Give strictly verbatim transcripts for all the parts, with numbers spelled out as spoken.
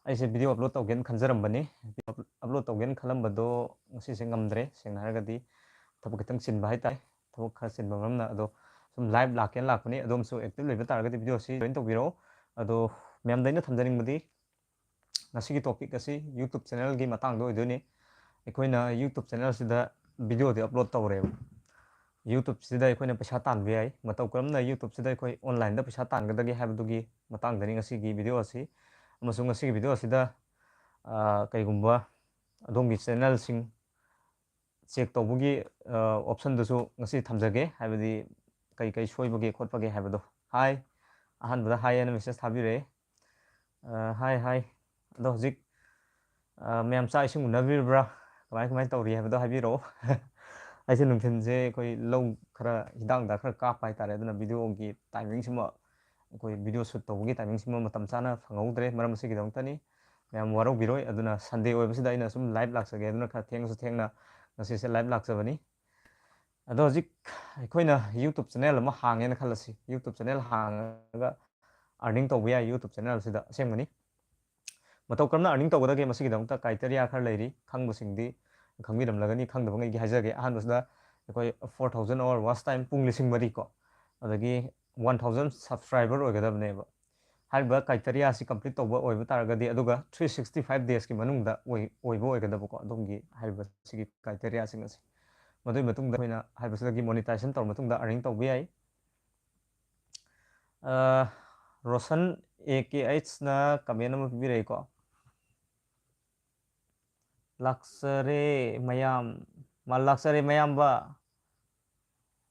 ꯑꯩꯁꯦ video upload ꯇꯧꯒꯦꯅ ꯈꯟꯖꯔꯝꯕꯅꯤ꯫ Video upload ꯇꯧꯒꯦꯅ ꯈꯜꯂꯝꯕꯗꯣ ꯉꯁꯤꯁꯦ ꯉꯝꯗ꯭ꯔꯦ, ꯁꯦꯡꯅ ꯍꯥꯏꯔꯒꯗꯤ ꯊꯕꯛ ꯈꯤꯇꯪ ꯆꯤꯟꯕ ꯍꯥꯏꯇꯥꯔꯦ꯫ ꯊꯕꯛ ꯈꯔ ꯆꯤꯟꯕ ꯃꯔꯝꯅ꯫ ꯑꯗꯣ ꯁꯨꯝ live ꯂꯥꯛꯀꯦꯅ ꯂꯥꯛꯄꯅꯤ꯫ ꯑꯗꯣꯝꯁꯨ active ꯂꯩꯕ ꯇꯥꯔꯒꯗꯤ videoꯁꯤ join ꯇꯧꯕꯤꯔꯛꯑꯣ꯫ ꯑꯗꯣ ꯃꯌꯥꯝꯗ ꯑꯩꯅ ꯊꯝꯖꯅꯤꯡꯕꯗꯤ ꯉꯁꯤꯒꯤ topic ꯑꯁꯤ YouTube channelꯒꯤ ꯃꯇꯥꯡꯗ ꯑꯣꯏꯗꯣꯏꯅꯤ꯫ ꯑꯩꯈꯣꯏꯅ YouTube channelꯁꯤꯗ videoꯗꯤ upload ꯇꯧꯔꯦꯕ꯫ YouTubeꯁꯤꯗ ꯑꯩꯈꯣꯏꯅ ꯄꯩꯁꯥ ꯇꯥꯟꯕ ꯌꯥꯏ꯫ ꯃꯇꯧ ꯀꯔꯝꯅ YouTubeꯁꯤꯗ ꯑꯩꯈꯣꯏ onlineꯗ ꯄꯩꯁꯥ ꯇꯥꯟꯒꯗꯒꯦ ꯍꯥꯏꯕꯗꯨꯒꯤ ꯃꯇꯥꯡꯗꯅꯤ ꯉꯁꯤꯒꯤ video ꯑꯁꯤ꯫ ꯑꯃꯁꯨꯡ ꯉꯁꯤꯒꯤ video ꯑꯁꯤꯗ, ꯑ, ꯀꯩꯒꯨꯝꯕ ꯑꯗꯣꯝꯒꯤ channelꯁꯤꯡ check ꯇꯧꯕꯒꯤ, ꯑ, optionꯗꯨꯁꯨ ꯉꯁꯤ ꯊꯝꯖꯒꯦ, ꯍꯥꯏꯕꯗꯤ ꯀꯩ ꯀꯩ ꯁꯣꯏꯕꯒꯦ ꯈꯣꯠꯄꯒꯦ ꯍꯥꯏꯕꯗꯣ꯫ Hi, ꯑꯍꯥꯟꯕꯗ hi ꯍꯥꯏꯅ message ꯊꯥꯕꯤꯔꯛꯑꯦ꯫ ꯑ, hi, hi꯫ ꯑꯗꯣ ꯍꯧꯖꯤꯛ, ꯑ, ꯃꯌꯥꯝ ꯆꯥꯛ ꯏꯁꯤꯡ ꯎꯅꯕꯤꯔꯕ꯭ꯔꯥ? ꯀꯃꯥꯏ ꯀꯃꯥꯏ ꯇꯧꯔꯤ ꯍꯥꯏꯕꯗꯣ ꯍꯥꯏꯕꯤꯔꯛꯑꯣ꯫ ꯑꯩꯁꯦ ꯅꯨꯡꯊꯤꯟꯁꯦ ꯑꯩꯈꯣꯏ ꯂꯧ ꯈꯔ, ꯍꯤꯗꯥꯛ ꯅꯨꯡꯗꯥꯛ ꯈꯔ ꯀꯥꯞꯄ ꯍꯥꯏꯇꯥꯔꯦ꯫ ꯑꯗꯨꯅ videoꯒꯤ timingꯁꯤꯃ, ꯑꯩꯈꯣꯏ video shoot ꯇꯧꯕꯒꯤ timingꯁꯤꯃ ꯃꯇꯝ ꯆꯥꯅ ꯐꯪꯍꯧꯗ꯭ꯔꯦ꯫ ꯃꯔꯝ ꯑꯁꯤꯒꯤꯗꯃꯛꯇꯅꯤ꯫ ꯃꯌꯥꯝ ꯋꯥꯔꯧꯕꯤꯔꯣꯏ꯫ ꯑꯗꯨꯅ Sunday ꯑꯣꯏꯕꯁꯤꯗ ꯑꯩꯅ ꯁꯨꯝ live ꯂꯥꯛꯆꯒꯦ꯫ ꯑꯗꯨꯅ ꯈꯔ ꯊꯦꯡꯉꯁꯨ ꯊꯦꯡꯅ ꯉꯁꯤꯁꯦ live ꯂꯥꯛꯆꯕꯅꯤ꯫ ꯑꯗꯣ ꯍꯧꯖꯤꯛ ꯑꯩꯈꯣꯏꯅ YouTube channel ꯑꯃ ꯍꯥꯡꯉꯦꯅ ꯈꯜꯂꯁꯤ꯫ YouTube channel ꯍꯥꯡꯉꯒ earning ꯇꯧꯕ ꯌꯥꯏ YouTube channelꯁꯤꯗ꯫ ꯑꯁꯦꯡꯕꯅꯤ꯫ ꯃꯇꯧ ꯀꯔꯝꯅ earning ꯇꯧꯒꯗꯒꯦ? ꯃꯁꯤꯒꯤꯗꯃꯛꯇ criteria ꯈꯔ ꯂꯩꯔꯤ꯫ ꯈꯪꯕꯁꯤꯡꯗꯤ ꯈꯪꯕꯤꯔꯝꯂꯒꯅꯤ, ꯈꯪꯗꯕꯉꯩꯒꯤ ꯍꯥꯏꯖꯒꯦ꯫ ꯑꯍꯥꯟꯕꯁꯤꯗ ꯑꯩꯈꯣꯏ four thousand hour watch time, ꯄꯨꯡ ꯂꯤꯁꯤꯡ ꯃꯔꯤ ꯀꯣ, ꯑꯗꯒꯤ one thousand subscriber ꯑꯣꯏꯒꯗꯕꯅꯦꯕ꯫ ꯍꯥꯏꯔꯤꯕ criteriaꯁꯤ complete ꯇꯧꯕ ꯑꯣꯏꯕ ꯇꯥꯔꯒꯗꯤ, ꯑꯗꯨꯒ three sixty five daysꯀꯤ ꯃꯅꯨꯡꯗ ꯑꯣꯏ-, ꯑꯣꯏꯕ ꯑꯣꯏꯒꯗꯕꯀꯣ, ꯑꯗꯣꯝꯒꯤ ꯍꯥꯏꯔꯤꯕ ꯁꯤꯒꯤ criteriaꯁꯤꯡ ꯑꯁꯤ꯫ ꯃꯗꯨꯒꯤ ꯃꯇꯨꯡꯗ ꯑꯩꯈꯣꯏꯅ ꯍꯥꯏꯔꯤꯕꯁꯤꯗꯒꯤ monetization ꯇꯧꯔ ꯃꯇꯨꯡꯗ earning ꯇꯧꯕ ꯌꯥꯏ꯫ ꯑ, ꯔꯣꯁꯟ A K Hꯅ comment ꯑꯃ ꯄꯤꯕꯤꯔꯛꯏꯀꯣ꯫ ꯂꯥꯛꯆꯔꯦ ꯃꯌꯥꯝ, ꯃꯥ ꯂꯥꯛꯆꯔꯦ ꯃꯌꯥꯝꯕ꯫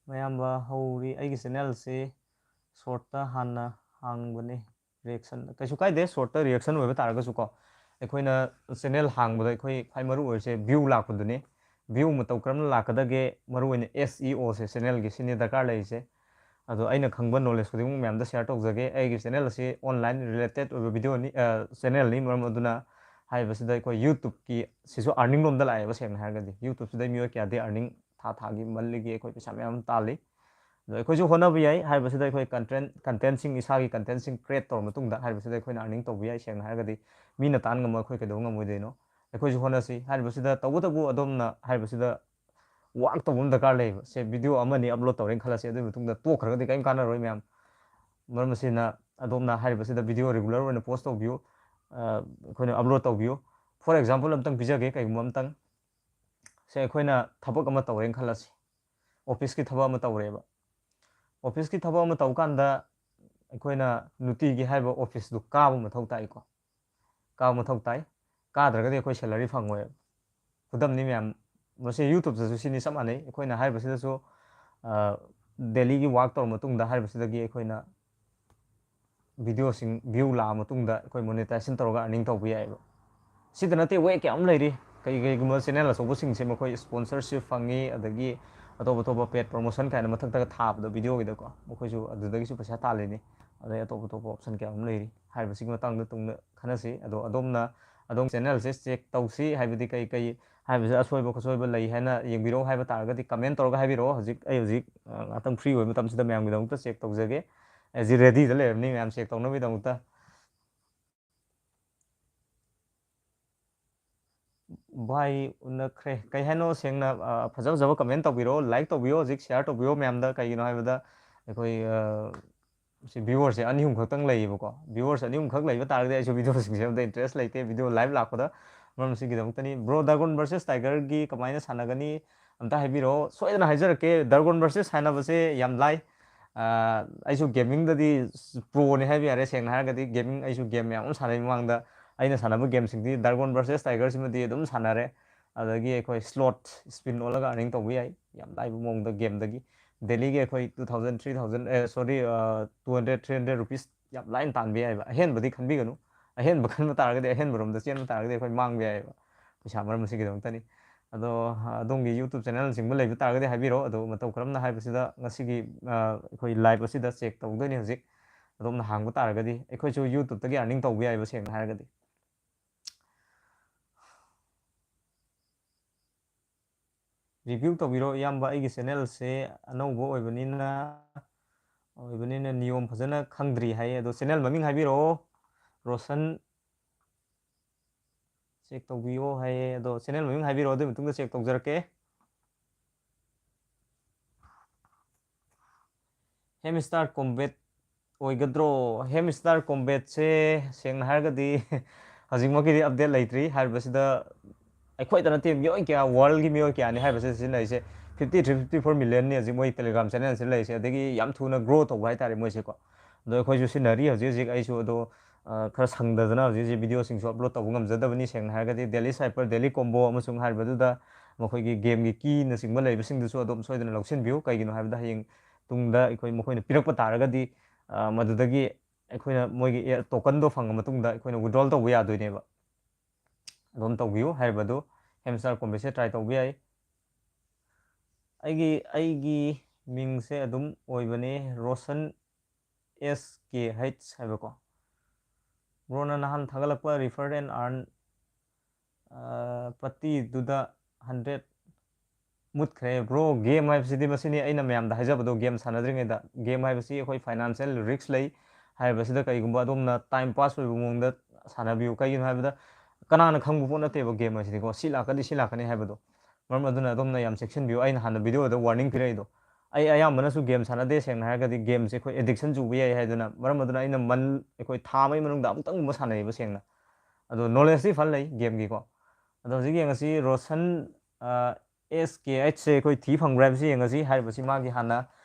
ꯃꯌꯥꯝꯕ ꯍꯧꯔꯤ꯫ ꯑꯩꯒꯤ channelꯁꯤ shortꯇ ꯍꯥꯟꯅ ꯍꯥꯡꯕꯅꯤ꯫ Reaction ꯀꯩꯁꯨ ꯀꯥꯏꯗꯦ, shortꯇ reaction ꯑꯣꯏꯕ ꯇꯥꯔꯒꯁꯨ ꯀꯣ, ꯑꯩꯈꯣꯏꯅ channel ꯍꯥꯡꯕꯗ ꯑꯩꯈꯣꯏ ꯈ꯭ꯋꯥꯏ ꯃꯔꯨ ꯑꯣꯏꯔꯤꯁꯦ view ꯂꯥꯛꯄꯗꯨꯅꯤ꯫ View ꯃꯇꯧ ꯀꯔꯝꯅ ꯂꯥꯛꯀꯗꯒꯦ? ꯃꯔꯨ ꯑꯣꯏꯅ S E Oꯁꯦ channelꯒꯤ, ꯁꯤꯅꯤ ꯗꯔꯀꯥꯔ ꯂꯩꯔꯤꯁꯦ꯫ ꯑꯗꯣ ꯑꯩꯅ ꯈꯪꯕ knowledge ꯈꯨꯗꯤꯡꯃꯛ ꯃꯌꯥꯝꯗ share ꯇꯧꯖꯒꯦ꯫ ꯑꯩꯒꯤ channel ꯑꯁꯤ online related ꯑꯣꯏꯕ videoꯅꯤ, ꯑ, channelꯅꯤ꯫ ꯃꯔꯝ ꯑꯗꯨꯅ ꯍꯥꯏꯔꯤꯕꯁꯤꯗ ꯑꯩꯈꯣꯏ YouTubeꯀꯤ ꯁꯤꯁꯨ earning ꯂꯣꯝꯗ ꯂꯥꯛꯑꯦꯕ, ꯁꯦꯡꯅ ꯍꯥꯏꯔꯒꯗꯤ꯫ YouTubeꯁꯤꯗ ꯃꯤꯑꯣꯏ ꯀꯌꯥꯗꯤ earning ꯊꯥ ꯊꯥꯒꯤ, monthlyꯒꯤ ꯑꯩꯈꯣꯏ ꯄꯩꯁꯥ ꯃꯌꯥꯝ ꯑꯃ ꯇꯥꯜꯂꯤ꯫ ꯑꯗꯣ ꯑꯩꯈꯣꯏꯁꯨ ꯍꯣꯠꯅꯕ ꯌꯥꯏ꯫ ꯍꯥꯏꯔꯤꯕꯁꯤꯗ ꯑꯩꯈꯣꯏ content, contentꯁꯤꯡ, ꯏꯁꯥꯒꯤ contentꯁꯤꯡ create ꯇꯧꯔ ꯃꯇꯨꯡꯗ ꯍꯥꯏꯔꯤꯕꯁꯤꯗ ꯑꯩꯈꯣꯏꯅ earning ꯇꯧꯕ ꯌꯥꯏ꯫ ꯁꯦꯡꯅ ꯍꯥꯏꯔꯒꯗꯤ ꯃꯤꯅ ꯇꯥꯟ ꯉꯝꯃ ꯑꯩꯈꯣꯏ ꯀꯩꯗꯧꯕ ꯉꯝꯃꯣꯏꯗꯣꯏꯅꯣ? ꯑꯩꯈꯣꯏꯁꯨ ꯍꯣꯠꯅꯁꯤ꯫ ꯍꯥꯏꯔꯤꯕꯁꯤꯗ ꯇꯧꯕꯇꯕꯨ ꯑꯗꯣꯝꯅ ꯍꯥꯏꯔꯤꯕꯁꯤꯗ work ꯇꯧꯕ ꯑꯃ ꯗꯔꯀꯥꯔ ꯂꯩꯌꯦꯕ꯫ ꯁꯦ, video ꯑꯃꯅꯤ upload ꯇꯧꯔꯦꯅ ꯈꯜꯂꯁꯤ, ꯑꯗꯨꯒꯤ ꯃꯇꯨꯡꯗ ꯇꯣꯛꯈ꯭ꯔꯒꯗꯤ ꯀꯔꯤꯝ ꯀꯥꯟꯅꯔꯣꯏ ꯃꯌꯥꯝ꯫ ꯃꯔꯝ ꯑꯁꯤꯅ ꯑꯗꯣꯝꯅ ꯍꯥꯏꯔꯤꯕꯁꯤꯗ video regular ꯑꯣꯏꯅ post ꯇꯧꯕꯤꯌꯨ, ꯑ, ꯑꯩꯈꯣꯏꯅ upload ꯇꯧꯕꯤꯌꯨ꯫ For example ꯑꯝꯇꯪ ꯄꯤꯖꯒꯦ, ꯀꯩꯒꯨꯝꯕ ꯑꯝꯇꯪ꯫ ꯁꯦ, ꯑꯩꯈꯣꯏꯅ ꯊꯕꯛ ꯑꯃ ꯇꯧꯔꯦꯅ ꯈꯜꯂꯁꯤ, officeꯀꯤ ꯊꯕꯛ ꯑꯃ ꯇꯧꯔꯦꯕ꯫ Officeꯀꯤ ꯊꯕꯛ ꯑꯃ ꯇꯧ ꯀꯥꯟꯗ ꯑꯩꯈꯣꯏꯅ ꯅꯨꯡꯇꯤꯒꯤ ꯍꯥꯏꯔꯤꯕ officeꯇꯨ ꯀꯥꯕ ꯃꯊꯧ ꯇꯥꯏꯀꯣ꯫ ꯀꯥꯕ ꯃꯊꯧ ꯇꯥꯏ꯫ ꯀꯥꯗ꯭ꯔꯒꯗꯤ ꯑꯩꯈꯣꯏ salary ꯐꯪꯉꯣꯏꯕ꯫ ꯈꯨꯗꯝꯅꯤ ꯃꯌꯥꯝ, ꯃꯁꯤ YouTubeꯇꯁꯨ ꯁꯤꯅꯤ ꯆꯞ ꯃꯥꯟꯅꯩ꯫ ꯑꯩꯈꯣꯏꯅ ꯍꯥꯏꯔꯤꯕꯁꯤꯗꯁꯨ, ꯑ, dailyꯒꯤ work ꯇꯧꯔ ꯃꯇꯨꯡꯗ ꯍꯥꯏꯔꯤꯕꯁꯤꯗꯒꯤ ꯑꯩꯈꯣꯏꯅ videoꯁꯤꯡ view ꯂꯥꯛꯑ ꯃꯇꯨꯡꯗ ꯑꯩꯈꯣꯏ monetization ꯇꯧꯔꯒ earning ꯇꯧꯕ ꯌꯥꯏꯑꯕ꯫ ꯁꯤꯗ ꯅꯠꯇꯦ, way ꯀꯌꯥ ꯑꯃ ꯂꯩꯔꯤ꯫ ꯀꯩ-, ꯀꯩꯒꯨꯝꯕ channel ꯑꯆꯧꯕꯁꯤꯡꯁꯦ ꯃꯈꯣꯏ sponsorship ꯐꯪꯉꯤ, ꯑꯗꯒꯤ ꯑꯇꯣꯞ ꯑꯇꯣꯞꯄ paid promotion ꯀꯥꯏꯅ ꯃꯊꯛꯇꯒ ꯊꯥꯕꯗꯣ videoꯒꯤꯗꯀꯣ, ꯃꯈꯣꯏꯁꯨ ꯑꯗꯨꯗꯒꯤꯁꯨ ꯄꯩꯁꯥ ꯇꯥꯜꯂꯤꯅꯤ꯫ ꯑꯗꯩ ꯑꯇꯣꯞ ꯑꯇꯣꯞꯄ option ꯀꯌꯥ ꯑꯃ ꯂꯩꯔꯤ꯫ ꯍꯥꯏꯔꯤꯕꯁꯤꯒꯤ ꯃꯇꯥꯡꯗ ꯇꯨꯡꯗ ꯈꯟꯅꯁꯤ꯫ ꯑꯗꯣ ꯑꯗꯣꯝꯅ ꯑꯗꯣꯝ channelꯁꯦ check ꯇꯧꯁꯤ, ꯍꯥꯏꯕꯗꯤ ꯀꯩ ꯀꯩ ꯍꯥꯏꯕꯁꯦ ꯑꯁꯣꯏꯕ ꯈꯣꯠꯁꯣꯏꯕ ꯂꯩ ꯍꯥꯏꯅ ꯌꯦꯡꯕꯤꯔꯛꯑꯣ ꯍꯥꯏꯕ ꯇꯥꯔꯒꯗꯤ comment ꯇꯧꯔꯒ ꯍꯥꯏꯕꯤꯔꯛꯑꯣ꯫ ꯍꯧꯖꯤꯛ ꯑꯩ ꯍꯧꯖꯤꯛ, ꯑ, ꯉꯥꯛꯇꯪ free ꯑꯣꯏꯕ ꯃꯇꯝꯁꯤꯗ ꯃꯌꯥꯝꯒꯤꯗꯃꯛꯇ check ꯇꯧꯖꯒꯦ꯫ ꯑꯩꯁꯤ readyꯗ ꯂꯩꯔꯕꯅꯤ ꯃꯌꯥꯝ check ꯇꯧꯅꯕꯒꯤꯗꯃꯛꯇ꯫ ꯚꯥꯏ, ꯎꯅꯈ꯭ꯔꯦ꯫ ꯀꯩ ꯍꯥꯏꯅꯣ? ꯁꯦꯡꯅ, ꯑ, ꯐꯖ ꯐꯖꯕ comment ꯇꯧꯕꯤꯔꯛꯑꯣ, like ꯇꯧꯕꯤꯌꯣ, ꯍꯧꯖꯤꯛ share ꯇꯧꯕꯤꯌꯣ ꯃꯌꯥꯝꯗ꯫ ꯀꯩꯒꯤꯅꯣ ꯍꯥꯏꯕꯗ ꯑꯩꯈꯣꯏ, ꯑ, ꯁꯤ viewerꯁꯦ ꯑꯅꯤ ꯑꯍꯨꯝ ꯈꯛꯇꯪ ꯂꯩꯌꯦꯕꯀꯣ꯫ Viewers ꯑꯅꯤ ꯑꯍꯨꯝ ꯈꯛ ꯂꯩꯕ ꯇꯥꯔꯒꯗꯤ ꯑꯩꯁꯨ videoꯁꯤꯡꯁꯦ ꯑꯝꯇ interest ꯂꯩꯇꯦ, video live ꯂꯥꯛꯄꯗ꯫ ꯃꯔꯝ ꯑꯁꯤꯒꯤꯗꯃꯛꯇꯅꯤ꯫ Bro, Dragon versus Tigerꯒꯤ ꯀꯃꯥꯏꯅ ꯁꯥꯟꯅꯒꯅꯤ? ꯑꯝꯇ ꯍꯥꯏꯕꯤꯔꯛꯑꯣ꯫ ꯁꯣꯏꯗꯅ ꯍꯥꯏꯖꯔꯛꯀꯦ, Dragon versus ꯍꯥꯏꯅꯕꯁꯦ ꯌꯥꯝ ꯂꯥꯏ꯫ ꯑ, ꯑꯩꯁꯨ gamingꯗꯗꯤ proꯅꯤ ꯍꯥꯏꯕ ꯌꯥꯔꯦ꯫ ꯁꯦꯡꯅ ꯍꯥꯏꯔꯒꯗꯤ gaming, ꯑꯩꯁꯨ game ꯃꯌꯥꯝ ꯑꯃ ꯁꯥꯟꯅꯩ ꯃꯃꯥꯡꯗ꯫ ꯑꯩꯅ ꯁꯥꯟꯅꯕ gameꯁꯤꯡꯗꯤ Dragon versus Tigerꯁꯤꯃꯗꯤ ꯑꯗꯨꯝ ꯁꯥꯟꯅꯔꯦ꯫ ꯑꯗꯒꯤ ꯑꯩꯈꯣꯏ slot spin ꯑꯣꯜꯂꯒ earning ꯇꯧꯕ ꯌꯥꯏ, ꯌꯥꯝ ꯂꯥꯏꯕ ꯃꯑꯣꯡꯗ gameꯗꯒꯤ꯫ Dailyꯒꯤ ꯑꯩꯈꯣꯏ two thousand, three thousand, ꯑꯦ, sorry, ꯑ, two hundred, three hundred rupees ꯌꯥꯝ ꯂꯥꯏꯅ ꯇꯥꯟꯕ ꯌꯥꯏꯑꯕ꯫ ꯑꯍꯦꯟꯕꯗꯤ ꯈꯟꯕꯤꯒꯅꯨ꯫ ꯑꯍꯦꯟꯕ ꯈꯟꯕ ꯇꯥꯔꯒꯗꯤ, ꯑꯍꯦꯟꯕꯔꯣꯝꯗ ꯆꯦꯟꯕ ꯇꯥꯔꯒꯗꯤ ꯑꯩꯈꯣꯏ ꯃꯥꯡꯕ ꯌꯥꯏꯑꯕ꯫ ꯄꯩꯁꯥ ꯃꯔꯝ ꯑꯁꯤꯒꯤꯗꯃꯛꯇꯅꯤ꯫ ꯑꯗꯣ, ꯑ, ꯑꯗꯣꯝꯒꯤ YouTube channelꯅꯆꯤꯡꯕ ꯂꯩꯕ ꯇꯥꯔꯒꯗꯤ ꯍꯥꯏꯕꯤꯔꯛꯑꯣ꯫ ꯑꯗꯣ ꯃꯇꯧ ꯀꯔꯝꯅ ꯍꯥꯏꯕꯁꯤꯗ ꯉꯁꯤꯒꯤ, ꯑ, ꯑꯩꯈꯣꯏ live ꯑꯁꯤꯗ check ꯇꯧꯗꯣꯏꯅꯤ ꯍꯧꯖꯤꯛ꯫ ꯑꯗꯣꯝꯅ ꯍꯥꯡꯕ ꯇꯥꯔꯒꯗꯤ ꯑꯩꯈꯣꯏꯁꯨ YouTubeꯇꯒꯤ earning ꯇꯧꯕ ꯌꯥꯏꯑꯕ, ꯁꯦꯡꯅ ꯍꯥꯏꯔꯒꯗꯤ꯫ ꯔꯤꯚ꯭ꯌꯨ ꯇꯧꯕꯤꯔꯣ ꯏꯌꯥꯝꯕ, ꯑꯩꯒꯤ ꯆꯦꯅꯦꯜꯁꯦ ꯑꯅꯧꯕ ꯑꯣꯏꯕꯅꯤꯅ ꯑꯣꯏꯕꯅꯤꯅ ꯅꯤꯌꯣꯝ ꯐꯖꯅ ꯈꯪꯗ꯭ꯔꯤ ꯍꯥꯏꯌꯦ꯫ ꯑꯗꯣ ꯆꯦꯅꯦꯜ ꯃꯃꯤꯡ ꯍꯥꯏꯕꯤꯔꯛꯑꯣ꯫ ꯔꯣꯁꯟ ꯆꯦꯛ ꯇꯧꯕꯤꯌꯣ ꯍꯥꯏꯌꯦ꯫ ꯑꯗꯣ ꯆꯦꯅꯦꯜ ꯃꯃꯤꯡ ꯍꯥꯏꯕꯤꯔꯛꯑꯣ, ꯑꯗꯨꯒꯤ ꯃꯇꯨꯡꯗ ꯆꯦꯛ ꯇꯧꯖꯔꯛꯀꯦ꯫ ꯍꯦꯝꯁꯇꯥꯔ ꯀꯣꯝꯕꯦꯠ ꯑꯣꯏꯒꯗ꯭ꯔꯣ? ꯍꯦꯝꯁꯇꯥꯔ ꯀꯣꯝꯕꯦꯠꯁꯦ ꯁꯦꯡꯅ ꯍꯥꯏꯔꯒꯗꯤ ꯍꯧꯖꯤꯛꯃꯛꯀꯤꯗꯤ ꯑꯞꯗꯦꯠ ꯂꯩꯇ꯭ꯔꯤ꯫ ꯍꯥꯏꯔꯤꯕꯁꯤꯗ ꯑꯩꯈꯣꯏꯗ ꯅꯠꯇꯦ, ꯃꯤꯑꯣꯏ ꯀꯌꯥ, ꯋꯥꯔꯜꯒꯤ ꯃꯤꯑꯣꯏ ꯀꯌꯥꯅꯤ ꯍꯥꯏꯔꯤꯕꯁꯦ ꯁꯤꯖꯤꯟꯅꯔꯤꯁꯦ? Fifty three, fifty four millionꯅꯤ ꯍꯧꯖꯤꯛ ꯃꯣꯏ Telegram channelꯁꯤꯗ ꯂꯩꯔꯤꯁꯦ꯫ ꯑꯗꯒꯤ ꯌꯥꯝ ꯊꯨꯅ ꯒ꯭ꯔꯣ ꯇꯧꯕ ꯍꯥꯏꯇꯥꯔꯦ ꯃꯣꯏꯁꯦꯀꯣ꯫ ꯑꯗꯣ ꯑꯩꯈꯣꯏꯁꯨ ꯁꯤꯖꯤꯟꯅꯔꯤ ꯍꯧꯖꯤꯛ ꯍꯧꯖꯤꯛ꯫ ꯑꯩꯁꯨ ꯑꯗꯣ, ꯑ, ꯈꯔ ꯁꯪꯗꯗꯅ ꯍꯧꯖꯤꯛ ꯍꯧꯖꯤꯛ ꯚꯤꯗꯤꯑꯣꯁꯤꯡꯁꯨ ꯑꯞꯂꯣꯗ ꯇꯧꯕ ꯉꯝꯖꯗꯕꯅꯤ꯫ ꯁꯦꯡꯅ ꯍꯥꯏꯔꯒꯗꯤ Daily Cypher, Daily Combo ꯑꯃꯁꯨꯡ ꯍꯥꯏꯔꯤꯕꯗꯨꯗ ꯃꯈꯣꯏꯒꯤ ꯒꯦꯝꯒꯤ ꯀꯤꯅꯆꯤꯡꯕ ꯂꯩꯕꯁꯤꯡꯗꯨꯁꯨ ꯑꯗꯨꯝ ꯁꯣꯏꯗꯅ ꯂꯧꯁꯤꯟꯕꯤꯌꯨ꯫ ꯀꯩꯒꯤꯅꯣ ꯍꯥꯏꯕꯗ ꯍꯌꯦꯡ ꯇꯨꯡꯗ ꯑꯩꯈꯣꯏ ꯃꯈꯣꯏꯅ ꯄꯤꯔꯛꯄ ꯇꯥꯔꯒꯗꯤ, ꯑ, ꯃꯗꯨꯗꯒꯤ ꯑꯩꯈꯣꯏꯅ ꯃꯣꯏꯒꯤ ꯑꯦ-, ꯇꯣꯀꯟꯗꯣ ꯐꯪꯉ ꯃꯇꯨꯡꯗ ꯑꯩꯈꯣꯏꯅ ꯋꯤꯗ꯭ꯔꯣꯜ ꯇꯧꯕ ꯌꯥꯗꯣꯏꯅꯦꯕ꯫ ꯑꯗꯨꯝ ꯇꯧꯕꯤꯌꯨ ꯍꯥꯏꯔꯤꯕꯗꯨ, ꯍꯦꯝꯁꯇꯥꯔ ꯀꯣꯝꯕꯦꯠꯁꯦ ꯇ꯭ꯔꯥꯏ ꯇꯧꯕ ꯌꯥꯏ꯫ ꯑꯩꯒꯤ, ꯑꯩꯒꯤ ꯃꯤꯡꯁꯦ ꯑꯗꯨꯝ ꯑꯣꯏꯕꯅꯦ, ꯔꯣꯁꯟ ꯑꯦꯁ ꯀꯦ ꯍꯩꯆ ꯍꯥꯏꯕꯀꯣ꯫ ꯕ꯭ꯔꯣꯅ ꯅꯍꯥꯟ ꯊꯥꯒꯠꯂꯛꯄ refer and earn, ꯑ, ꯄꯠꯇꯤꯗꯨꯗ ꯍꯟꯗ꯭ꯔꯦꯠ ꯃꯨꯠꯈ꯭ꯔꯦ꯫ ꯕ꯭ꯔꯣ, ꯒꯦꯝ ꯍꯥꯏꯕꯁꯤꯗꯤ ꯃꯁꯤꯅꯤ ꯑꯩꯅ ꯃꯌꯥꯝꯗ ꯍꯥꯏꯖꯕꯗꯣ, ꯒꯦꯝ ꯁꯥꯟꯅꯗ꯭ꯔꯤꯉꯩꯗ꯫ ꯒꯦꯝ ꯍꯥꯏꯕꯁꯤ ꯑꯩꯈꯣꯏ financial risk ꯂꯩ꯫ ꯍꯥꯏꯔꯤꯕꯁꯤꯗ ꯀꯔꯤꯒꯨꯝꯕ ꯑꯗꯣꯝꯅ time pass ꯑꯣꯏꯕ ꯃꯑꯣꯡꯗ ꯁꯥꯟꯅꯕꯤꯌꯨ꯫ ꯀꯩꯒꯤꯅꯣ ꯍꯥꯏꯕꯗ ꯀꯅꯥꯅ ꯈꯪꯕ ꯄꯣꯠ ꯅꯠꯇꯦꯕ ꯒꯦꯝ ꯍꯥꯏꯁꯤꯗꯤꯀꯣ, ꯁꯤ ꯂꯥꯛꯀꯅꯤ, ꯁꯤ ꯂꯥꯛꯀꯅꯤ ꯍꯥꯏꯕꯗꯣ꯫ ꯃꯔꯝ ꯑꯗꯨꯅ ꯑꯗꯣꯝꯅ ꯌꯥꯝ ꯆꯦꯛꯁꯤꯟꯕꯤꯌꯨ꯫ ꯑꯩꯅ ꯍꯥꯟꯅ ꯚꯤꯗꯤꯑꯣꯗ warning ꯄꯤꯔꯛꯏꯗꯣ, ꯑꯩ ꯑꯌꯥꯝꯕꯅꯁꯨ ꯒꯦꯝ ꯁꯥꯟꯅꯗꯦ꯫ ꯁꯦꯡꯅ ꯍꯥꯏꯔꯒꯗꯤ ꯒꯦꯝꯁꯦ ꯑꯩꯈꯣꯏ addiction ꯆꯨꯕ ꯌꯥꯏ ꯍꯥꯏꯗꯨꯅ, ꯃꯔꯝ ꯑꯗꯨꯅ ꯑꯩꯅ ꯃꯟ-, ꯑꯩꯈꯣꯏ ꯊꯥ ꯑꯃꯒꯤ ꯃꯅꯨꯡꯗ ꯑꯃꯨꯛꯇꯪꯒꯨꯝꯕ ꯁꯥꯟꯅꯩꯌꯦꯕ ꯁꯦꯡꯅ꯫ ꯑꯗꯣ knowledgeꯇꯤ ꯐꯅ ꯂꯩ ꯒꯦꯝꯒꯤꯀꯣ꯫ ꯑꯗꯣ ꯍꯧꯖꯤꯛ ꯌꯦꯡꯉꯁꯤ, ꯔꯣꯁꯟ, ꯑ, ꯑꯦꯁ ꯀꯦ ꯑꯩꯆꯁꯦ ꯑꯩꯈꯣꯏ ꯊꯤ ꯐꯪꯕ꯭ꯔꯥ ꯍꯥꯏꯕꯁꯤ ꯌꯦꯡꯉꯁꯤ꯫ ꯍꯥꯏꯔꯤꯕꯁꯤ ꯃꯥꯒꯤ ꯍꯥꯟꯅ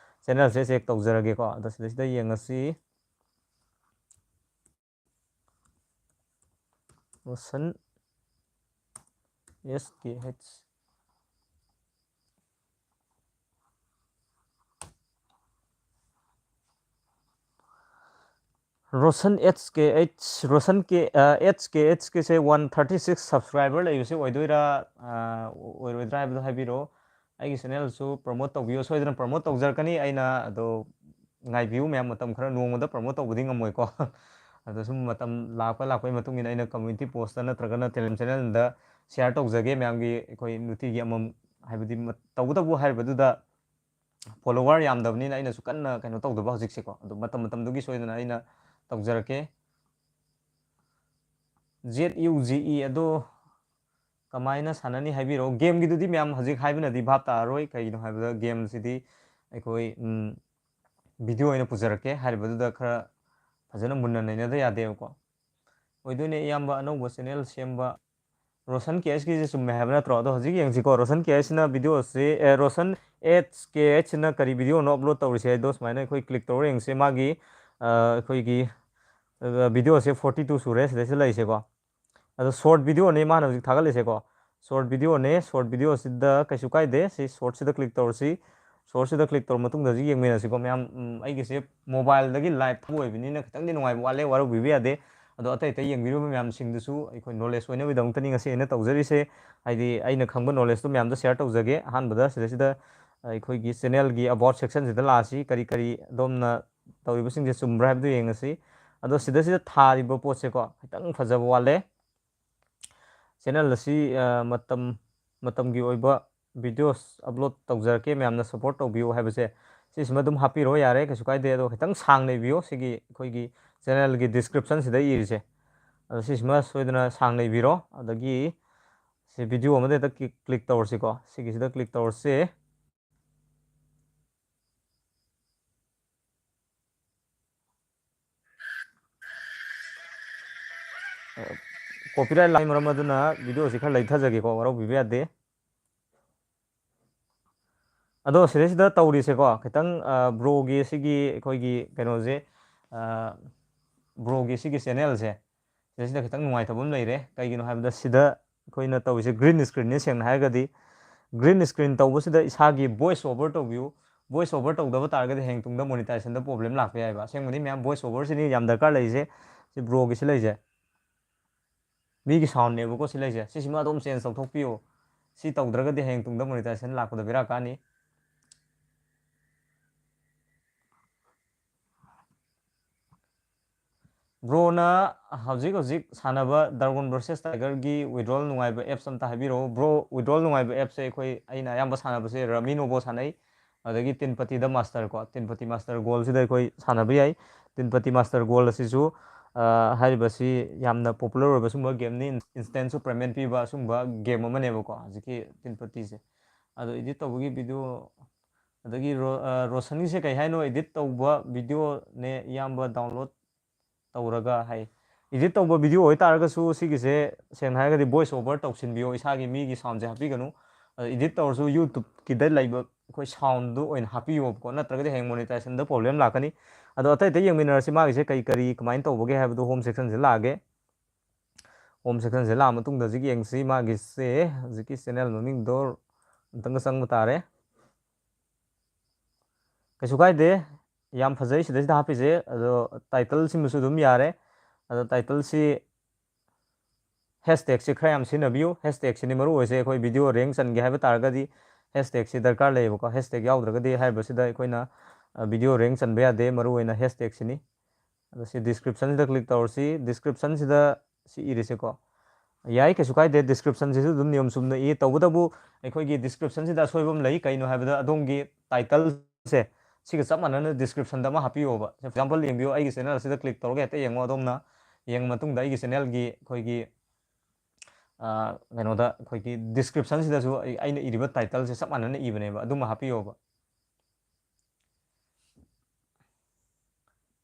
channelꯁꯦ check ꯇꯧꯖꯔꯒꯦꯀꯣ꯫ ꯑꯗꯣ ꯁꯤꯗꯩꯁꯤꯗ ꯌꯦꯡꯉꯁꯤ꯫ ꯔꯣꯁꯟ ꯑꯦꯁ ꯀꯦ ꯑꯩꯆ꯫ ꯔꯣꯁꯟ ꯑꯦꯁ ꯀꯦ ꯑꯩꯆ, ꯔꯣꯁꯟ ꯀꯦ, ꯑ, ꯑꯦꯁ ꯀꯦ ꯑꯩꯆꯀꯤꯁꯦ one thirty six subscriber ꯂꯩꯕꯁꯦ ꯑꯣꯏꯗꯣꯏꯔꯥ, ꯑ, ꯑꯣꯏꯔꯣꯏꯗ꯭ꯔꯥ ꯍꯥꯏꯕꯗꯣ ꯍꯥꯏꯕꯤꯔꯛꯑꯣ꯫ ꯑꯩꯒꯤ channelꯁꯨ promote ꯇꯧꯕꯤꯌꯨ, ꯁꯣꯏꯗꯅ promote ꯇꯧꯖꯔꯛꯀꯅꯤ ꯑꯩꯅ꯫ ꯑꯗꯣ ꯉꯥꯏꯕꯤꯌꯨ ꯃꯌꯥꯝ, ꯃꯇꯝ ꯈꯔ, ꯅꯣꯡꯃꯗ promote ꯇꯧꯕꯗꯤ ꯉꯝꯃꯣꯏꯀꯣ꯫ ꯑꯗꯣ ꯁꯨꯝ ꯃꯇꯝ ꯂꯥꯛꯄ ꯂꯥꯛꯄꯒꯤ ꯃꯇꯨꯡ ꯏꯟꯅ ꯑꯩꯅ community postꯇ ꯅꯠꯇ꯭ꯔꯒꯅ Telegram channelꯗ share ꯇꯧꯖꯒꯦ ꯃꯌꯥꯝꯒꯤ, ꯑꯩꯈꯣꯏ ꯅꯨꯡꯇꯤꯒꯤ ꯑꯃꯃꯝ ꯍꯥꯏꯕꯗꯤ ꯃ-, ꯇꯧꯕꯇꯕꯨ ꯍꯥꯏꯔꯤꯕꯗꯨꯗ follower ꯌꯥꯝꯗꯕꯅꯤꯅ ꯑꯩꯅꯁꯨ ꯀꯟꯅ ꯀꯩꯅꯣ ꯇꯧꯗꯕ ꯍꯧꯖꯤꯛꯁꯦꯀꯣ꯫ ꯑꯗꯨ ꯃꯇꯝ ꯃꯇꯝꯗꯨꯒꯤ ꯁꯣꯏꯗꯅ ꯑꯩꯅ ꯇꯧꯖꯔꯛꯀꯦ꯫ Z U G E ꯑꯗꯣ ꯀꯃꯥꯏꯅ ꯁꯥꯟꯅꯅꯤ ꯍꯥꯏꯕꯤꯔꯛꯑꯣ꯫ Game ꯒꯤꯗꯨꯗꯤ ꯃꯌꯥꯝ ꯍꯧꯖꯤꯛ ꯍꯥꯏꯕꯅꯗꯤ ꯚꯥꯞ ꯇꯥꯔꯔꯣꯏ, ꯀꯩꯒꯤꯅꯣ ꯍꯥꯏꯕꯗ game ꯁꯤꯗꯤ ꯑꯩꯈꯣꯏ, ꯎꯝ, video ꯑꯣꯏꯅ ꯄꯨꯖꯔꯛꯀꯦ꯫ ꯍꯥꯏꯔꯤꯕꯗꯨꯗ ꯈꯔ ꯐꯖꯅ ꯃꯨꯟꯅ ꯅꯩꯅꯗ ꯌꯥꯗꯦꯕꯀꯣ꯫ ꯑꯣꯏꯗꯣꯏꯅꯦ ꯏꯌꯥꯝꯕ, ꯑꯅꯧꯕ channel ꯁꯦꯝꯕ꯫ ꯔꯣꯁꯟ ꯀꯦ ꯑꯩꯆꯀꯤꯁꯦ ꯆꯨꯝꯃꯦ ꯍꯥꯏꯕ ꯅꯠꯇ꯭ꯔꯣ? ꯑꯗꯣ ꯍꯧꯖꯤꯛ ꯌꯦꯡꯁꯤꯀꯣ, ꯔꯣꯁꯟ ꯀꯦ ꯑꯩꯆꯁꯤꯅ videoꯁꯦ, ꯑꯦ, ꯔꯣꯁꯟ H K H ꯁꯤꯅ ꯀꯔꯤ videoꯅꯣ upload ꯇꯧꯔꯤꯁꯦ ꯍꯥꯏꯗꯣ ꯁꯨꯃꯥꯏꯅ ꯑꯩꯈꯣꯏ click ꯇꯧꯔ ꯌꯦꯡꯁꯦ꯫ ꯃꯥꯒꯤ, ꯑ, ꯑꯩꯈꯣꯏꯒꯤ, ꯑ, videoꯁꯦ forty two ꯁꯨꯔꯦ ꯁꯤꯗꯩꯁꯤꯗ ꯂꯩꯔꯤꯁꯦꯀꯣ꯫ ꯑꯗꯣ short videoꯅꯦ ꯃꯥꯅ ꯍꯧꯖꯤꯛ ꯊꯥꯒꯠꯂꯤꯁꯦꯀꯣ꯫ Short videoꯅꯦ, short videoꯁꯤꯗ ꯀꯩꯁꯨ ꯀꯥꯏꯗꯦ꯫ ꯁꯤ shortꯁꯤꯗ click ꯇꯧꯔꯁꯤ꯫ Shortꯁꯤꯗ click ꯇꯧꯔ ꯃꯇꯨꯡꯗ ꯍꯧꯖꯤꯛ ꯌꯦꯡꯃꯤꯟꯅꯁꯤꯀꯣ ꯃꯌꯥꯝ꯫ ꯎꯝ, ꯑꯩꯒꯤꯁꯦ mobileꯗꯒꯤ live ꯊꯥꯕ ꯑꯣꯏꯕꯅꯤꯅ ꯈꯤꯇꯪꯗꯤ ꯅꯨꯡꯉꯥꯏꯕ ꯋꯥꯠꯂꯦ, ꯋꯥꯔꯧꯕꯤꯕ ꯌꯥꯗꯦ꯫ ꯑꯗꯣ ꯑꯇꯩ ꯑꯇꯩ ꯌꯦꯡꯕꯤꯔꯤꯕ ꯃꯌꯥꯝꯁꯤꯡꯗꯨꯁꯨ ꯑꯩꯈꯣꯏ knowledge ꯑꯣꯏꯅꯕꯒꯤꯗꯃꯛꯇꯅꯤ ꯉꯁꯤ ꯑꯩꯅ ꯇꯧꯖꯔꯤꯁꯦ꯫ ꯍꯥꯏꯗꯤ ꯑꯩꯅ ꯈꯪꯕ knowledgeꯇꯣ ꯃꯌꯥꯝꯗ share ꯇꯧꯖꯒꯦ꯫ ꯑꯍꯥꯟꯕꯗ ꯁꯤꯗꯩꯁꯤꯗ ꯑꯩꯈꯣꯏꯒꯤ channelꯒꯤ about sectionꯁꯤꯗ ꯂꯥꯛꯑꯁꯤ꯫ ꯀꯔꯤ ꯀꯔꯤ ꯑꯗꯣꯝꯅ ꯇꯧꯔꯤꯕꯁꯤꯡꯁꯦ ꯆꯨꯝꯕ꯭ꯔꯥ ꯍꯥꯏꯕꯗꯨ ꯌꯦꯡꯉꯁꯤ꯫ ꯑꯗꯣ ꯁꯤꯗꯩꯁꯤꯗ ꯊꯥꯔꯤꯕ ꯄꯣꯠꯁꯦꯀꯣ ꯈꯤꯇꯪ ꯐꯖꯕ ꯋꯥꯠꯂꯦ꯫ Channel ꯑꯁꯤ, ꯑ, ꯃꯇꯝ, ꯃꯇꯝꯒꯤ ꯑꯣꯏꯕ videos upload ꯇꯧꯖꯔꯛꯀꯦ, ꯃꯌꯥꯝꯅ support ꯇꯧꯕꯤꯌꯨ ꯍꯥꯏꯕꯁꯦ ꯁꯤꯁꯤꯃ ꯑꯗꯨꯝ ꯍꯥꯞꯄꯤꯔꯣ ꯌꯥꯔꯦ, ꯀꯩꯁꯨ ꯀꯥꯏꯗꯦ꯫ ꯑꯗꯣ ꯈꯤꯇꯪ ꯁꯥꯡꯅ ꯏꯕꯤꯌꯣ, ꯁꯤꯒꯤ ꯑꯩꯈꯣꯏꯒꯤ channelꯒꯤ descriptionꯁꯤꯗ ꯏꯔꯤꯁꯦ꯫ ꯑꯗꯣ ꯁꯤꯁꯤꯃ ꯁꯣꯏꯗꯅ ꯁꯥꯡꯅ ꯏꯕꯤꯔꯣ꯫ ꯑꯗꯒꯤ ꯁꯤ video ꯑꯃꯗ ꯍꯦꯛꯇ click, click ꯇꯧꯔꯁꯤꯀꯣ꯫ ꯁꯤꯒꯤꯁꯤꯗ click ꯇꯧꯔꯁꯤ꯫ Copyright ꯂꯥꯛꯄꯒꯤ ꯃꯔꯝ ꯑꯗꯨꯅ videoꯁꯤ ꯈꯔ ꯂꯩꯊꯖꯒꯦꯀꯣ, ꯋꯥꯔꯧꯕꯤꯕ ꯌꯥꯗꯦ꯫ ꯑꯗꯣ ꯁꯤꯗꯩꯁꯤꯗ ꯇꯧꯔꯤꯁꯦꯀꯣ, ꯈꯤꯇꯪ, ꯑ, broꯒꯤ ꯁꯤꯒꯤ ꯑꯩꯈꯣꯏꯒꯤ ꯀꯩꯅꯣꯁꯦ, ꯑ, broꯒꯤ ꯁꯤꯒꯤ channelꯁꯦ, ꯁꯤꯗꯩꯁꯤꯗ ꯈꯤꯇꯪ ꯅꯨꯡꯉꯥꯏꯇꯕ ꯑꯃ ꯂꯩꯔꯦ꯫ ꯀꯩꯒꯤꯅꯣ ꯍꯥꯏꯕꯗ ꯁꯤꯗ ꯑꯩꯈꯣꯏꯅ ꯇꯧꯔꯤꯁꯦ green screenꯅꯤ꯫ ꯁꯦꯡꯅ ꯍꯥꯏꯔꯒꯗꯤ green screen ꯇꯧꯕꯁꯤꯗ ꯏꯁꯥꯒꯤ voice over ꯇꯧꯕꯤꯌꯨ꯫ Voice over ꯇꯧꯗꯕ ꯇꯥꯔꯒꯗꯤ ꯍꯌꯦꯡ ꯇꯨꯡꯗ monetisation problem ꯂꯥꯛꯄ ꯌꯥꯏꯕ꯫ ꯑꯁꯦꯡꯕꯗꯤ ꯃꯌꯥꯝ voice overꯁꯤꯅꯤ ꯌꯥꯝ ꯗꯔꯀꯥꯔ ꯂꯩꯔꯤꯁꯦ꯫ ꯁꯤ broꯒꯤꯁꯤ ꯂꯩꯁꯦ꯫ ꯃꯤꯒꯤ soundꯅꯦꯕꯀꯣ ꯁꯤ ꯂꯩꯁꯦ꯫ ꯁꯤꯁꯤꯃ ꯑꯗꯨꯝ change ꯇꯧꯊꯣꯛꯄꯤꯌꯨ꯫ ꯁꯤ ꯇꯧꯗ꯭ꯔꯒꯗꯤ ꯍꯌꯦꯡ ꯇꯨꯡꯗ monetisation ꯂꯥꯛꯄꯗ ꯕꯦꯔꯥ ꯀꯥꯅꯤ꯫ ꯕ꯭ꯔꯣꯅ ꯍꯧꯖꯤꯛ ꯍꯧꯖꯤꯛ ꯁꯥꯟꯅꯕ Dragon versus Tigerꯒꯤ withdrawal ꯅꯨꯡꯉꯥꯏꯕ apps ꯑꯝꯇ ꯍꯥꯏꯕꯤꯔꯛꯑꯣ꯫ ꯕ꯭ꯔꯣ, withdrawal ꯅꯨꯡꯉꯥꯏꯕ appꯁꯦ ꯑꯩꯈꯣꯏ, ꯑꯩꯅ ꯑꯌꯥꯝꯕ ꯁꯥꯟꯅꯕꯁꯦ Rummy Novo ꯁꯥꯟꯅꯩ, ꯑꯗꯒꯤ Tinpatti the Master ꯀꯣ, Tinpatti Master Goldꯁꯤꯗ ꯑꯩꯈꯣꯏ ꯁꯥꯟꯅꯕ ꯌꯥꯏ꯫ Tinpatti Master Gold ꯑꯁꯤꯁꯨ, ꯑ, ꯍꯥꯏꯔꯤꯕꯁꯤ ꯌꯥꯝꯅ popular ꯑꯣꯏꯕ ꯁꯨꯝꯕ gameꯅꯤ, instant ꯁꯨ payment ꯄꯤꯕ ꯑꯁꯨꯝꯕ game ꯑꯃꯅꯦꯕꯀꯣ, ꯍꯧꯖꯤꯛꯀꯤ Tinpattiꯁꯦ꯫ ꯑꯗꯣ edit ꯇꯧꯕꯒꯤ video, ꯑꯗꯒꯤ ꯔꯣ-, ꯑ, ꯔꯣꯁꯟꯒꯤꯁꯦ ꯀꯩ ꯍꯥꯏꯅꯣ, edit ꯇꯧꯕ videoꯅꯦ ꯏꯌꯥꯝꯕ download ꯇꯧꯔꯒ ꯍꯥꯏ꯫ Edit ꯇꯧꯕ video ꯑꯣꯏꯇꯥꯔꯒꯁꯨ ꯁꯤꯒꯤꯁꯦ ꯁꯦꯡꯅ ꯍꯥꯏꯔꯒꯗꯤ voice over ꯇꯧꯁꯤꯟꯕꯤꯌꯣ, ꯏꯁꯥꯒꯤ ꯃꯤꯒꯤ soundꯁꯦ ꯍꯥꯞꯄꯤꯒꯅꯨ꯫ ꯑꯗ edit ꯇꯧꯔꯁꯨ YouTubeꯀꯤꯗ ꯂꯩꯕ ꯑꯩꯈꯣꯏ soundꯗꯨ ꯑꯣꯏꯅ ꯍꯥꯞꯄꯤꯌꯣꯕꯀꯣ, ꯅꯠꯇ꯭ꯔꯒꯗꯤ ꯍꯌꯦꯡ monetisation ꯗ problem ꯂꯥꯛꯀꯅꯤ꯫ ꯑꯗꯣ ꯑꯇꯩ ꯑꯇꯩ ꯌꯦꯡꯃꯤꯟꯅꯔꯁꯤ, ꯃꯥꯒꯤꯁꯦ ꯀꯔꯤ ꯀꯔꯤ ꯀꯃꯥꯏꯅ ꯇꯧꯕꯒꯦ ꯍꯥꯏꯕꯗꯨ home section ꯁꯤꯗ ꯂꯥꯛꯑꯒꯦ꯫ Home section ꯁꯤꯗ ꯂꯥꯛꯑ ꯃꯇꯨꯡꯗ ꯍꯧꯖꯤꯛ ꯌꯦꯡꯁꯤ, ꯃꯥꯒꯤꯁꯦ ꯍꯧꯖꯤꯛꯀꯤ channel ꯃꯃꯤꯡꯗꯣ ꯑꯝꯇꯪꯒ ꯆꯪꯕ ꯇꯥꯔꯦ꯫ ꯀꯩꯁꯨ ꯀꯥꯏꯗꯦ, ꯌꯥꯝ ꯐꯖꯩ ꯁꯤꯗꯩꯁꯤꯗ ꯍꯥꯞꯄꯤꯁꯦ꯫ ꯑꯗꯣ title ꯁꯤꯃꯁꯨ ꯑꯗꯨꯝ ꯌꯥꯔꯦ꯫ ꯑꯗꯣ titleꯁꯤ, hashtagꯁꯤ ꯈꯔ ꯌꯥꯝ ꯁꯤꯖꯤꯟꯅꯕꯤꯌꯨ꯫ Hashtagꯁꯤꯅꯤ ꯃꯔꯨ ꯑꯣꯏꯁꯦ꯫ ꯑꯩꯈꯣꯏ video rank ꯆꯟꯒꯦ ꯍꯥꯏꯕ ꯇꯥꯔꯒꯗꯤ hashtagꯁꯤ ꯗꯔꯀꯥꯔ ꯂꯩꯌꯦꯕꯀꯣ꯫ Hashtag ꯌꯥꯎꯗ꯭ꯔꯒꯗꯤ ꯍꯥꯏꯔꯤꯕꯁꯤꯗ ꯑꯩꯈꯣꯏꯅ, ꯑ, video rank ꯆꯟꯕ ꯌꯥꯗꯦ, ꯃꯔꯨ ꯑꯣꯏꯅ hashtagꯁꯤꯅꯤ꯫ ꯑꯗꯣ ꯁꯤ descriptionꯁꯤꯗ click ꯇꯧꯔꯁꯤ꯫ Descriptionꯁꯤꯗ ꯁꯤ ꯏꯔꯤꯁꯦꯀꯣ꯫ ꯌꯥꯏ, ꯀꯩꯁꯨ ꯀꯥꯏꯗꯦ꯫ Descriptionꯁꯤꯁꯨ ꯑꯗꯨꯝ ꯅꯤꯌꯣꯝ ꯆꯨꯝꯅ ꯏ꯫ ꯇꯧꯕꯇꯕꯨ ꯑꯩꯈꯣꯏꯒꯤ descriptionꯁꯤꯗ ꯑꯁꯣꯏꯕ ꯑꯃ ꯂꯩ꯫ ꯀꯩꯅꯣ ꯍꯥꯏꯕꯗ ꯑꯗꯣꯝꯒꯤ titleꯁꯦ ꯁꯤꯒ ꯆꯞ ꯃꯥꯟꯅꯅ descriptionꯗ ꯑꯃ ꯍꯥꯞꯄꯤꯌꯣꯕ꯫ For example ꯌꯦꯡꯕꯤꯌꯨ, ꯑꯩꯒꯤ channel ꯑꯁꯤꯗ click ꯇꯧꯔꯒ ꯍꯦꯛꯇ ꯌꯦꯡꯉꯣ꯫ ꯑꯗꯣꯝꯅ ꯌꯦꯡꯉ ꯃꯇꯨꯡꯗ ꯑꯩꯒꯤ channelꯒꯤ ꯑꯩꯈꯣꯏꯒꯤ, ꯑ, ꯀꯩꯅꯣꯗ ꯑꯩꯈꯣꯏꯒꯤ descriptionꯁꯤꯗꯁꯨ ꯑꯩ, ꯑꯩꯅ ꯏꯔꯤꯕ titleꯁꯦ ꯆꯞ ꯃꯥꯟꯅꯅ ꯏꯕꯅꯦꯕ, ꯑꯗꯨꯃ ꯍꯥꯞꯄꯤꯌꯣꯕ꯫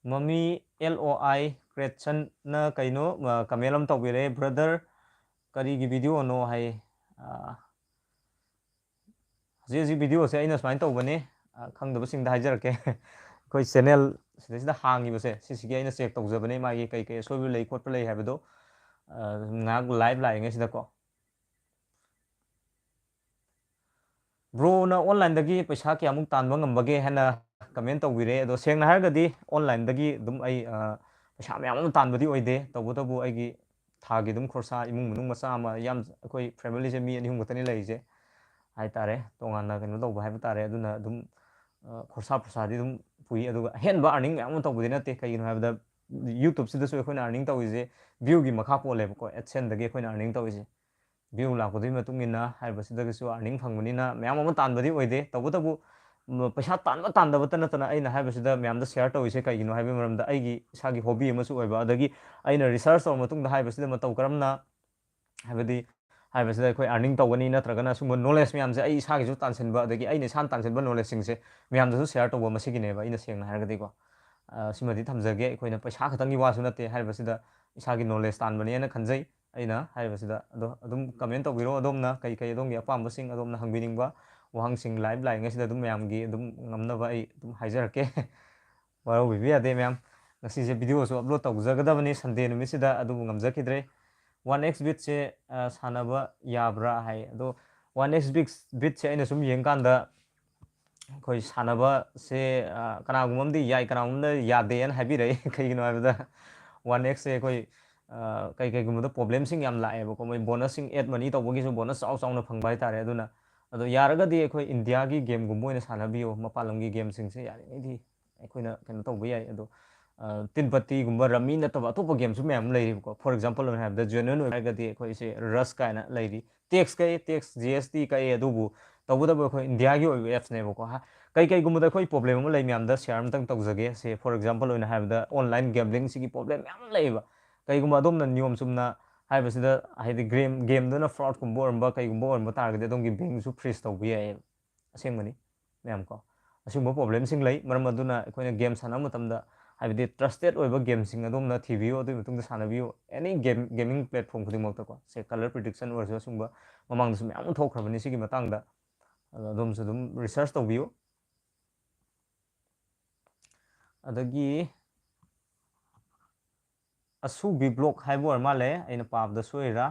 Mummy L O I Creationꯅ ꯀꯩꯅꯣ, ꯑ, comment ꯑꯃ ꯇꯧꯕꯤꯔꯛꯑꯦ, "Brother, ꯀꯔꯤꯒꯤ videoꯅꯣ?" ꯍꯥꯏ꯫ ꯑ, ꯍꯧꯖꯤꯛ ꯍꯧꯖꯤꯛ videoꯁꯦ ꯑꯩꯅ ꯁꯨꯃꯥꯏꯅ ꯇꯧꯕꯅꯤ, ꯑ, ꯈꯪꯗꯕꯁꯤꯡꯗ ꯍꯥꯏꯖꯔꯛꯀꯦ꯫ ꯑꯩꯈꯣꯏ channel ꯁꯤꯗꯩꯁꯤꯗ ꯍꯥꯡꯉꯤꯕꯁꯦ, ꯁꯤꯁꯤꯒꯤ ꯑꯩꯅ check ꯇꯧꯖꯕꯅꯦ, ꯃꯥꯒꯤ ꯀꯩ ꯀꯩ ꯑꯁꯣꯏꯕ ꯂꯩ ꯈꯣꯠꯄ ꯂꯩ ꯍꯥꯏꯕꯗꯣ, ꯑ, ꯉꯥꯏꯍꯥꯛ live ꯂꯥꯛꯏꯉꯩꯁꯤꯗꯀꯣ꯫ Broꯅ onlineꯗꯒꯤ ꯄꯩꯁꯥ ꯀꯌꯥꯃꯨꯛ ꯇꯥꯟꯕ ꯉꯝꯕꯒꯦ ꯍꯥꯏꯅ comment ꯇꯧꯕꯤꯔꯦ꯫ ꯑꯗꯣ ꯁꯦꯡꯅ ꯍꯥꯏꯔꯒꯗꯤ onlineꯗꯒꯤ ꯑꯗꯨꯝ ꯑꯩ, ꯑ, ꯄꯩꯁꯥ ꯃꯌꯥꯝ ꯑꯃ ꯇꯥꯟꯕꯗꯤ ꯑꯣꯏꯗꯦ꯫ ꯇꯧꯕꯇꯕꯨ ꯑꯩꯒꯤ ꯊꯥꯒꯤ ꯑꯗꯨꯝ ꯈꯣꯔꯁꯥ, ꯏꯃꯨꯡ ꯃꯅꯨꯡ ꯃꯆꯥ ꯑꯃ, ꯌꯥꯝ, ꯑꯩꯈꯣꯏ familyꯁꯦ ꯃꯤ ꯑꯅꯤ ꯑꯍꯨꯝ ꯈꯛꯇꯅꯤ ꯂꯩꯔꯤꯁꯦ ꯍꯥꯏꯇꯥꯔꯦ꯫ ꯇꯣꯉꯥꯟꯅ ꯀꯩꯅꯣ ꯇꯧꯕ ꯍꯥꯏꯕ ꯇꯥꯔꯦ꯫ ꯑꯗꯨꯅ ꯑꯗꯨꯝ, ꯑ, ꯈꯣꯔꯁꯥ ꯄꯨꯔꯁꯥꯗꯤ ꯑꯗꯨꯝ ꯄꯨꯏ꯫ ꯑꯗꯨꯒ ꯑꯍꯦꯟꯕ earning ꯃꯌꯥꯝ ꯑꯃ ꯇꯧꯕꯗꯤ ꯅꯠꯇꯦ꯫ ꯀꯩꯒꯤꯅꯣ ꯍꯥꯏꯕꯗ ꯌꯨꯇ꯭ꯌꯨꯕꯁꯤꯗꯁꯨ ꯑꯩꯈꯣꯏꯅ ꯑꯥꯔꯅꯤꯡ ꯇꯧꯔꯤꯁꯦ ꯚ꯭ꯌꯨꯒꯤ ꯃꯈꯥ ꯄꯣꯜꯂꯦꯕꯀꯣ, ꯑꯦꯠꯁꯦꯟꯗꯒꯤ ꯑꯩꯈꯣꯏꯅ ꯑꯥꯔꯅꯤꯡ ꯇꯧꯔꯤꯁꯦ꯫ ꯚ꯭ꯌꯨ ꯂꯥꯛꯄꯗꯨꯒꯤ ꯃꯇꯨꯡ ꯏꯟꯅ ꯍꯥꯏꯔꯤꯕꯁꯤꯗꯒꯤꯁꯨ ꯑꯥꯔꯅꯤꯡ ꯐꯪꯕꯅꯤꯅ ꯃꯌꯥꯝ ꯑꯃ ꯇꯥꯟꯕꯗꯤ ꯑꯣꯏꯗꯦ꯫ ꯇꯧꯕꯇꯕꯨ ꯄꯩꯁꯥ ꯇꯥꯟꯕ ꯇꯥꯟꯗꯕꯇ ꯅꯠꯇꯅ ꯑꯩꯅ ꯍꯥꯏꯕꯁꯤꯗ ꯃꯌꯥꯝꯗ ꯁꯤꯌꯥꯔ ꯇꯧꯔꯤꯁꯦ ꯀꯩꯒꯤꯅꯣ ꯍꯥꯏꯕꯒꯤ ꯃꯔꯝꯗꯗ ꯑꯩꯒꯤ ꯏꯁꯥꯒꯤ ꯍꯣꯕꯤ ꯑꯃꯁꯨ ꯑꯣꯏꯕ, ꯑꯗꯒꯤ ꯑꯩꯅ ꯔꯤꯁꯔꯁ ꯇꯧꯔ ꯃꯇꯨꯡꯗ ꯍꯥꯏꯔꯤꯕꯁꯤꯗ ꯃꯇꯧ ꯀꯔꯝꯅ, ꯍꯥꯏꯕꯗꯤ ꯍꯥꯏꯔꯤꯕꯁꯤꯗ ꯑꯩꯈꯣꯏ ꯑꯥꯔꯅꯤꯡ ꯇꯧꯒꯅꯤ ꯅꯠꯇ꯭ꯔꯒꯅ ꯁꯨꯝꯕ ꯅꯣꯂꯦꯖ ꯃꯌꯥꯝꯁꯦ ꯑꯩ ꯏꯁꯥꯒꯤꯁꯨ ꯇꯥꯟꯁꯤꯟꯕ, ꯑꯗꯒꯤ ꯑꯩꯅ ꯏꯁꯥꯅ ꯇꯥꯟꯁꯤꯟꯕ ꯅꯣꯂꯦꯖꯁꯤꯡꯁꯦ ꯃꯌꯥꯝꯗꯁꯨ ꯁꯤꯌꯥꯔ ꯇꯧꯕ, ꯃꯁꯤꯒꯤꯅꯦꯕ ꯑꯩꯅ ꯁꯦꯡꯅ ꯍꯥꯏꯔꯒꯗꯤꯀꯣ꯫ ꯁꯤꯃꯗꯤ ꯊꯝꯖꯒꯦ, ꯑꯩꯈꯣꯏꯅ ꯄꯩꯁꯥ ꯈꯛꯇꯪꯒꯤ ꯋꯥꯁꯨ ꯅꯠꯇꯦ ꯍꯥꯏꯔꯤꯕꯁꯤꯗ, ꯏꯁꯥꯒꯤ ꯅꯣꯂꯦꯖ ꯇꯥꯟꯕꯅꯦꯅ ꯈꯟꯖꯩ꯫ ꯑꯩꯅ ꯍꯥꯏꯔꯤꯕꯁꯤꯗ ꯑꯗꯣ ꯑꯗꯨꯝ ꯀꯃꯦꯟ ꯇꯧꯕꯤꯔꯣ, ꯑꯗꯣꯝꯅ ꯀꯩ ꯀꯩ ꯑꯗꯣꯝꯒꯤ ꯑꯄꯥꯝꯕꯁꯤꯡ, ꯑꯗꯣꯝꯅ ꯍꯪꯕꯤꯅꯤꯡꯕ ꯋꯥꯍꯪꯁꯤꯡ ꯂꯥꯏꯚ ꯂꯥꯛꯏꯉꯩꯁꯤꯗ ꯑꯗꯨꯝ ꯃꯌꯥꯝꯒꯤ ꯑꯗꯨꯝ ꯉꯝꯅꯕ ꯑꯩ ꯑꯗꯨꯝ ꯍꯥꯏꯖꯔꯛꯀꯦ꯫ ꯋꯥꯔꯧꯕꯤꯕ ꯌꯥꯗꯦ ꯃꯌꯥꯝ꯫ ꯉꯁꯤꯁꯦ ꯚꯤꯗꯤꯑꯣꯁꯨ ꯑꯞꯂꯣꯗ ꯇꯧꯖꯒꯗꯕꯅꯤ ꯁꯟꯗꯦ ꯅꯨꯃꯤꯠꯁꯤꯗ, ꯑꯗꯨꯕꯨ ꯉꯝꯖꯈꯤꯗ꯭ꯔꯦ꯫ ꯋꯥꯟ ꯑꯦꯛꯁ ꯕꯤꯠꯁꯦ ꯁꯥꯟꯅꯕ ꯌꯥꯕ꯭ꯔꯥ ꯍꯥꯏ꯫ ꯑꯗꯣ ꯋꯥꯟ ꯑꯦꯛꯁ ꯕꯤꯠꯁꯦ ꯑꯩꯅ ꯁꯨꯝ ꯌꯦꯡꯀꯥꯟꯗ ꯑꯩꯈꯣꯏ ꯁꯥꯟꯅꯕꯁꯦ ꯀꯅꯥꯒꯨꯝꯕ ꯑꯃꯗꯤ ꯌꯥꯏ, ꯀꯅꯥꯒꯨꯝꯕ ꯑꯃꯅ ꯌꯥꯗꯦꯅ ꯍꯥꯏꯕꯤꯔꯛꯏ꯫ ꯀꯩꯒꯤꯅꯣ ꯍꯥꯏꯕꯗ ꯋꯥꯟ ꯑꯦꯛꯁꯁꯦ ꯑꯩꯈꯣꯏ ꯀꯩ ꯀꯩꯒꯨꯝꯕꯗ ꯄ꯭ꯔꯣꯕ꯭ꯂꯦꯝꯁꯤꯡ ꯌꯥꯝ ꯂꯥꯛꯑꯦꯕꯀꯣ꯫ ꯃꯣꯏ ꯕꯣꯅꯁꯁꯤꯡ ꯑꯦꯗ ꯃꯅꯤ ꯇꯧꯕꯒꯤꯁꯨ ꯕꯣꯅꯁ ꯆꯥꯎ ꯆꯥꯎꯅ ꯐꯪꯕ ꯍꯥꯏꯇꯥꯔꯦ꯫ ꯑꯗꯨꯅ ꯑꯗꯣ ꯌꯥꯔꯒꯗꯤ ꯑꯩꯈꯣꯏ ꯏꯟꯗꯤꯌꯥꯒꯤ ꯒꯦꯝꯒꯨꯝꯕ ꯑꯣꯏꯅ ꯁꯥꯟꯅꯕꯤꯌꯨ, ꯃꯄꯥꯟ ꯂꯝꯒꯤ ꯒꯦꯝꯁꯤꯡꯁꯦ ꯌꯥꯔꯤꯉꯩꯗꯤ ꯑꯩꯈꯣꯏꯅ ꯀꯩꯅꯣ ꯇꯧꯕ ꯌꯥꯏ꯫ ꯑꯗꯣ ꯇꯤꯟꯄꯇꯤꯒꯨꯝꯕ, ꯔꯝꯃꯤ ꯅꯠꯇꯕ ꯑꯇꯣꯞꯄ ꯒꯦꯝꯁꯨ ꯃꯌꯥꯝ ꯑꯃ ꯂꯩꯔꯤꯕꯀꯣ꯫ ꯐꯣꯔ ꯑꯦꯛꯖꯥꯝꯄꯜ ꯑꯣꯏꯅ ꯍꯥꯏꯔꯕꯗ, ꯖꯦꯅꯨꯋꯟ ꯑꯣꯏꯅ ꯍꯥꯏꯔꯒꯗꯤ ꯑꯩꯈꯣꯏꯁꯦ ꯔꯁ ꯀꯥꯏꯅ ꯂꯩꯔꯤ꯫ ꯇꯦꯛꯁ ꯀꯛꯑꯦ, ꯇꯦꯛꯁ ꯖꯤ ꯑꯦꯁ ꯇꯤ ꯀꯛꯑꯦ, ꯑꯗꯨꯕꯨ ꯇꯧꯕꯇꯕꯨ ꯑꯩꯈꯣꯏ ꯏꯟꯗꯤꯌꯥꯒꯤ ꯑꯣꯏꯕ ꯑꯦꯞꯁꯅꯦꯕꯀꯣ꯫ ꯀꯩ ꯀꯩꯒꯨꯝꯕꯗ ꯑꯩꯈꯣꯏ ꯄ꯭ꯔꯣꯕ꯭ꯂꯦꯝ ꯑꯃ ꯂꯩ, ꯃꯌꯥꯝꯗ ꯁꯤꯌꯥꯔ ꯑꯃꯇꯪ ꯇꯧꯖꯒꯦ꯫ ꯁꯦ ꯐꯣꯔ ꯑꯦꯛꯖꯥꯝꯄꯜ ꯑꯣꯏꯅ ꯍꯥꯏꯔꯕꯗ, ꯑꯣꯟꯂꯥꯏꯟ ꯒꯦꯝꯕ꯭ꯂꯤꯡꯁꯤꯒꯤ ꯄ꯭ꯔꯣꯕ꯭ꯂꯦꯝ ꯃꯌꯥꯝ ꯑꯃ ꯂꯩꯌꯦꯕ꯫ ꯀꯩꯒꯨꯝꯕ ꯑꯗꯣꯝꯅ ꯅꯤꯌꯣꯝ ꯆꯨꯝꯅ ꯍꯥꯏꯕꯁꯤꯗ, ꯍꯥꯏꯗꯤ ꯒꯦꯝ ꯒꯦꯝꯗꯨꯅ ꯐ꯭ꯔꯣꯗꯀꯨꯝꯕ ꯑꯣꯏꯔꯝꯕ ꯀꯩꯒꯨꯝꯕ ꯑꯣꯏꯔꯝꯕ ꯇꯥꯔꯒꯗꯤ ꯑꯗꯣꯝꯒꯤ ꯕꯦꯡꯁꯨ ꯐ꯭ꯔꯤꯖ ꯇꯧꯕ ꯌꯥꯏꯌꯦꯕ꯫ ꯑꯁꯦꯡꯕꯅꯤ ꯃꯌꯥꯝ ꯀꯣ꯫ ꯑꯁꯤꯒꯨꯝꯕ ꯄ꯭ꯔꯣꯕ꯭ꯂꯦꯝꯁꯤꯡ ꯂꯩ꯫ ꯃꯔꯝ ꯑꯗꯨꯅ ꯑꯩꯈꯣꯏꯅ ꯒꯦꯝ ꯁꯥꯟꯅꯕ ꯃꯇꯝꯗ, ꯍꯥꯏꯕꯗꯤ ꯇ꯭ꯔꯁꯇꯦꯠ ꯑꯣꯏꯕ ꯒꯦꯝꯁꯤꯡ ꯑꯗꯣꯝꯅ ꯊꯤꯕꯤꯌꯨ, ꯑꯗꯨꯒꯤ ꯃꯇꯨꯡꯗ ꯁꯥꯟꯅꯕꯤꯌꯨ꯫ ꯑꯦꯅꯤ ꯒꯦꯝ, ꯒꯦꯃꯤꯡ ꯄ꯭ꯂꯦꯠꯐꯣꯝ ꯈꯨꯗꯤꯡꯃꯛꯇꯀꯣ꯫ ꯁꯦ ꯀꯂꯔ ꯄ꯭ꯔꯤꯗꯤꯛꯁꯟ ꯑꯣꯏꯔꯁꯨ ꯑꯁꯤꯒꯨꯝꯕ ꯃꯃꯥꯡꯗꯁꯨ ꯃꯌꯥꯝ ꯑꯃ ꯊꯣꯛꯈ꯭ꯔꯕꯅꯤ ꯁꯤꯒꯤ ꯃꯇꯥꯡꯗ꯫ ꯑꯗꯣ ꯑꯗꯣꯝꯁꯨ ꯑꯗꯨꯝ ꯔꯤꯁꯔꯁ ꯇꯧꯕꯤꯌꯨ꯫ ꯑꯗꯒꯤ ꯑꯁꯨꯕꯤ ꯕ꯭ꯂꯣꯛ ꯍꯥꯏꯕ ꯑꯣꯏꯔ ꯃꯥꯜꯂꯦ, ꯑꯩꯅ ꯄꯥꯕꯗ ꯁꯣꯏꯔꯤꯔꯥ꯫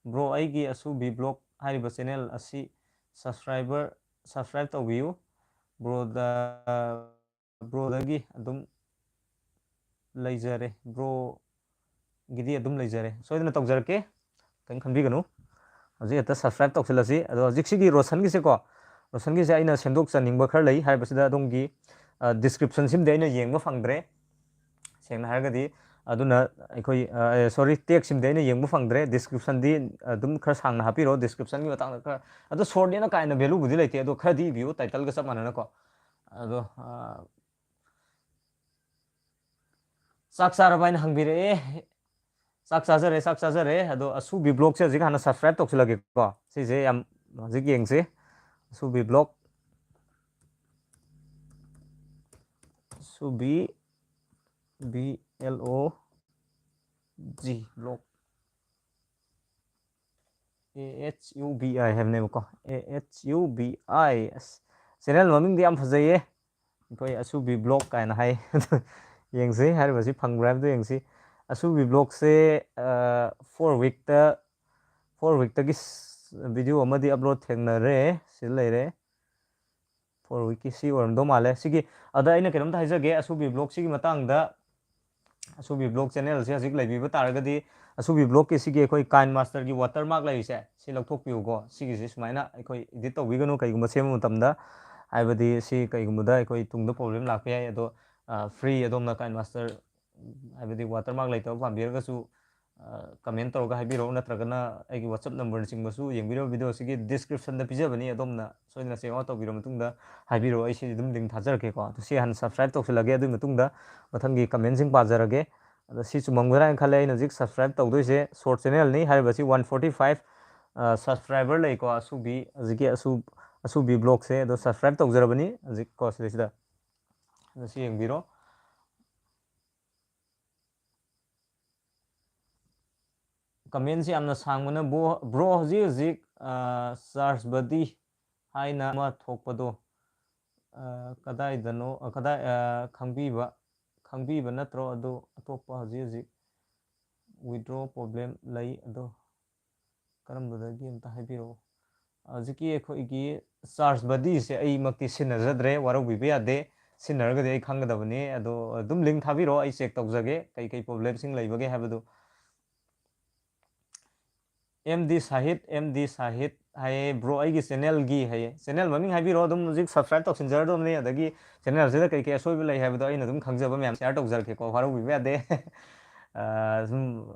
ꯕ꯭ꯔꯣ, ꯑꯩꯒꯤ ꯑꯁꯨꯕꯤ ꯕ꯭ꯂꯣꯛ ꯍꯥꯏꯔꯤꯕ ꯆꯦꯅꯦꯜ ꯑꯁꯤ ꯁꯕꯁꯀ꯭ꯔꯥꯏꯕꯔ, ꯁꯕꯁꯀ꯭ꯔꯥꯏꯕ ꯇꯧꯕꯤꯌꯨ꯫ ꯕ꯭ꯔꯣꯗ, ꯕ꯭ꯔꯣꯗꯒꯤ ꯑꯗꯨꯝ ꯂꯩꯖꯔꯦ, ꯕ꯭ꯔꯣꯒꯤꯗꯤ ꯑꯗꯨꯝ ꯂꯩꯖꯔꯦ, ꯁꯣꯏꯗꯅ ꯇꯧꯖꯔꯛꯀꯦ, ꯀꯔꯤꯝ ꯈꯟꯕꯤꯒꯅꯨ꯫ ꯍꯧꯖꯤꯛ ꯍꯦꯛꯇ ꯁꯕꯁꯀ꯭ꯔꯥꯏꯕ ꯇꯧꯁꯤꯜꯂꯁꯤ꯫ ꯑꯗꯣ ꯍꯧꯖꯤꯛꯁꯤꯒꯤ ꯔꯣꯁꯟꯒꯤꯁꯦꯀꯣ, ꯔꯣꯁꯟꯒꯤꯁꯦ ꯑꯩꯅ ꯁꯦꯝꯗꯣꯛꯆꯅꯤꯡꯕ ꯈꯔ ꯂꯩ ꯍꯥꯏꯕꯁꯤꯗ, ꯑꯗꯣꯝꯒꯤ ꯗꯤꯁꯀ꯭ꯔꯤꯞꯁꯟꯁꯤꯃꯗꯤ ꯑꯩꯅ ꯌꯦꯡꯕ ꯐꯪꯗ꯭ꯔꯦ꯫ ꯁꯦꯡꯅ ꯍꯥꯏꯔꯒꯗꯤ꯫ ꯑꯗꯨꯅ ꯑꯩꯈꯣꯏ, ꯁꯣꯔꯤ, ꯇꯦꯛꯁꯤꯃꯗꯤ ꯑꯩꯅ ꯌꯦꯡꯕ ꯐꯪꯗ꯭ꯔꯦ꯫ ꯗꯤꯁꯀ꯭ꯔꯤꯞꯁꯟꯗꯤ ꯑꯗꯨꯝ ꯈꯔ ꯁꯥꯡꯅ ꯍꯥꯞꯄꯤꯔꯣ, ꯗꯤꯁꯀ꯭ꯔꯤꯞꯁꯟꯒꯤ ꯃꯇꯥꯡꯗ ꯈꯔ꯫ ꯑꯗꯣ ꯁꯣꯔꯠꯅꯦꯅ ꯀꯥꯏꯅ ꯚꯦꯂꯨꯕꯨꯗꯤ ꯂꯩꯇꯦ, ꯑꯗꯣ ꯈꯔꯗꯤ ꯏꯕꯤꯌꯨ, ꯇꯥꯏꯇꯜꯒ ꯆꯞ ꯃꯥꯟꯅꯅꯀꯣ꯫ ꯑꯗꯣ, ꯑ, ꯆꯥꯛ ꯆꯥꯔꯕ ꯍꯥꯏꯅ ꯍꯪꯕꯤꯔꯛꯑꯦ꯫ ꯆꯥꯛ ꯆꯥꯖꯔꯦ, ꯆꯥꯛ ꯆꯥꯖꯔꯦ꯫ ꯑꯗꯣ ꯑꯁꯨꯕꯤ ꯕ꯭ꯂꯣꯛꯁꯦ ꯍꯧꯖꯤꯛ ꯍꯥꯟꯅ ꯁꯕꯁꯀ꯭ꯔꯥꯏꯕ ꯇꯧꯁꯤꯜꯂꯒꯦꯀꯣ꯫ ꯁꯤꯁꯦ ꯌꯥꯝ ꯍꯧꯖꯤꯛ ꯌꯦꯡꯁꯤ꯫ ꯑꯁꯨꯕꯤ ꯕ꯭ꯂꯣꯛ, ꯑꯁꯨꯕꯤ, ꯕꯤ ꯑꯦꯜ ꯑꯣ ꯖꯤ, ꯕ꯭ꯂꯣꯛ꯫ ꯑꯦ ꯑꯩꯆ ꯌꯨ ꯕꯤ ꯑꯥꯏ ꯍꯥꯏꯕꯅꯦꯕꯀꯣ, ꯑꯦ ꯑꯩꯆ ꯌꯨ ꯕꯤ ꯑꯥꯏ꯫ ꯑꯁ, ꯆꯦꯅꯦꯜ ꯃꯃꯤꯡꯗꯤ ꯌꯥꯝ ꯐꯖꯩꯌꯦ, ꯑꯩꯈꯣꯏ ꯑꯁꯨꯕꯤ ꯕ꯭ꯂꯣꯛ ꯀꯥꯏꯅ ꯍꯥꯏ꯫ ꯌꯦꯡꯁꯤ, ꯍꯥꯏꯔꯤꯕꯁꯤ ꯐꯪꯕ꯭ꯔꯥ ꯍꯥꯏꯕꯗꯨ ꯌꯦꯡꯁꯤ꯫ ꯑꯁꯨꯕꯤ ꯕ꯭ꯂꯣꯛꯁꯦ, ꯑ, ꯐꯣꯔ ꯋꯤꯛꯇ, ꯐꯣꯔ ꯋꯤꯛꯇꯒꯤ ꯚꯤꯗꯤꯑꯣ ꯑꯃꯗꯤ ꯑꯞꯂꯣꯗ ꯊꯦꯡꯅꯔꯦ꯫ ꯁꯤꯗ ꯂꯩꯔꯦ꯫ ꯐꯣꯔ ꯋꯤꯛꯀꯤ ꯁꯤ ꯑꯣꯏꯔꯝꯗꯧ ꯃꯥꯜꯂꯦ꯫ ꯁꯤꯒꯤ, ꯑꯗ ꯑꯩꯅ ꯀꯩꯅꯣꯝꯇ ꯍꯥꯏꯖꯒꯦ, ꯑꯁꯨꯕꯤ ꯕ꯭ꯂꯣꯛꯁꯤꯒꯤ ꯃꯇꯥꯡꯗ꯫ ꯑꯁꯨꯕꯤ ꯕ꯭ꯂꯣꯛ ꯆꯦꯅꯦꯜꯁꯦ ꯍꯧꯖꯤꯛ ꯂꯩꯕꯤꯕ ꯇꯥꯔꯒꯗꯤ, ꯑꯁꯨꯕꯤ ꯕ꯭ꯂꯣꯛꯀꯤ ꯁꯤꯒꯤ ꯑꯩꯈꯣꯏ ꯀꯥꯏꯟ ꯃꯥꯁꯇꯔꯒꯤ ꯋꯥꯇꯔ ꯃꯥꯔꯛ ꯂꯩꯔꯤꯁꯦ, ꯁꯤ ꯂꯧꯊꯣꯛꯄꯤꯌꯨꯀꯣ꯫ ꯁꯤꯒꯤꯁꯤ ꯁꯨꯃꯥꯏꯅ ꯑꯩꯈꯣꯏ ꯏꯗꯤꯠ ꯇꯧꯕꯤꯒꯅꯨ ꯀꯩꯒꯨꯝꯕ ꯁꯦꯝꯕ ꯃꯇꯝꯗ, ꯍꯥꯏꯕꯗꯤ ꯁꯤ ꯀꯩꯒꯨꯝꯕꯗ ꯑꯩꯈꯣꯏ ꯇꯨꯡꯗ ꯄ꯭ꯔꯣꯕ꯭ꯂꯦꯝ ꯂꯥꯛꯄ ꯌꯥꯏ꯫ ꯑꯗꯣ, ꯑ, ꯐ꯭ꯔꯤ, ꯑꯗꯣꯝꯅ ꯀꯥꯏꯟ ꯃꯥꯁꯇꯔ, ꯍꯥꯏꯕꯗꯤ ꯋꯥꯇꯔ ꯃꯥꯔꯛ ꯂꯩꯇꯕ ꯄꯥꯝꯕꯤꯔꯒꯁꯨ, ꯑ, ꯀꯃꯦꯟ ꯇꯧꯔꯒ ꯍꯥꯏꯕꯤꯔꯛꯑꯣ, ꯅꯠꯇ꯭ꯔꯒꯅ ꯑꯩꯒꯤ WhatsApp ꯅꯝꯕꯔꯅꯆꯤꯡꯕꯁꯨ ꯌꯦꯡꯕꯤꯔꯤꯕ ꯚꯤꯗꯤꯑꯣꯁꯤꯒꯤ ꯗꯤꯁꯀ꯭ꯔꯤꯞꯁꯟꯗ ꯄꯤꯖꯕꯅꯤ, ꯑꯗꯣꯝꯅ ꯁꯣꯏꯗꯅ ꯆꯦꯛ ꯑꯥꯎꯠ ꯇꯧꯕꯤꯔꯕ ꯃꯇꯨꯡꯗ ꯍꯥꯏꯕꯤꯔꯛꯑꯣ, ꯑꯩ ꯁꯤ ꯑꯗꯨꯝ ꯂꯤꯡ ꯊꯥꯖꯔꯛꯀꯦꯀꯣ꯫ ꯑꯗꯨ ꯁꯤ ꯍꯥꯟꯅ ꯁꯕꯁꯀ꯭ꯔꯥꯏꯕ ꯇꯧꯁꯤꯜꯂꯒꯦ, ꯑꯗꯨꯒꯤ ꯃꯇꯨꯡꯗ ꯃꯊꯪꯒꯤ ꯀꯃꯦꯟꯁꯤꯡ ꯄꯥꯖꯔꯒꯦ꯫ ꯑꯗꯣ ꯁꯤ ꯆꯨꯝꯃꯝꯒꯗ꯭ꯔꯥ ꯍꯥꯏꯅ ꯈꯜꯂꯦ꯫ ꯑꯩꯅ ꯍꯧꯖꯤꯛ ꯁꯕꯁꯀ꯭ꯔꯥꯏꯕ ꯇꯧꯗꯣꯏꯁꯦ ꯁꯣꯔꯠ ꯆꯦꯅꯦꯜꯅꯤ, ꯍꯥꯏꯔꯤꯕꯁꯤ ꯋꯥꯟ ꯐꯣꯔꯇꯤ ꯐꯥꯏꯚ, ꯑ, ꯁꯕꯁꯀ꯭ꯔꯥꯏꯕꯔ ꯂꯩꯀꯣ, ꯑꯁꯨꯕꯤ, ꯍꯧꯖꯤꯛꯀꯤ ꯑꯁꯨ-, ꯑꯁꯨꯕꯤ ꯕ꯭ꯂꯣꯛꯁꯦ꯫ ꯑꯗꯣ ꯁꯕꯁꯀ꯭ꯔꯥꯏꯕ ꯇꯧꯖꯔꯕꯅꯤ ꯍꯧꯖꯤꯛꯀꯣ, ꯁꯤꯗꯩꯁꯤꯗ꯫ ꯑꯗꯣ ꯁꯤ ꯌꯦꯡꯕꯤꯔꯣ꯫ ꯀꯃꯦꯟꯁꯦ ꯌꯥꯝꯅ ꯁꯥꯡꯕꯅ, ꯕ꯭ꯔꯣ, ꯕ꯭ꯔꯣ, ꯍꯧꯖꯤꯛ ꯍꯧꯖꯤꯛ, ꯑ, ꯆꯥꯔꯖ ꯕꯗꯤ ꯍꯥꯏꯅ ꯑꯃ ꯊꯣꯛꯄꯗꯣ, ꯑ, ꯀꯗꯥꯏꯗꯅꯣ, ꯑ, ꯀꯗꯥꯏ, ꯑ, ꯈꯪꯕꯤꯕ, ꯈꯪꯕꯤꯕ ꯅꯠꯇ꯭ꯔꯣ? ꯑꯗꯣ ꯑꯇꯣꯞꯄ ꯍꯧꯖꯤꯛ ꯍꯧꯖꯤꯛ ꯋꯤꯗ꯭ꯔꯣ ꯄ꯭ꯔꯣꯕ꯭ꯂꯦꯝ ꯂꯩ, ꯑꯗꯣ ꯀꯔꯝꯕꯗꯒꯤ ꯑꯝꯇ ꯍꯥꯏꯕꯤꯔꯛꯑꯣ꯫ ꯍꯧꯖꯤꯛꯀꯤ ꯑꯩꯈꯣꯏꯒꯤ ꯆꯥꯔꯖ ꯕꯗꯤꯁꯦ ꯑꯩꯃꯛꯇꯤ ꯁꯤꯖꯤꯟꯅꯖꯗ꯭ꯔꯦ, ꯋꯥꯔꯧꯕꯤꯕ ꯌꯥꯗꯦ꯫ ꯁꯤꯖꯤꯟꯅꯔꯒꯗꯤ ꯑꯩ ꯈꯪꯒꯗꯕꯅꯤ꯫ ꯑꯗꯣ ꯑꯗꯨꯝ ꯂꯤꯡ ꯊꯥꯕꯤꯔꯛꯑꯣ, ꯑꯩ ꯆꯦꯛ ꯇꯧꯖꯒꯦ ꯀꯩ ꯀꯩ ꯄ꯭ꯔꯣꯕ꯭ꯂꯦꯝꯁꯤꯡ ꯂꯩꯕꯒꯦ ꯍꯥꯏꯕꯗꯨ꯫ M D Sahit, M D ꯁꯥꯍꯤꯠ, ꯍꯥꯏꯌꯦ ꯕ꯭ꯔꯣ, ꯑꯩꯒꯤ ꯆꯦꯅꯦꯜꯒꯤ ꯍꯥꯏꯌꯦ꯫ ꯆꯦꯅꯦꯜ ꯃꯃꯤꯡ ꯍꯥꯏꯕꯤꯔꯣ, ꯑꯗꯨꯝ ꯍꯧꯖꯤꯛ ꯁꯕꯁꯀ꯭ꯔꯥꯏꯕ ꯇꯧꯁꯤꯟꯖꯔꯗꯕꯅꯤ꯫ ꯑꯗꯒꯤ ꯆꯦꯅꯦꯜꯁꯤꯗ ꯀꯩ ꯀꯩ ꯑꯁꯣꯏꯕ ꯂꯩ ꯍꯥꯏꯕꯗꯣ ꯑꯩꯅ ꯑꯗꯨꯝ ꯈꯪꯖꯕ ꯃꯌꯥꯝ ꯁꯤꯌꯥꯔ ꯇꯧꯖꯔꯛꯀꯦꯀꯣ, ꯋꯥꯔꯧꯕꯤꯕ ꯌꯥꯗꯦ꯫ ꯑ, ꯁꯨꯝ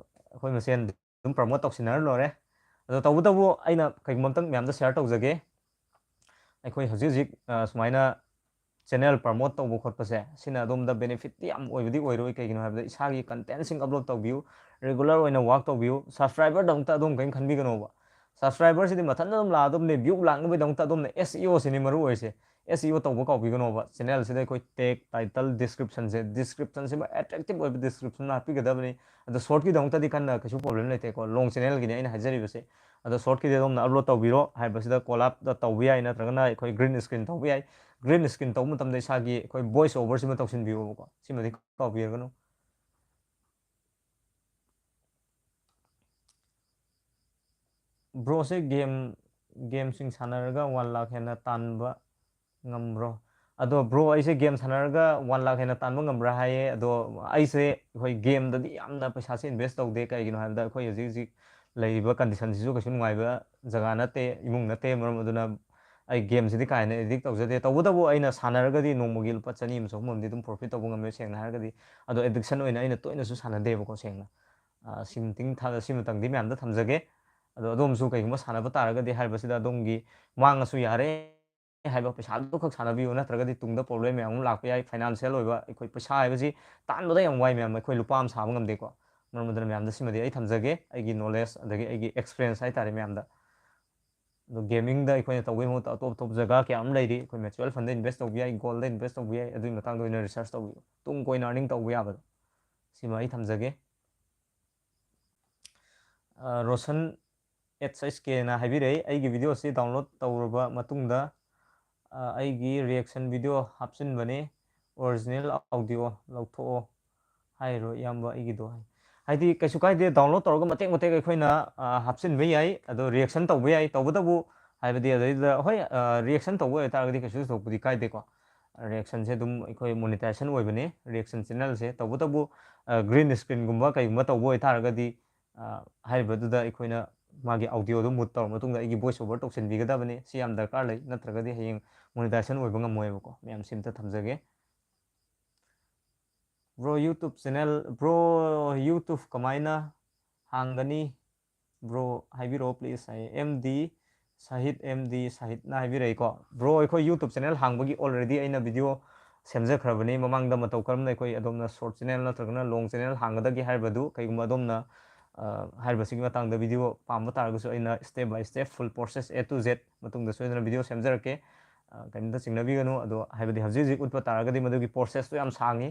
ꯑꯩꯈꯣꯏ ꯃꯁꯦꯟ ꯑꯗꯨꯝ ꯄ꯭ꯔꯃꯣꯠ ꯇꯧꯁꯤꯟꯅꯔ ꯂꯣꯏꯔꯦ꯫ ꯑꯗꯣ ꯇꯧꯕꯇꯕꯨ ꯑꯩꯅ ꯀꯩꯒꯨꯝꯕ ꯑꯝꯇꯪ ꯃꯌꯥꯝꯗ ꯁꯤꯌꯥꯔ ꯇꯧꯖꯒꯦ꯫ ꯑꯩꯈꯣꯏ ꯍꯧꯖꯤꯛ ꯍꯧꯖꯤꯛ, ꯑ, ꯁꯨꯃꯥꯏꯅ ꯆꯦꯅꯦꯜ ꯄ꯭ꯔꯃꯣꯠ ꯇꯧꯕ ꯈꯣꯠꯄꯁꯦ, ꯁꯤꯅ ꯑꯗꯣꯝꯗ ꯕꯦꯅꯤꯐꯤꯠꯇꯤ ꯌꯥꯝ ꯑꯣꯏꯕꯗꯤ ꯑꯣꯏꯔꯣꯏ꯫ ꯀꯩꯒꯤꯅꯣ ꯍꯥꯏꯕꯗ ꯏꯁꯥꯒꯤ ꯀꯟꯇꯦꯟꯁꯤꯡ ꯑꯞꯂꯣꯗ ꯇꯧꯕꯤꯌꯨ, ꯔꯤꯒꯨꯂꯔ ꯑꯣꯏꯅ ꯋꯥꯛ ꯇꯧꯕꯤꯌꯨ꯫ ꯁꯕꯁꯀ꯭ꯔꯥꯏꯕꯔꯗꯃꯛꯇ ꯑꯗꯣꯝ ꯀꯔꯤꯝ ꯈꯟꯕꯤꯒꯅꯣꯕ꯫ ꯁꯕꯁꯀ꯭ꯔꯥꯏꯕꯔꯁꯤꯗꯤ ꯃꯊꯟꯇ ꯑꯗꯨꯝ ꯂꯥꯛꯑꯗꯕꯅꯦ, ꯚ꯭ꯌꯨ ꯂꯥꯛꯅꯕꯒꯤꯗꯃꯛꯇ ꯑꯗꯣꯝꯅ ꯑꯦꯁ ꯏ ꯑꯣ ꯁꯤꯅꯤ ꯃꯔꯨ ꯑꯣꯏꯔꯤꯁꯦ꯫ ꯑꯦꯁ ꯏ ꯑꯣ ꯇꯧꯕ ꯀꯥꯎꯕꯤꯒꯅꯣꯕ꯫ ꯆꯦꯅꯦꯜꯁꯤꯗ ꯑꯩꯈꯣꯏ ꯇꯦꯒ, ꯇꯥꯏꯇꯜ, ꯗꯤꯁꯀ꯭ꯔꯤꯞꯁꯟꯁꯦ, ꯗꯤꯁꯀ꯭ꯔꯤꯞꯁꯟꯁꯤꯃ ꯑꯦꯇ꯭ꯔꯦꯛꯇꯤꯞ ꯑꯣꯏꯕ ꯗꯤꯁꯀ꯭ꯔꯤꯞꯁꯟ ꯍꯥꯞꯄꯤꯒꯗꯕꯅꯤ꯫ ꯑꯗꯣ ꯁꯣꯔꯠꯀꯤꯗꯃꯛꯇꯗꯤ ꯀꯟꯅ ꯀꯩꯁꯨ ꯄ꯭ꯔꯣꯕ꯭ꯂꯦꯝ ꯂꯩꯇꯦꯀꯣ, ꯂꯣꯡ ꯆꯦꯅꯦꯜꯒꯤꯅꯤ ꯑꯩꯅ ꯍꯥꯏꯖꯔꯤꯕꯁꯦ꯫ ꯑꯗꯣ ꯁꯣꯔꯠꯀꯤꯗꯤ ꯑꯗꯣꯝꯅ ꯑꯞꯂꯣꯗ ꯇꯧꯕꯤꯔꯣ, ꯍꯥꯏꯕꯁꯤꯗ ꯀꯣꯂꯥꯞꯇ ꯇꯧꯕ ꯌꯥꯏ, ꯅꯠꯇ꯭ꯔꯒꯅ ꯑꯩꯈꯣꯏ ꯒ꯭ꯔꯤꯟ ꯁ꯭ꯀ꯭ꯔꯤꯟ ꯇꯧꯕ ꯌꯥꯏ꯫ ꯒ꯭ꯔꯤꯟ ꯁ꯭ꯀ꯭ꯔꯤꯟ ꯇꯧꯕ ꯃꯇꯝꯗ ꯏꯁꯥꯒꯤ ꯑꯩꯈꯣꯏ ꯚꯣꯏꯁ ꯑꯣꯚꯔꯁꯤꯃ ꯇꯧꯁꯤꯟꯕꯤꯌꯣꯕꯀꯣ, ꯁꯤꯃꯗꯤ ꯀꯥꯎꯕꯤꯔꯒꯅꯨ꯫ ꯕ꯭ꯔꯣꯁꯦ ꯒꯦꯝ, ꯒꯦꯝꯁꯤꯡ ꯁꯥꯟꯅꯔꯒ ꯋꯥꯟ ꯂꯥꯛ ꯍꯦꯟꯅ ꯇꯥꯟꯕ ꯉꯝꯕ꯭ꯔꯣ? ꯑꯗꯣ ꯕ꯭ꯔꯣ, ꯑꯩꯁꯦ ꯒꯦꯝ ꯁꯥꯟꯅꯔꯒ ꯋꯥꯟ ꯂꯥꯛ ꯍꯦꯟꯅ ꯇꯥꯟꯕ ꯉꯝꯕ꯭ꯔꯥ ꯍꯥꯏꯌꯦ꯫ ꯑꯗꯣ ꯑꯩꯁꯦ ꯑꯩꯈꯣꯏ ꯒꯦꯝꯗꯗꯤ ꯌꯥꯝꯅ ꯄꯩꯁꯥꯁꯦ ꯏꯟꯚꯦꯁ ꯇꯧꯗꯦ꯫ ꯀꯩꯒꯤꯅꯣ ꯍꯥꯏꯕꯗ ꯑꯩꯈꯣꯏ ꯍꯧꯖꯤꯛ ꯍꯧꯖꯤꯛ ꯂꯩꯔꯤꯕ ꯀꯟꯗꯤꯁꯟꯁꯤꯁꯨ ꯀꯩꯁꯨ ꯅꯨꯡꯉꯥꯏꯕ ꯖꯒꯥ ꯅꯠꯇꯦ, ꯏꯃꯨꯡ ꯅꯠꯇꯦ꯫ ꯃꯔꯝ ꯑꯗꯨꯅ ꯑꯩ ꯒꯦꯝꯁꯤꯗꯤ ꯀꯥ ꯍꯦꯟꯅ ꯑꯦꯗꯤꯛ ꯇꯧꯖꯗꯦ꯫ ꯇꯧꯕꯇꯕꯨ ꯑꯩꯅ ꯁꯥꯟꯅꯔꯒꯗꯤ ꯅꯣꯡꯃꯒꯤ ꯂꯨꯄꯥ ꯆꯅꯤ ꯑꯃ ꯆꯍꯨꯝ ꯑꯃꯗꯤ ꯑꯗꯨꯝ ꯄ꯭ꯔꯣꯐꯤꯠ ꯇꯧꯕ ꯉꯝꯃꯦ, ꯁꯦꯡꯅ ꯍꯥꯏꯔꯒꯗꯤ꯫ ꯑꯗꯣ ꯑꯦꯗꯤꯛꯁꯟ ꯑꯣꯏꯅ ꯑꯩꯅ ꯇꯣꯏꯅꯁꯨ ꯁꯥꯟꯅꯗꯦꯕꯀꯣ, ꯁꯦꯡꯅ꯫ ꯑ, ꯁꯤꯃꯇꯪ ꯊꯥ-, ꯁꯤꯃꯇꯪꯗꯤ ꯃꯌꯥꯝꯗ ꯊꯝꯖꯒꯦ꯫ ꯑꯗꯣ ꯑꯗꯣꯝꯁꯨ ꯀꯩꯒꯨꯝꯕ ꯁꯥꯟꯅꯕ ꯇꯥꯔꯒꯗꯤ ꯍꯥꯏꯔꯤꯕꯁꯤꯗ ꯑꯗꯣꯝꯒꯤ ꯃꯥꯡꯉꯁꯨ ꯌꯥꯔꯦ ꯍꯥꯏꯕ ꯄꯩꯁꯥꯗꯨ ꯈꯛ ꯁꯥꯟꯅꯕꯤꯌꯨ, ꯅꯠꯇ꯭ꯔꯒꯗꯤ ꯇꯨꯡꯗ ꯄ꯭ꯔꯣꯕ꯭ꯂꯦꯝ ꯃꯌꯥꯝ ꯑꯃ ꯂꯥꯛꯄ ꯌꯥꯏ꯫ ꯐꯥꯏꯅꯥꯟꯁꯤꯌꯦꯜ ꯑꯣꯏꯕ ꯑꯩꯈꯣꯏ ꯄꯩꯁꯥ ꯍꯥꯏꯕꯁꯤ ꯇꯥꯟꯕꯗ ꯌꯥꯝ ꯋꯥꯏ ꯃꯌꯥꯝ, ꯑꯩꯈꯣꯏ ꯂꯨꯄꯥ ꯑꯃ ꯁꯥꯕ ꯉꯝꯗꯦꯀꯣ꯫ ꯃꯔꯝ ꯑꯗꯨꯅ ꯃꯌꯥꯝꯗ ꯁꯤꯃꯗꯤ ꯑꯩ ꯊꯝꯖꯒꯦ, ꯑꯩꯒꯤ ꯅꯣꯂꯦꯖ ꯑꯗꯒꯤ ꯑꯩꯒꯤ ꯑꯦꯛꯁꯄꯤꯔꯤꯌꯦꯟꯁ ꯍꯥꯏꯇꯥꯔꯦ ꯃꯌꯥꯝꯗ꯫ ꯑꯗꯣ ꯒꯦꯃꯤꯡꯗ ꯑꯩꯈꯣꯏꯅ ꯇꯧꯕꯒꯤ ꯃꯍꯨꯠꯇ ꯑꯇꯣꯞ ꯑꯇꯣꯞꯄ ꯖꯒꯥ ꯀꯌꯥ ꯑꯃ ꯂꯩꯔꯤ꯫ ꯑꯩꯈꯣꯏ ꯃ꯭ꯌꯨꯆꯨꯋꯦꯜ ꯐꯟꯗ ꯏꯟꯚꯦꯁ ꯇꯧꯕ ꯌꯥꯏ, ꯒꯣꯜꯗ ꯏꯟꯚꯦꯁ ꯇꯧꯕ ꯌꯥꯏ, ꯑꯗꯨꯒꯤ ꯃꯇꯥꯡꯗ ꯑꯣꯏꯅ ꯔꯤꯁꯔꯁ ꯇꯧꯕꯤꯌꯨ, ꯇꯨꯡ ꯀꯣꯏꯅ ꯑꯥꯔꯅꯤꯡ ꯇꯧꯕ ꯌꯥꯕꯗꯣ꯫ ꯁꯤꯃ ꯑꯩ ꯊꯝꯖꯒꯦ꯫ ꯑ, ꯔꯣꯁꯟ ꯑꯩꯆ ꯑꯩꯆ ꯀꯦꯅ ꯍꯥꯏꯕꯤꯔꯛꯏ, "ꯑꯩꯒꯤ ꯚꯤꯗꯤꯑꯣꯁꯤ ꯗꯥꯎꯟꯂꯣꯗ ꯇꯧꯔꯕ ꯃꯇꯨꯡꯗ, ꯑ, ꯑꯩꯒꯤ ꯔꯤꯌꯦꯛꯁꯟ ꯚꯤꯗꯤꯑꯣ ꯍꯥꯞꯆꯤꯟꯕꯅꯦ, ꯑꯣꯔꯤꯖꯤꯅꯦꯜ ꯑꯥꯎꯗꯤꯑꯣ ꯂꯧꯊꯣꯛꯑꯣ ꯍꯥꯏꯔꯣ ꯏꯌꯥꯝꯕ ꯑꯩꯒꯤꯗꯣ?" ꯍꯥꯏ꯫ ꯍꯥꯏꯗꯤ ꯀꯩꯁꯨ ꯀꯥꯏꯗꯦ, ꯗꯥꯎꯟꯂꯣꯗ ꯇꯧꯔꯒ ꯃꯇꯦꯛ ꯃꯇꯦꯛ ꯑꯩꯈꯣꯏꯅ, ꯑ, ꯍꯥꯞꯆꯤꯟꯕ ꯌꯥꯏ, ꯑꯗꯣ ꯔꯤꯌꯦꯛꯁꯟ ꯇꯧꯕ ꯌꯥꯏ꯫ ꯇꯧꯕꯇꯕꯨ ꯍꯥꯏꯕꯗꯤ ꯑꯗꯩꯗ, ꯍꯣꯏ, ꯑ, ꯔꯤꯌꯦꯛꯁꯟ ꯇꯧꯕ ꯑꯣꯏꯇꯥꯔꯒꯗꯤ ꯀꯩꯁꯨ ꯊꯣꯏꯗꯣꯛꯄꯗꯤ ꯀꯥꯏꯗꯦꯀꯣ꯫ ꯔꯤꯌꯦꯛꯁꯟꯁꯦ ꯑꯗꯨꯝ ꯑꯩꯈꯣꯏ ꯃꯣꯅꯤꯇꯥꯏꯖꯦꯁꯟ ꯑꯣꯏꯕꯅꯦ, ꯔꯤꯌꯦꯛꯁꯟ ꯆꯦꯅꯦꯜꯁꯦ꯫ ꯇꯧꯕꯇꯕꯨ, ꯑ, ꯒ꯭ꯔꯤꯟ ꯁ꯭ꯀ꯭ꯔꯤꯟꯒꯨꯝꯕ ꯀꯩꯒꯨꯝꯕ ꯇꯧꯕ ꯑꯣꯏꯇꯥꯔꯒꯗꯤ, ꯑ, ꯍꯥꯏꯔꯤꯕꯗꯨꯗ ꯑꯩꯈꯣꯏꯅ ꯃꯥꯒꯤ ꯑꯣꯗꯤꯑꯣꯗꯣ ꯃꯨꯠ ꯇꯧꯔ ꯃꯇꯨꯡꯗ ꯑꯩꯒꯤ ꯚꯣꯏꯁ ꯑꯣꯚꯔ ꯇꯧꯁꯤꯟꯕꯤꯒꯗꯕꯅꯤ꯫ ꯁꯤ ꯌꯥꯝ ꯗꯔꯀꯥꯔ ꯂꯩ, ꯅꯠꯇ꯭ꯔꯒꯗꯤ ꯍꯌꯦꯡ ꯃꯣꯅꯤꯇꯥꯏꯖꯦꯁꯟ ꯑꯣꯏꯕ ꯉꯝꯃꯣꯏꯕꯀꯣ꯫ ꯃꯌꯥꯝ ꯁꯤ ꯑꯝꯇ ꯊꯝꯖꯒꯦ꯫ Bro, YouTube channel, bro, YouTube ꯀꯃꯥꯏꯅ ꯍꯥꯡꯒꯅꯤ? ꯕ꯭ꯔꯣ, ꯍꯥꯏꯕꯤꯔꯛꯑꯣ ꯄ꯭ꯂꯤꯁ ꯍꯥꯏꯌꯦ꯫ M D Sahit, M D ꯁꯥꯍꯤꯠꯅ ꯍꯥꯏꯕꯤꯔꯛꯏꯀꯣ꯫ ꯕ꯭ꯔꯣ, ꯑꯩꯈꯣꯏ ꯌꯨꯇꯨꯕ ꯆꯦꯅꯦꯜ ꯍꯥꯡꯕꯒꯤ ꯑꯣꯜꯔꯦꯗꯤ ꯑꯩꯅ ꯚꯤꯗꯤꯑꯣ ꯁꯦꯝꯖꯈ꯭ꯔꯕꯅꯤ꯫ ꯃꯃꯥꯡꯗ ꯃꯇꯧ ꯀꯔꯝꯅ ꯑꯩꯈꯣꯏ ꯑꯗꯣꯝꯅ ꯁꯣꯔꯠ ꯆꯦꯅꯦꯜ ꯅꯠꯇ꯭ꯔꯒꯅ ꯂꯣꯡ ꯆꯦꯅꯦꯜ ꯍꯥꯡꯒꯗꯒꯦ ꯍꯥꯏꯕꯗꯨ, ꯀꯩꯒꯨꯝꯕ ꯑꯗꯣꯝꯅ, ꯑ, ꯍꯥꯏꯔꯤꯕꯁꯤꯒꯤ ꯃꯇꯥꯡꯗ ꯚꯤꯗꯤꯑꯣ ꯄꯥꯝꯕ ꯇꯥꯔꯒꯁꯨ, ꯑꯩꯅ step by step full process A to Z ꯃꯇꯨꯡꯗ ꯁꯣꯏꯗꯅ ꯚꯤꯗꯤꯑꯣ ꯁꯦꯝꯖꯔꯛꯀꯦ꯫ ꯑ, ꯀꯩꯝꯇ ꯆꯤꯡꯅꯕꯤꯒꯅꯨ꯫ ꯑꯗꯣ ꯍꯥꯏꯕꯗꯤ ꯍꯧꯖꯤꯛ ꯍꯧꯖꯤꯛ ꯎꯠꯄ ꯇꯥꯔꯒꯗꯤ ꯃꯗꯨꯒꯤ ꯄ꯭ꯔꯣꯁꯦꯁꯇꯣ ꯌꯥꯝ ꯁꯥꯡꯉꯤ꯫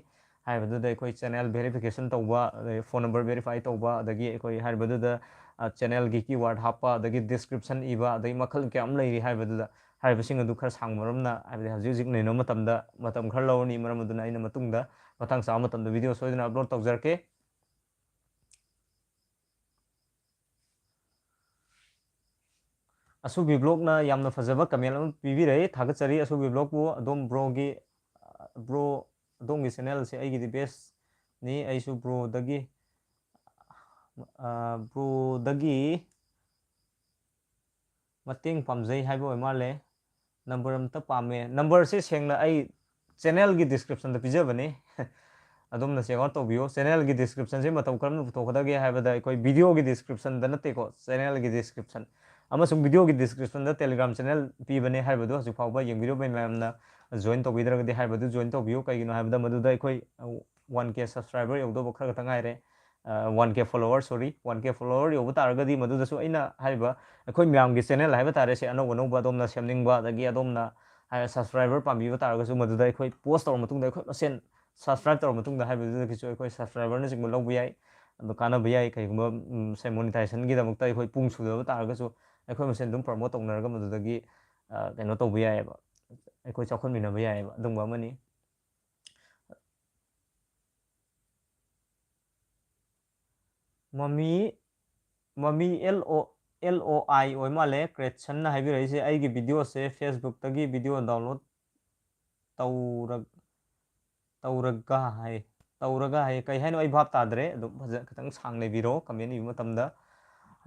ꯍꯥꯏꯕꯗꯨꯗ ꯑꯩꯈꯣꯏ ꯆꯦꯅꯦꯜ ꯚꯦꯔꯤꯐꯤꯀꯦꯁꯟ ꯇꯧꯕ, ꯑꯗꯒꯤ ꯐꯣꯟ ꯅꯝꯕꯔ ꯚꯦꯔꯤꯐꯥꯏ ꯇꯧꯕ, ꯑꯗꯒꯤ ꯑꯩꯈꯣꯏ ꯍꯥꯏꯔꯤꯕꯗꯨꯗ, ꯑ, ꯆꯦꯅꯦꯜꯒꯤ ꯀꯤꯋꯥꯔꯗ ꯍꯥꯞꯄ, ꯑꯗꯒꯤ ꯗꯤꯁꯀ꯭ꯔꯤꯞꯁꯟ ꯏꯕ, ꯑꯗꯒꯤ ꯃꯈꯜ ꯀꯌꯥ ꯑꯃ ꯂꯩꯔꯤ꯫ ꯍꯥꯏꯕꯗꯨꯗ ꯍꯥꯏꯔꯤꯕꯁꯤꯡ ꯑꯗꯨ ꯈꯔ ꯁꯥꯡꯕ ꯃꯔꯝꯅ, ꯍꯥꯏꯕꯗꯤ ꯍꯧꯖꯤꯛ ꯍꯧꯖꯤꯛ ꯅꯩꯅꯕ ꯃꯇꯝꯗ ꯃꯇꯝ ꯈꯔ ꯂꯧꯔꯅꯤ꯫ ꯃꯔꯝ ꯑꯗꯨꯅ ꯑꯩꯅ ꯃꯇꯨꯡꯗ ꯃꯇꯥꯡ ꯆꯥꯕ ꯃꯇꯝꯗ ꯚꯤꯗꯤꯑꯣ ꯁꯣꯏꯗꯅ ꯑꯞꯂꯣꯗ ꯇꯧꯖꯔꯛꯀꯦ꯫ ꯑꯁꯨꯕꯤ ꯕ꯭ꯂꯣꯛꯅ ꯌꯥꯝꯅ ꯐꯖꯕ ꯀꯃꯦꯟ ꯑꯃ ꯄꯤꯕꯤꯔꯛꯏ꯫ ꯊꯥꯒꯠꯆꯔꯤ ꯑꯁꯨꯕꯤ ꯕ꯭ꯂꯣꯛꯄꯨ꯫ ꯑꯗꯣꯝ ꯕ꯭ꯔꯣꯒꯤ, ꯕ꯭ꯔꯣ, ꯑꯗꯣꯝꯒꯤ ꯆꯦꯅꯦꯜꯁꯦ ꯑꯩꯒꯤꯗꯤ ꯕꯦꯁꯅꯤ꯫ ꯑꯩꯁꯨ ꯕ꯭ꯔꯣꯗꯒꯤ, ꯑ, ꯕ꯭ꯔꯣꯗꯒꯤ ꯃꯇꯦꯡ ꯄꯥꯝꯖꯩ ꯍꯥꯏꯕ ꯑꯣꯏ ꯃꯥꯜꯂꯦ꯫ ꯅꯝꯕꯔ ꯑꯝꯇ ꯄꯥꯝꯃꯦ꯫ ꯅꯝꯕꯔꯁꯦ ꯁꯦꯡꯅ ꯑꯩ ꯆꯦꯅꯦꯜꯒꯤ ꯗꯤꯁꯀ꯭ꯔꯤꯞꯁꯟꯗ ꯄꯤꯖꯕꯅꯤ꯫ ꯑꯗꯣꯝꯅ ꯆꯦꯛ ꯑꯥꯎꯠ ꯇꯧꯕꯤꯌꯨ꯫ ꯆꯦꯅꯦꯜꯒꯤ ꯗꯤꯁꯀ꯭ꯔꯤꯞꯁꯟꯁꯦ ꯃꯇꯧ ꯀꯔꯝꯅ ꯄꯨꯊꯣꯛꯀꯗꯒꯦ ꯍꯥꯏꯕꯗ, ꯑꯩꯈꯣꯏ ꯚꯤꯗꯤꯑꯣꯒꯤ ꯗꯤꯁꯀ꯭ꯔꯤꯞꯁꯟꯗ ꯅꯠꯇꯦꯀꯣ, ꯆꯦꯅꯦꯜꯒꯤ ꯗꯤꯁꯀ꯭ꯔꯤꯞꯁꯟ꯫ ꯑꯃꯁꯨꯡ ꯚꯤꯗꯤꯑꯣꯒꯤ ꯗꯤꯁꯀ꯭ꯔꯤꯞꯁꯟꯗ ꯇꯦꯂꯤꯒ꯭ꯔꯥꯝ ꯆꯦꯅꯦꯜ ꯄꯤꯕꯅꯦ ꯍꯥꯏꯕꯗꯨ ꯍꯧꯖꯤꯛ ꯐꯥꯎꯕ ꯌꯦꯡꯕꯤꯔꯕ ꯃꯌꯥꯝꯅ ꯖꯣꯏꯟ ꯇꯧꯕꯤꯗ꯭ꯔꯒꯗꯤ ꯍꯥꯏꯔꯤꯕꯗꯨ ꯖꯣꯏꯟ ꯇꯧꯕꯤꯌꯨ꯫ ꯀꯩꯒꯤꯅꯣ ꯍꯥꯏꯕꯗ ꯃꯗꯨꯗ ꯑꯩꯈꯣꯏ ꯋꯥꯟ ꯀꯦ ꯁꯕꯁꯀ꯭ꯔꯥꯏꯕꯔ ꯌꯧꯗꯧꯕ ꯈꯔ ꯈꯛꯇ ꯉꯥꯏꯔꯦ꯫ ꯋꯥꯟ ꯀꯦ ꯐꯣꯂꯣꯋꯔ, ꯁꯣꯔꯤ, ꯋꯥꯟ ꯀꯦ ꯐꯣꯂꯣꯋꯔ ꯌꯧꯕ ꯇꯥꯔꯒꯗꯤ ꯃꯗꯨꯗꯁꯨ ꯑꯩꯅ ꯍꯥꯏꯔꯤꯕ ꯑꯩꯈꯣꯏ ꯃꯌꯥꯝꯒꯤ ꯆꯦꯅꯦꯜ ꯍꯥꯏꯕ ꯇꯥꯔꯦ, ꯁꯦ ꯑꯅꯧ ꯑꯅꯧꯕ ꯑꯗꯣꯝꯅ ꯁꯦꯝꯅꯤꯡꯕ, ꯑꯗꯒꯤ ꯑꯗꯣꯝꯅ ꯁꯕꯁꯀ꯭ꯔꯥꯏꯕꯔ ꯄꯥꯝꯕꯤꯕ ꯇꯥꯔꯒꯁꯨ ꯃꯗꯨꯗ ꯑꯩꯈꯣꯏ ꯄꯣꯁ ꯇꯧꯔ ꯃꯇꯨꯡꯗ, ꯑꯩꯈꯣꯏ ꯃꯁꯦꯟ ꯁꯕꯁꯀ꯭ꯔꯥꯏꯕ ꯇꯧꯔ ꯃꯇꯨꯡꯗ ꯍꯥꯏꯕꯗꯨꯗꯒꯤꯁꯨ ꯑꯩꯈꯣꯏ ꯁꯕꯁꯀ꯭ꯔꯥꯏꯕꯔꯅꯆꯤꯡꯕ ꯂꯧꯕ ꯌꯥꯏ꯫ ꯑꯗꯣ ꯀꯥꯟꯅꯕ ꯌꯥꯏ꯫ ꯀꯩꯒꯨꯝꯕ, ꯎꯝ, ꯁꯦ ꯃꯣꯅꯤꯇꯥꯏꯖꯦꯁꯟꯒꯤꯗꯃꯛꯇ ꯑꯩꯈꯣꯏ ꯄꯨꯡ ꯁꯨꯗꯕ ꯇꯥꯔꯒꯁꯨ ꯑꯩꯈꯣꯏ ꯃꯁꯦꯟ ꯑꯗꯨꯝ ꯄ꯭ꯔꯃꯣꯠ ꯇꯧꯅꯔꯒ ꯃꯗꯨꯗꯒꯤ, ꯑ, ꯀꯩꯅꯣ ꯇꯧꯕ ꯌꯥꯏꯑꯕ, ꯑꯩꯈꯣꯏ ꯆꯥꯎꯈꯠꯃꯤꯟꯅꯕ ꯌꯥꯏꯑꯕ꯫ ꯑꯗꯨꯝꯕ ꯑꯃꯅꯤ꯫ ꯃꯃꯤ, ꯃꯃꯤ ꯑꯦꯜ ꯑꯣ, ꯑꯦꯜ ꯑꯣ ꯑꯥꯏ ꯑꯣꯏ ꯃꯥꯜꯂꯦ꯫ ꯀ꯭ꯔꯦꯠꯁꯟꯅ ꯍꯥꯏꯕꯤꯔꯛꯏꯁꯦ, "ꯑꯩꯒꯤ ꯚꯤꯗꯤꯑꯣꯁꯦ ꯐꯦꯁꯕꯨꯛꯇꯒꯤ ꯚꯤꯗꯤꯑꯣ ꯗꯥꯎꯟꯂꯣꯗ ꯇꯧꯔ-, ꯇꯧꯔꯒ" ꯍꯥꯏ, "ꯇꯧꯔꯒ" ꯍꯥꯏ꯫ ꯀꯩ ꯍꯥꯏꯅꯣ ꯑꯩ ꯚꯥꯞ ꯇꯥꯗ꯭ꯔꯦ꯫ ꯑꯗꯨꯝ ꯐꯖ-, ꯈꯤꯇꯪ ꯁꯥꯡꯅ ꯏꯕꯤꯔꯣ ꯀꯃꯦꯟ ꯏꯕ ꯃꯇꯝꯗ꯫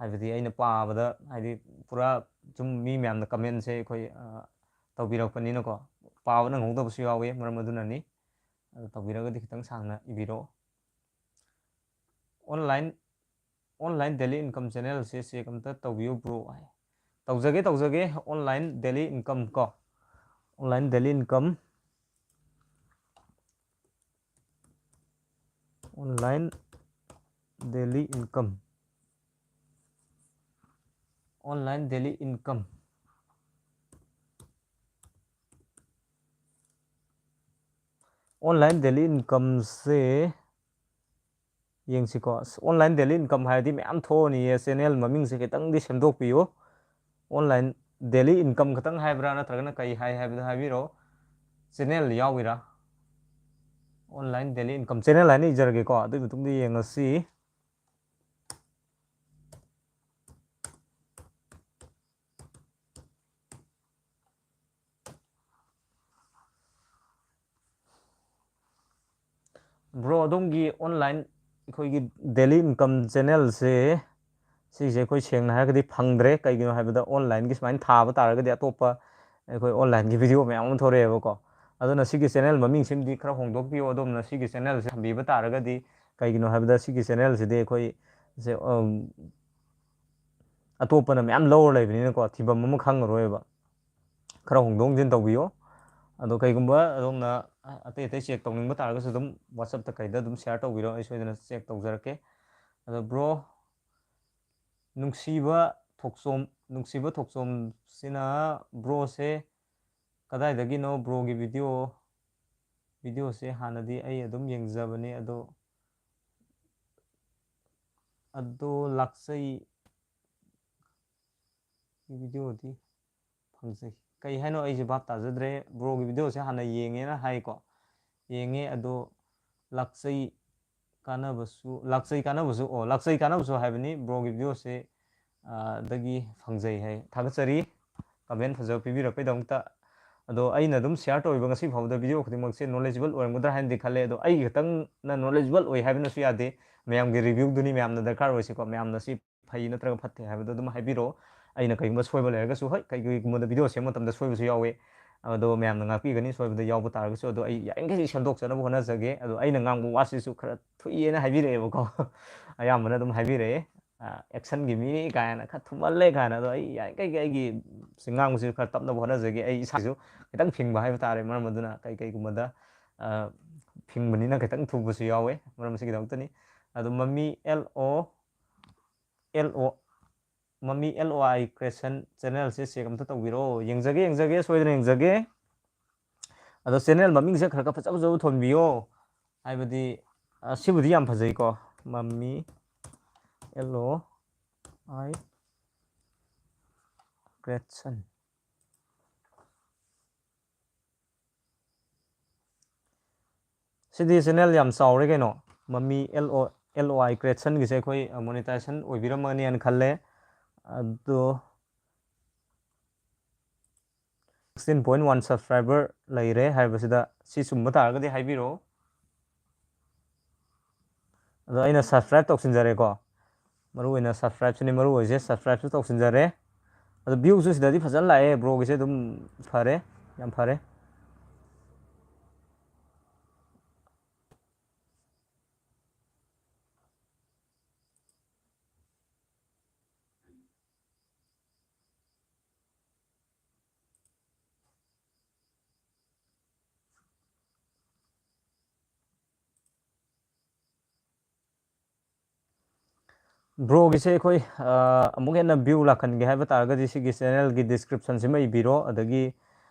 ꯍꯥꯏꯕꯗꯤ ꯑꯩꯅ ꯄꯥꯕꯗ, ꯍꯥꯏꯗꯤ ꯄꯨꯔꯥ ꯁꯨꯝ ꯃꯤ ꯃꯌꯥꯝꯅ ꯀꯃꯦꯟꯁꯦ ꯑꯩꯈꯣꯏ ꯇꯧꯕꯤꯔꯛꯄꯅꯤꯅꯀꯣ, ꯄꯥꯕ ꯅꯪꯍꯧꯗꯕꯁꯨ ꯌꯥꯎꯋꯤ, ꯃꯔꯝ ꯑꯗꯨꯅꯅꯤ꯫ ꯑꯗꯨ ꯇꯧꯕꯤꯔꯒꯗꯤ ꯈꯤꯇꯪ ꯁꯥꯡꯅ ꯏꯕꯤꯔꯛꯑꯣ꯫ ꯑꯣꯟꯂꯥꯏꯟ ꯑꯣꯟꯂꯥꯏꯟ ꯗꯦꯂꯤ ꯏꯟꯀꯝ ꯆꯦꯅꯦꯜꯁꯦ ꯆꯦꯛ ꯑꯝꯇ ꯇꯧꯕꯤꯌꯨ ꯕ꯭ꯔꯣ ꯍꯥꯏ꯫ ꯇꯧꯖꯒꯦ, ꯇꯧꯖꯒꯦ꯫ ꯑꯣꯟꯂꯥꯏꯟ ꯗꯦꯂꯤ ꯏꯟꯀꯝ ꯀꯣ, online daily income, online daily income, online daily income. Online daily ꯏꯟꯀꯝꯁꯦ ꯌꯦꯡꯁꯤꯀꯣ꯫ ꯑꯁ, ꯑꯣꯟꯂꯥꯏꯟ ꯗꯦꯂꯤ ꯏꯟꯀꯝ ꯍꯥꯏꯔꯗꯤ ꯃꯌꯥꯝ ꯊꯣꯛꯑꯅꯤꯌꯦ꯫ ꯆꯦꯅꯦꯜ ꯃꯃꯤꯡꯁꯦ ꯈꯤꯇꯪꯗꯤ ꯁꯦꯝꯗꯣꯛꯄꯤꯌꯨ꯫ ꯑꯣꯟꯂꯥꯏꯟ ꯗꯦꯂꯤ ꯏꯟꯀꯝ ꯈꯛꯇꯪ ꯍꯥꯏꯕ꯭ꯔꯥ, ꯅꯠꯇ꯭ꯔꯒꯅ ꯀꯩ ꯍꯥꯏ ꯍꯥꯏꯕꯗꯣ ꯍꯥꯏꯕꯤꯔꯛꯑꯣ꯫ ꯆꯦꯅꯦꯜ ꯌꯥꯎꯋꯤꯔꯥ? ꯑꯣꯟꯂꯥꯏꯟ ꯗꯦꯂꯤ ꯏꯟꯀꯝ ꯆꯦꯅꯦꯜ ꯍꯥꯏꯅ ꯏꯖꯔꯒꯦꯀꯣ, ꯑꯗꯨꯒꯤ ꯃꯇꯨꯡꯗ ꯌꯦꯡꯉꯁꯤ꯫ ꯕ꯭ꯔꯣ, ꯑꯗꯣꯝꯒꯤ ꯑꯣꯟꯂꯥꯏꯟ ꯑꯩꯈꯣꯏꯒꯤ ꯗꯦꯂꯤ ꯏꯟꯀꯝ ꯆꯦꯅꯦꯜꯁꯦ, ꯁꯤꯁꯦ ꯑꯩꯈꯣꯏ ꯁꯦꯡꯅ ꯍꯥꯏꯔꯒꯗꯤ ꯐꯪꯗ꯭ꯔꯦ꯫ ꯀꯩꯒꯤꯅꯣ ꯍꯥꯏꯕꯗ, ꯑꯣꯟꯂꯥꯏꯟꯒꯤ ꯁꯨꯃꯥꯏꯅ ꯊꯥꯕ ꯇꯥꯔꯒꯗꯤ ꯑꯇꯣꯞꯄ ꯑꯩꯈꯣꯏ ꯑꯣꯟꯂꯥꯏꯟꯒꯤ ꯚꯤꯗꯤꯑꯣ ꯃꯌꯥꯝ ꯑꯃ ꯊꯣꯛꯂꯛꯑꯦꯕꯀꯣ꯫ ꯑꯗꯨꯅ ꯁꯤꯒꯤ ꯆꯦꯅꯦꯜ ꯃꯃꯤꯡꯁꯤꯃꯗꯤ ꯈꯔ ꯍꯣꯡꯗꯣꯛꯄꯤꯌꯣ꯫ ꯑꯗꯣꯝꯅ ꯁꯤꯒꯤ ꯆꯦꯅꯦꯜꯁꯦ ꯊꯝꯕꯤꯕ ꯇꯥꯔꯒꯗꯤ, ꯀꯩꯒꯤꯅꯣ ꯍꯥꯏꯕꯗ ꯁꯤꯒꯤ ꯆꯦꯅꯦꯜꯁꯤꯗꯤ ꯑꯩꯈꯣꯏ ꯁꯦ, ꯑꯝ, ꯑꯇꯣꯞꯄꯅ ꯃꯌꯥꯝ ꯂꯧꯔ ꯂꯩꯕꯅꯤꯅꯀꯣ, ꯊꯤꯐꯝ ꯑꯃ ꯈꯪꯉꯔꯣꯏꯕ꯫ ꯈꯔ ꯍꯣꯡꯗꯣꯛ ꯍꯣꯡꯖꯤꯟ ꯇꯧꯕꯤꯌꯣ꯫ ꯑꯗꯣ ꯀꯩꯒꯨꯝꯕ ꯑꯗꯣꯝꯅ ꯑꯇꯩ ꯑꯇꯩ ꯆꯦꯛ ꯇꯧꯅꯤꯡꯕ ꯇꯥꯔꯒꯁꯨ ꯑꯗꯨꯝ WhatsApp-ꯇ ꯀꯩꯗ ꯑꯗꯨꯝ share ꯇꯧꯕꯤꯔꯣ, ꯑꯩ ꯁꯣꯏꯗꯅ ꯆꯦꯛ ꯇꯧꯖꯔꯛꯀꯦ꯫ ꯑꯗꯣ ꯕ꯭ꯔꯣ, ꯅꯨꯡꯁꯤꯕ ꯊꯣꯛꯆꯣꯝ, ꯅꯨꯡꯁꯤꯕ ꯊꯣꯛꯆꯣꯝꯁꯤꯅ ꯕ꯭ꯔꯣꯁꯦ ꯀꯗꯥꯏꯗꯒꯤꯅꯣ? ꯕ꯭ꯔꯣꯒꯤ ꯚꯤꯗꯤꯑꯣ, ꯚꯤꯗꯤꯑꯣꯁꯦ ꯍꯥꯟꯅꯗꯤ ꯑꯩ ꯑꯗꯨꯝ ꯌꯦꯡꯖꯕꯅꯦ, ꯑꯗꯣ, ꯑꯗꯣ ꯂꯥꯛꯆꯩ ꯚꯤꯗꯤꯑꯣꯗꯤ ꯐꯪꯖꯩ꯫ ꯀꯩ ꯍꯥꯏꯅꯣ? ꯑꯩꯁꯦ ꯚꯥꯞ ꯇꯥꯖꯗ꯭ꯔꯦ꯫ ꯕ꯭ꯔꯣꯒꯤ ꯚꯤꯗꯤꯑꯣꯁꯦ ꯍꯥꯟꯅ ꯌꯦꯡꯉꯦꯅ ꯍꯥꯏꯀꯣ, ꯌꯦꯡꯉꯦ, ꯑꯗꯣ ꯂꯥꯛꯆꯩ ꯀꯥꯟꯅꯕꯁꯨ, ꯂꯥꯛꯆꯩ ꯀꯥꯟꯅꯕꯁꯨ, ꯑꯣ, ꯂꯥꯛꯆꯩ ꯀꯥꯟꯅꯕꯁꯨ ꯍꯥꯏꯕꯅꯤ꯫ ꯕ꯭ꯔꯣꯒꯤ ꯚꯤꯗꯤꯑꯣꯁꯦ, ꯑ, ꯗꯒꯤ ꯐꯪꯖꯩ ꯍꯥꯏ꯫ ꯊꯥꯒꯠꯆꯔꯤ ꯀꯃꯦꯟ ꯐꯖꯕ ꯄꯤꯕꯤꯔꯛꯄꯩꯗꯃꯛꯇ꯫ ꯑꯗꯣ ꯑꯩꯅ ꯑꯗꯨꯝ share ꯇꯧꯔꯤꯕ ꯉꯁꯤ ꯐꯥꯎꯕꯗ ꯚꯤꯗꯤꯑꯣ ꯈꯨꯗꯤꯡꯃꯛꯁꯦ knowledgeable ꯑꯣꯏꯔꯝꯒꯗ꯭ꯔꯥ ꯍꯥꯏꯅꯗꯤ ꯈꯜꯂꯦ, ꯑꯗꯣ ꯑꯩꯒꯤ ꯈꯛꯇꯪꯅ knowledgeable ꯑꯣꯏ ꯍꯥꯏꯕꯅꯁꯨ ꯌꯥꯗꯦ꯫ ꯃꯌꯥꯝꯒꯤ review-ꯗꯨꯅꯤ ꯃꯌꯥꯝꯅ ꯗꯔꯀꯥꯔ ꯑꯣꯏꯁꯤꯀꯣ꯫ ꯃꯌꯥꯝꯅ ꯁꯤ ꯐꯩ ꯅꯠꯇ꯭ꯔꯒ ꯐꯠꯇꯦ ꯍꯥꯏꯕꯗꯣ ꯑꯗꯨꯝ ꯍꯥꯏꯕꯤꯔꯛꯑꯣ꯫ ꯑꯩꯅ ꯀꯩꯒꯨꯝꯕ ꯁꯣꯏꯕ ꯂꯩꯔꯒꯁꯨ, ꯍꯣꯏ, ꯀꯩꯒꯨꯝꯕꯗ ꯚꯤꯗꯤꯑꯣ ꯁꯦꯝꯕ ꯃꯇꯝꯗ ꯁꯣꯏꯕꯁꯨ ꯌꯥꯎꯋꯦ, ꯑꯗꯣ ꯃꯌꯥꯝꯅ ꯉꯥꯛꯄꯤꯒꯅꯤ ꯁꯣꯏꯕꯗ ꯌꯥꯎꯕ ꯇꯥꯔꯒꯁꯨ꯫ ꯑꯗꯣ ꯑꯩ ꯌꯥꯔꯤꯃꯈꯩ ꯁꯦꯝꯗꯣꯛꯆꯅꯕ ꯍꯣꯠꯅꯖꯒꯦ꯫ ꯑꯗꯣ ꯑꯩꯅ ꯉꯥꯡꯕ ꯋꯥꯁꯤꯁꯨ ꯈꯔ ꯊꯨꯏꯌꯦꯅ ꯍꯥꯏꯕꯤꯔꯛꯑꯦꯕꯀꯣ꯫ ꯑꯌꯥꯝꯕꯅ ꯑꯗꯨꯝ ꯍꯥꯏꯕꯤꯔꯛꯑꯦ, "ꯑꯦꯛꯁꯟꯒꯤ ꯃꯤꯅꯤ" ꯀꯥꯏꯅ, "ꯈꯔ ꯊꯨꯃꯜꯂꯦ" ꯀꯥꯏꯅ꯫ ꯑꯗꯣ ꯑꯩ ꯌꯥꯔꯤꯃꯈꯩ ꯑꯩꯒꯤ ꯁꯤ ꯉꯥꯡꯕꯁꯤ ꯈꯔ ꯇꯞꯅꯕ ꯍꯣꯠꯅꯖꯒꯦ꯫ ꯑꯩ ꯏꯁꯥꯁꯨ ꯈꯤꯇꯪ ꯐꯤꯡꯕ ꯍꯥꯏꯕ ꯇꯥꯔꯦ, ꯃꯔꯝ ꯑꯗꯨꯅ ꯀꯩ ꯀꯩꯒꯨꯝꯕꯗ, ꯑ, ꯐꯤꯡꯕꯅꯤꯅ ꯈꯤꯇꯪ ꯊꯨꯕꯁꯨ ꯌꯥꯎꯋꯦ, ꯃꯔꯝ ꯑꯁꯤꯒꯤꯗꯃꯛꯇꯅꯤ꯫ ꯑꯗꯣ ꯃꯃꯤ L O, L O, ꯃꯃꯤ L O I Creation channelꯁꯦ check ꯑꯝꯇ ꯇꯧꯕꯤꯔꯣ꯫ ꯌꯦꯡꯖꯒꯦ, ꯌꯦꯡꯖꯒꯦ, ꯁꯣꯏꯗꯅ ꯌꯦꯡꯖꯒꯦ꯫ ꯑꯗꯣ channel ꯃꯃꯤꯡꯁꯦ ꯈꯔ ꯈꯔ ꯐꯖ ꯐꯖꯕ ꯊꯣꯟꯕꯤꯌꯣ꯫ ꯍꯥꯏꯕꯗꯤ, ꯑ, ꯁꯤꯕꯨꯗꯤ ꯌꯥꯝ ꯐꯖꯩꯀꯣ, ꯃꯃꯤ L O I Creation꯫ CD channel ꯌꯥꯝ ꯆꯥꯎꯔꯦ ꯀꯩꯅꯣ꯫ ꯃꯃꯤ L O, L O I Creationꯒꯤꯁꯦ ꯑꯩꯈꯣꯏ, ꯑ, monetization ꯑꯣꯏꯕꯤꯔꯝꯃꯅꯤꯅ ꯈꯜꯂꯦ꯫ ꯑꯗꯣ sixteen point one subscriber ꯂꯩꯔꯦ ꯍꯥꯏꯕꯁꯤꯗ, ꯁꯤ ꯆꯨꯝꯕ ꯇꯥꯔꯒꯗꯤ ꯍꯥꯏꯕꯤꯔꯛꯑꯣ꯫ ꯑꯗꯣ ꯑꯩꯅ subscribe ꯇꯧꯁꯤꯟꯖꯔꯦꯀꯣ꯫ ꯃꯔꯨ ꯑꯣꯏꯅ subscribeꯁꯤꯅꯤ ꯃꯔꯨ ꯑꯣꯏꯁꯦ꯫ Subscribeꯁꯨ ꯇꯧꯁꯤꯟꯖꯔꯦ꯫ ꯑꯗꯣ viewꯁꯨ ꯁꯤꯗꯗꯤ ꯐꯖꯅ ꯂꯥꯛꯑꯦ꯫ Broꯒꯤꯁꯦ ꯑꯗꯨꯝ ꯐꯔꯦ, ꯌꯥꯝ ꯐꯔꯦ꯫ Broꯒꯤꯁꯦ ꯑꯩꯈꯣꯏ, ꯑ, ꯑꯃꯨꯛ ꯍꯦꯟꯅ view ꯂꯥꯛꯍꯟꯒꯦ ꯍꯥꯏꯕ ꯇꯥꯔꯒꯗꯤ ꯁꯤꯒꯤ channelꯒꯤ descriptionꯁꯤꯃ ꯏꯕꯤꯔꯣ, ꯑꯗꯒꯤ,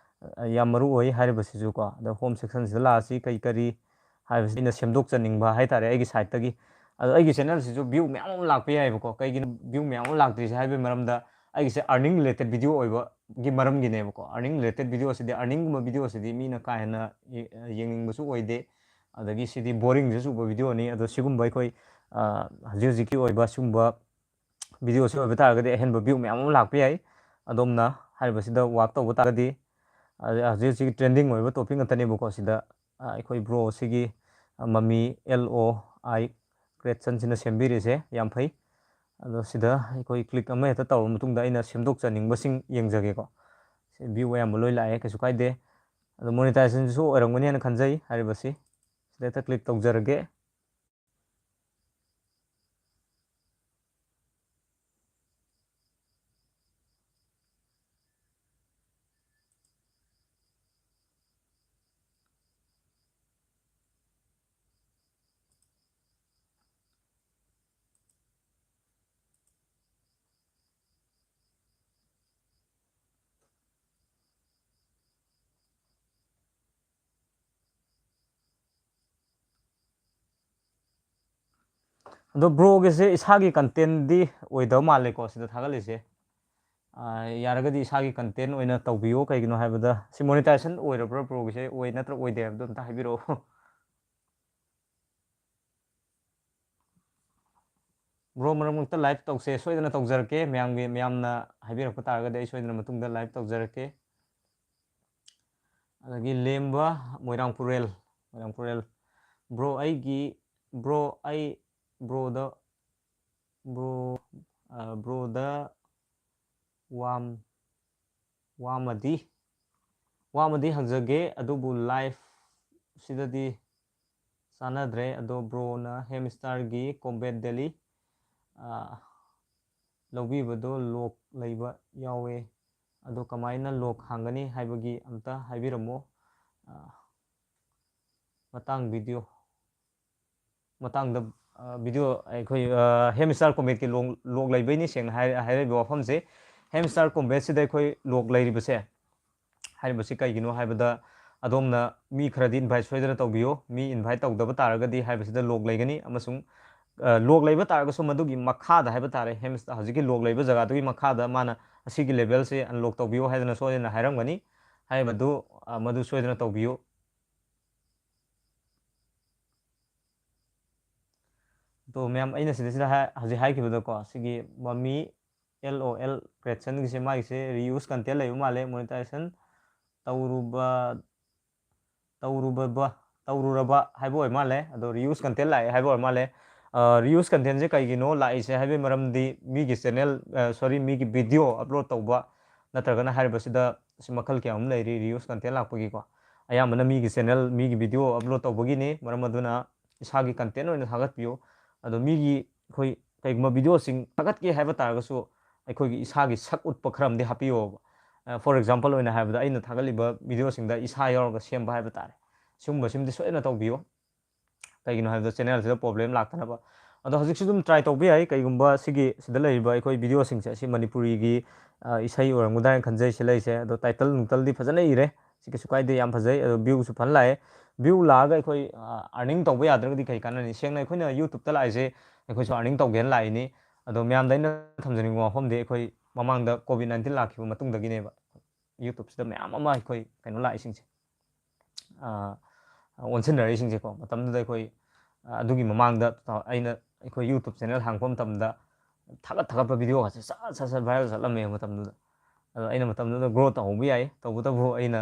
ꯑ, ꯌꯥꯝ ꯃꯔꯨ ꯑꯣꯏ ꯍꯥꯏꯔꯤꯕꯁꯤꯁꯨꯀꯣ꯫ ꯑꯗ home sectionꯁꯤꯗ ꯂꯥꯛꯑꯁꯤ, ꯀꯔꯤ ꯀꯔꯤ ꯍꯥꯏꯕꯁꯤ ꯑꯩꯅ ꯁꯦꯝꯗꯣꯛꯆꯅꯤꯡꯕ ꯍꯥꯏꯇꯥꯔꯦ ꯑꯩꯒꯤ sideꯇꯒꯤ꯫ ꯑꯗꯣ ꯑꯩꯒꯤ channelꯁꯤꯁꯨ view ꯃꯌꯥꯝ ꯑꯃ ꯂꯥꯛꯄ ꯌꯥꯏꯑꯕꯀꯣ꯫ ꯀꯩꯒꯤꯅꯣ view ꯃꯌꯥꯝ ꯑꯃ ꯂꯥꯛꯇ꯭ꯔꯤꯁꯦ ꯍꯥꯏꯕꯒꯤ ꯃꯔꯝꯗ, ꯑꯩꯒꯤꯁꯦ earning related video ꯑꯣꯏꯕꯒꯤ ꯃꯔꯝꯒꯤꯅꯦꯕꯀꯣ꯫ Earning related videoꯁꯤꯗꯤ, earningꯒꯨꯝꯕ videoꯁꯤꯗꯤ ꯃꯤꯅ ꯀꯥ ꯍꯦꯟꯅ ꯌꯦ-, ꯌꯦꯡꯅꯤꯡꯕꯁꯨ ꯑꯣꯏꯗꯦ꯫ ꯑꯗꯒꯤ ꯁꯤꯗꯤ boringꯁꯨ ꯆꯨꯕ videoꯅꯤ꯫ ꯑꯗꯣ ꯁꯤꯒꯨꯝꯕ ꯑꯩꯈꯣꯏ, ꯑ, ꯍꯧꯖꯤꯛ ꯍꯧꯖꯤꯛꯀꯤ ꯑꯣꯏꯕ ꯁꯤꯒꯨꯝꯕ videoꯁꯤ ꯑꯣꯏꯕ ꯇꯥꯔꯒꯗꯤ ꯑꯍꯦꯟꯕ view ꯃꯌꯥꯝ ꯑꯃ ꯂꯥꯛꯄ ꯌꯥꯏ꯫ ꯑꯗꯣꯝꯅ ꯍꯥꯏꯔꯤꯕꯁꯤꯗ work ꯇꯧꯕ ꯇꯥꯔꯒꯗꯤ, ꯑ, ꯍꯧꯖꯤꯛ ꯍꯧꯖꯤꯛ trending ꯑꯣꯏꯕ topic ꯉꯥꯛꯇꯅꯦꯕꯀꯣ꯫ ꯁꯤꯗ, ꯑ, ꯑꯩꯈꯣꯏ bro ꯁꯤꯒꯤ, ꯑ, ꯃꯃꯤ L O I Creationꯁꯤꯅ ꯁꯦꯝꯕꯤꯔꯤꯁꯦ ꯌꯥꯝ ꯐꯩ꯫ ꯑꯗꯣ ꯁꯤꯗ ꯑꯩꯈꯣꯏ click ꯑꯃ ꯍꯦꯛꯇ ꯇꯧꯔꯕ ꯃꯇꯨꯡꯗ ꯑꯩꯅ ꯁꯦꯝꯗꯣꯛꯆꯅꯤꯡꯕꯁꯤꯡ ꯌꯦꯡꯖꯒꯦꯀꯣ꯫ ꯁꯤ view ꯑꯌꯥꯝꯕ ꯂꯣꯏ ꯂꯥꯛꯑꯦ, ꯀꯩꯁꯨ ꯀꯥꯏꯗꯦ꯫ ꯑꯗꯣ monetizationꯁꯨ ꯑꯣꯏꯔꯝꯒꯅꯤ ꯍꯥꯏꯅ ꯈꯟꯖꯩ ꯍꯥꯏꯔꯤꯕꯁꯤ꯫ ꯁꯤꯗ ꯍꯦꯛꯇ click ꯇꯧꯖꯔꯒꯦ꯫ ꯑꯗꯣ ꯕ꯭ꯔꯣꯒꯤꯁꯦ ꯏꯁꯥꯒꯤ contentꯗꯤ ꯑꯣꯏꯗꯕ ꯃꯥꯜꯂꯦꯀꯣ ꯁꯤꯗ ꯊꯥꯒꯠꯂꯤꯁꯦ꯫ ꯑꯥ, ꯌꯥꯔꯒꯗꯤ ꯏꯁꯥꯒꯤ content ꯑꯣꯏꯅ ꯇꯧꯕꯤꯌꯣ꯫ ꯀꯩꯒꯤꯅꯣ ꯍꯥꯏꯕꯗ ꯁꯤ monetization ꯑꯣꯏꯔꯕ꯭ꯔꯥ ꯕ꯭ꯔꯣꯒꯤꯁꯦ? ꯑꯣꯏ ꯅꯠꯇ꯭ꯔ ꯑꯣꯏꯗꯦ ꯍꯥꯏꯕꯗꯣ ꯑꯝꯇ ꯍꯥꯏꯕꯤꯔꯛꯑꯣ꯫ ꯕ꯭ꯔꯣ ꯃꯔꯛ ꯃꯔꯛꯇ live ꯇꯧꯁꯦ, ꯁꯣꯏꯗꯅ ꯇꯧꯖꯔꯛꯀꯦ꯫ ꯃꯌꯥꯝꯒꯤ, ꯃꯌꯥꯝꯅ ꯍꯥꯏꯕꯤꯔꯛꯄ ꯇꯥꯔꯒꯗꯤ ꯑꯩ ꯁꯣꯏꯗꯅ ꯃꯇꯨꯡꯗ live ꯇꯧꯖꯔꯛꯀꯦ꯫ ꯑꯗꯒꯤ ꯂꯦꯝꯕ ꯃꯣꯏꯔꯥꯡꯄꯨꯔꯦꯜ, ꯃꯣꯏꯔꯥꯡꯄꯨꯔꯦꯜ꯫ ꯕ꯭ꯔꯣ ꯑꯩꯒꯤ, ꯕ꯭ꯔꯣ ꯑꯩ, ꯕ꯭ꯔꯣꯗ, ꯕ꯭ꯔꯣ, ꯑ, ꯕ꯭ꯔꯣꯗ ꯋꯥꯝ-, ꯋꯥꯃꯗꯤ, ꯋꯥꯃꯗꯤ ꯍꯪꯖꯒꯦ, ꯑꯗꯨꯕꯨ live ꯁꯤꯗꯗꯤ ꯆꯥꯟꯅꯗ꯭ꯔꯦ꯫ ꯑꯗꯣ ꯕ꯭ꯔꯣꯅ ꯍꯦꯝꯁꯇꯥꯔꯒꯤ combat daily, ꯑ, ꯂꯧꯕꯤꯕꯗꯣ lock ꯂꯩꯕ ꯌꯥꯎꯋꯦ꯫ ꯑꯗꯣ ꯀꯃꯥꯏꯅ lock ꯍꯥꯡꯒꯅꯤ ꯍꯥꯏꯕꯒꯤ ꯑꯝꯇ ꯍꯥꯏꯕꯤꯔꯝꯃꯣ꯫ ꯑ, ꯃꯇꯥꯡ video, ꯃꯇꯥꯡꯗ, ꯑ, video ꯑꯩꯈꯣꯏ, ꯑ, ꯍꯦꯝꯁꯇꯥꯔ combatꯀꯤ lock, lock ꯂꯩꯕꯩꯅꯤ ꯁꯦꯡꯅ ꯍꯥꯏ-, ꯍꯥꯏꯔꯤꯕ ꯋꯥꯐꯝꯁꯦ꯫ ꯍꯦꯝꯁꯇꯥꯔ combatꯁꯤꯗ ꯑꯩꯈꯣꯏ lock ꯂꯩꯔꯤꯕꯁꯦ, ꯍꯥꯏꯔꯤꯕꯁꯤ ꯀꯩꯒꯤꯅꯣ ꯍꯥꯏꯕꯗ, ꯑꯗꯣꯝꯅ ꯃꯤ ꯈꯔꯗꯤ invite ꯁꯣꯏꯗꯅ ꯇꯧꯕꯤꯌꯨ꯫ ꯃꯤ invite ꯇꯧꯗꯕ ꯇꯥꯔꯒꯗꯤ ꯍꯥꯏꯕꯁꯤꯗ lock ꯂꯩꯒꯅꯤ, ꯑꯃꯁꯨꯡ, ꯑ, lock ꯂꯩꯕ ꯇꯥꯔꯒꯁꯨ ꯃꯗꯨꯒꯤ ꯃꯈꯥꯗ ꯍꯥꯏꯕ ꯇꯥꯔꯦ, ꯍꯦꯝꯁ-, ꯍꯧꯖꯤꯛꯀꯤ lock ꯂꯩꯕ ꯖꯒꯥꯗꯨꯒꯤ ꯃꯈꯥꯗ ꯃꯥꯅ ꯑꯁꯤꯒꯤ levelꯁꯦ unlock ꯇꯧꯕꯤꯌꯨ ꯍꯥꯏꯗꯅ ꯁꯣꯏꯗꯅ ꯍꯥꯏꯔꯝꯒꯅꯤ꯫ ꯍꯥꯏꯔꯤꯕꯗꯨ, ꯑ, ꯃꯗꯨ ꯁꯣꯏꯗꯅ ꯇꯧꯕꯤꯌꯨ꯫ ꯑꯗꯣ ꯃꯌꯥꯝ, ꯑꯩꯅ ꯁꯤꯗꯩꯁꯤꯗ ꯍꯥꯏ-, ꯍꯧꯖꯤꯛ ꯍꯥꯏꯈꯤꯕꯗꯀꯣ, ꯁꯤꯒꯤ ꯃꯃꯤ L O L Creationꯒꯤꯁꯦ, ꯃꯥꯒꯤꯁꯦ reuse content ꯂꯩꯕ ꯃꯥꯜꯂꯦ, monetization ꯇꯧꯔꯨꯕ, ꯇꯧꯔꯨꯕꯕ-, ꯇꯧꯔꯨꯔꯕ ꯍꯥꯏꯕ ꯑꯣꯏ ꯃꯥꯜꯂꯦ꯫ ꯑꯗꯣ reuse content ꯂꯥꯛꯑꯦ ꯍꯥꯏꯕ ꯑꯣꯏ ꯃꯥꯜꯂꯦ꯫ ꯔꯤꯌꯨꯁ ꯀꯟꯇꯦꯟꯁꯦ ꯀꯩꯒꯤꯅꯣ ꯂꯥꯛꯏꯁꯦ ꯍꯥꯏꯕꯒꯤ ꯃꯔꯝꯗꯤ ꯃꯤꯒꯤ ꯆꯦꯅꯦꯜ, ꯁꯣꯔꯤ, ꯃꯤꯒꯤ ꯚꯤꯗꯤꯑꯣ ꯑꯞꯂꯣꯗ ꯇꯧꯕ ꯅꯠꯇ꯭ꯔꯒꯅ ꯍꯥꯏꯔꯤꯕꯁꯤꯗ ꯁꯤ ꯃꯈꯜ ꯀꯌꯥ ꯑꯃ ꯂꯩꯔꯤ ꯔꯤꯌꯨꯁ ꯀꯟꯇꯦꯟ ꯂꯥꯛꯄꯒꯤꯀꯣ꯫ ꯑꯌꯥꯝꯕꯅ ꯃꯤꯒꯤ ꯆꯦꯅꯦꯜ, ꯃꯤꯒꯤ ꯚꯤꯗꯤꯑꯣ ꯑꯞꯂꯣꯗ ꯇꯧꯕꯒꯤꯅꯤ꯫ ꯃꯔꯝ ꯑꯗꯨꯅ ꯏꯁꯥꯒꯤ ꯀꯟꯇꯦꯟ ꯑꯣꯏꯅ ꯊꯥꯒꯠꯄꯤꯌꯨ꯫ ꯑꯗꯣ ꯃꯤꯒꯤ ꯑꯩꯈꯣꯏ ꯀꯩꯒꯨꯝꯕ ꯚꯤꯗꯤꯑꯣꯁꯤꯡ ꯊꯥꯒꯠꯀꯦ ꯍꯥꯏꯕ ꯇꯥꯔꯒꯁꯨ ꯑꯩꯈꯣꯏꯒꯤ ꯏꯁꯥꯒꯤ ꯁꯛ ꯎꯠꯄ ꯈꯔ ꯑꯃꯗꯤ ꯍꯥꯞꯄꯤꯌꯣꯕ꯫ ꯐꯣꯔ ꯑꯦꯛꯖꯥꯝꯄꯜ ꯑꯣꯏꯅ ꯍꯥꯏꯕꯗ ꯑꯩꯅ ꯊꯥꯒꯠꯂꯤꯕ ꯚꯤꯗꯤꯑꯣꯁꯤꯡꯗ ꯏꯁꯥ ꯌꯥꯎꯔꯒ ꯁꯦꯝꯕ ꯍꯥꯏꯕ ꯇꯥꯔꯦ꯫ ꯁꯤꯒꯨꯝꯕꯁꯤꯃꯗꯤ ꯁꯣꯏꯗꯅ ꯇꯧꯕꯤꯌꯨ꯫ ꯀꯩꯒꯤꯅꯣ ꯍꯥꯏꯕꯗ ꯆꯦꯅꯦꯜꯁꯤꯗ ꯄ꯭ꯔꯣꯕ꯭ꯂꯦꯝ ꯂꯥꯛꯇꯅꯕ꯫ ꯑꯗꯣ ꯍꯧꯖꯤꯛꯁꯨ ꯑꯗꯨꯝ ꯇ꯭ꯔꯥꯏ ꯇꯧꯕ ꯌꯥꯏ꯫ ꯀꯩꯒꯨꯝꯕ ꯁꯤꯒꯤ ꯁꯤꯗ ꯂꯩꯔꯤꯕ ꯑꯩꯈꯣꯏ ꯚꯤꯗꯤꯑꯣꯁꯤꯡꯁꯦ ꯑꯁꯤ ꯃꯅꯤꯄꯨꯔꯤꯒꯤ, ꯑ, ꯏꯁꯩ ꯑꯣꯏꯔꯝꯒꯗ꯭ꯔꯥ ꯍꯥꯏꯅ ꯈꯟꯖꯩ꯫ ꯁꯤ ꯂꯩꯁꯦ ꯑꯗꯣ ꯇꯥꯏꯇꯜ ꯅꯨꯡꯇꯜꯗꯤ ꯐꯖꯅ ꯏꯔꯦ꯫ ꯁꯤ ꯀꯩꯁꯨ ꯀꯥꯏꯗꯦ, ꯌꯥꯝ ꯐꯖꯩ꯫ ꯑꯗꯣ ꯚ꯭ꯌꯨꯁꯨ ꯐꯖꯅ ꯂꯥꯛꯑꯦ꯫ ꯚ꯭ꯌꯨ ꯂꯥꯛꯑꯒ ꯑꯩꯈꯣꯏ, ꯑ, ꯑꯥꯔꯅꯤꯡ ꯇꯧꯕ ꯌꯥꯗ꯭ꯔꯒꯗꯤ ꯀꯩ ꯀꯥꯟꯅꯅꯤ? ꯁꯦꯡꯅ ꯑꯩꯈꯣꯏꯅ ꯌꯨꯇ꯭ꯌꯨꯕꯇ ꯂꯥꯛꯏꯁꯦ ꯑꯩꯈꯣꯏꯁꯨ ꯑꯥꯔꯅꯤꯡ ꯇꯧꯒꯦꯅ ꯂꯥꯛꯏꯅꯤ꯫ ꯑꯗꯣ ꯃꯌꯥꯝꯗ ꯑꯩꯅ ꯊꯝꯖꯅꯤꯡꯕ ꯋꯥꯐꯝꯗꯤ ꯑꯩꯈꯣꯏ ꯃꯃꯥꯡꯗ ꯀꯣꯚꯤꯗ ꯅꯥꯏꯟꯇꯤꯟ ꯂꯥꯛꯈꯤꯕ ꯃꯇꯨꯡꯗꯒꯤꯅꯦꯕ ꯌꯨꯇ꯭ꯌꯨꯕꯁꯤꯗ ꯃꯌꯥꯝ ꯑꯃ ꯑꯩꯈꯣꯏ ꯀꯩꯅꯣ ꯂꯥꯛꯏꯁꯤꯡꯁꯦ, ꯑ, ꯑꯣꯟꯁꯤꯟꯅꯔꯛꯏꯁꯤꯡꯁꯦꯀꯣ꯫ ꯃꯇꯝꯗꯨꯗ ꯑꯩꯈꯣꯏ, ꯑ, ꯑꯗꯨꯒꯤ ꯃꯃꯥꯡꯗ ꯑꯩꯅ ꯑꯩꯈꯣꯏ ꯌꯨꯇ꯭ꯌꯨꯕ ꯆꯦꯅꯦꯜ ꯍꯥꯡꯉꯛꯄ ꯃꯇꯝꯗ ꯊꯥꯒꯠ ꯊꯥꯒꯠꯄ ꯚꯤꯗꯤꯑꯣꯒꯁꯦ ꯁꯠ ꯁꯠ ꯁꯠ ꯚꯥꯏꯔꯦꯜ ꯆꯠꯂꯝꯃꯦ ꯃꯇꯝꯗꯨꯗ꯫ ꯑꯗꯣ ꯑꯩꯅ ꯃꯇꯝꯗꯨꯗ ꯒ꯭ꯔꯣ ꯇꯧꯍꯧꯕ ꯌꯥꯏ꯫ ꯇꯧꯕꯇꯕꯨ ꯑꯩꯅ,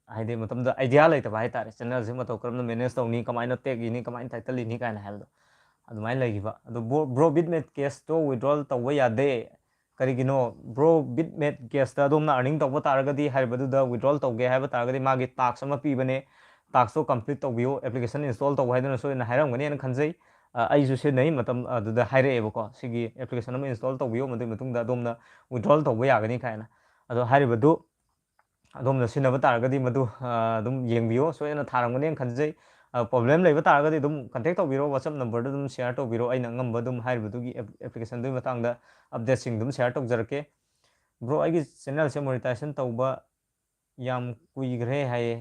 ꯑ, ꯍꯥꯏꯗꯤ ꯃꯇꯝꯗꯨꯗ ꯑꯥꯏꯗꯤꯌꯥ ꯂꯩꯇꯕ ꯍꯥꯏꯇꯥꯔꯦ, ꯆꯦꯅꯦꯜꯁꯦ ꯃꯇꯧ ꯀꯔꯝꯅ ꯃꯦꯅꯦꯖ ꯇꯧꯅꯤ, ꯀꯃꯥꯏꯅ ꯇꯦꯒ ꯏꯅꯤ, ꯀꯃꯥꯏꯅ ꯇꯥꯏꯇꯜ ꯏꯅꯤ ꯀꯥꯏꯅ ꯍꯥꯏꯕꯗꯣ ꯑꯗꯨꯃꯥꯏꯅ ꯂꯩꯈꯤꯕ꯫ ꯑꯗꯣ ꯕ꯭ꯔꯣ, ꯕ꯭ꯔꯣ ꯕꯤꯠꯃꯦꯠ ꯀꯦꯁꯇꯣ ꯋꯤꯗ꯭ꯔꯣꯜ ꯇꯧꯕ ꯌꯥꯗꯦ꯫ ꯀꯔꯤꯒꯤꯅꯣ? ꯕ꯭ꯔꯣ ꯕꯤꯠꯃꯦꯠ ꯀꯦꯁꯇ ꯑꯗꯣꯝꯅ ꯑꯥꯔꯅꯤꯡ ꯇꯧꯕ ꯇꯥꯔꯒꯗꯤ, ꯍꯥꯏꯔꯤꯕꯗꯨꯗ ꯋꯤꯗ꯭ꯔꯣꯜ ꯇꯧꯒꯦ ꯍꯥꯏꯕ ꯇꯥꯔꯒꯗꯤ ꯃꯥꯒꯤ ꯇꯥꯛꯁ ꯑꯃ ꯄꯤꯕꯅꯦ꯫ ꯇꯥꯛꯁꯇꯣ ꯀꯝꯄ꯭ꯂꯤꯠ ꯇꯧꯕꯤꯌꯨ, ꯑꯦꯄ꯭ꯂꯤꯀꯦꯁꯟ ꯏꯟꯁꯇꯣꯜ ꯇꯧꯕ ꯍꯥꯏꯗꯨꯅ ꯁꯣꯏꯗꯅ ꯍꯥꯏꯔꯝꯒꯅꯤꯅ ꯈꯟꯖꯩ꯫ ꯑ, ꯑꯩꯁꯨ ꯁꯤꯖꯤꯟꯅꯩ, ꯃꯇꯝ ꯑꯗꯨꯗ ꯍꯥꯏꯔꯛꯑꯦꯕꯀꯣ, "ꯁꯤꯒꯤ ꯑꯦꯄ꯭ꯂꯤꯀꯦꯁꯟ ꯑꯃ ꯏꯟꯁꯇꯣꯜ ꯇꯧꯕꯤꯌꯨ, ꯃꯗꯨꯒꯤ ꯃꯇꯨꯡꯗ ꯑꯗꯣꯝꯅ ꯋꯤꯗ꯭ꯔꯣꯜ ꯇꯧꯕ ꯌꯥꯒꯅꯤ" ꯀꯥꯏꯅ꯫ ꯑꯗꯣ ꯍꯥꯏꯔꯤꯕꯗꯨ ꯑꯗꯣꯝꯅ ꯁꯤꯖꯤꯟꯅꯕ ꯇꯥꯔꯒꯗꯤ ꯃꯗꯨ, ꯑ, ꯑꯗꯨꯝ ꯌꯦꯡꯕꯤꯌꯨ, ꯁꯣꯏꯗꯅ ꯊꯥꯔꯝꯒꯅꯦꯅ ꯈꯟꯖꯩ꯫ ꯑ, ꯄ꯭ꯔꯣꯕ꯭ꯂꯦꯝ ꯂꯩꯕ ꯇꯥꯔꯒꯗꯤ ꯑꯗꯨꯝ ꯀꯟꯇꯦꯛ ꯇꯧꯕꯤꯔꯣ, WhatsApp ꯅꯝꯕꯔꯗ ꯑꯗꯨꯝ ꯁꯤꯌꯔ ꯇꯧꯕꯤꯔꯣ, ꯑꯩꯅ ꯑꯉꯝꯕ ꯑꯗꯨꯝ ꯍꯥꯏꯔꯤꯕꯗꯨꯒꯤ ꯑꯦꯞ-, ꯑꯦꯄ꯭ꯂꯤꯀꯦꯁꯟꯗꯨꯒꯤ ꯃꯇꯥꯡꯗ ꯑꯞꯗꯦꯠꯁꯤꯡ ꯑꯗꯨꯝ ꯁꯤꯌꯔ ꯇꯧꯖꯔꯛꯀꯦ꯫ ꯕ꯭ꯔꯣ, ꯑꯩꯒꯤ ꯆꯦꯅꯦꯜꯁꯦ ꯃꯣꯅꯤꯇꯥꯏꯖꯦꯁꯟ ꯇꯧꯕ ꯌꯥꯝ ꯀꯨꯏꯈ꯭ꯔꯦ ꯍꯥꯏꯌꯦ꯫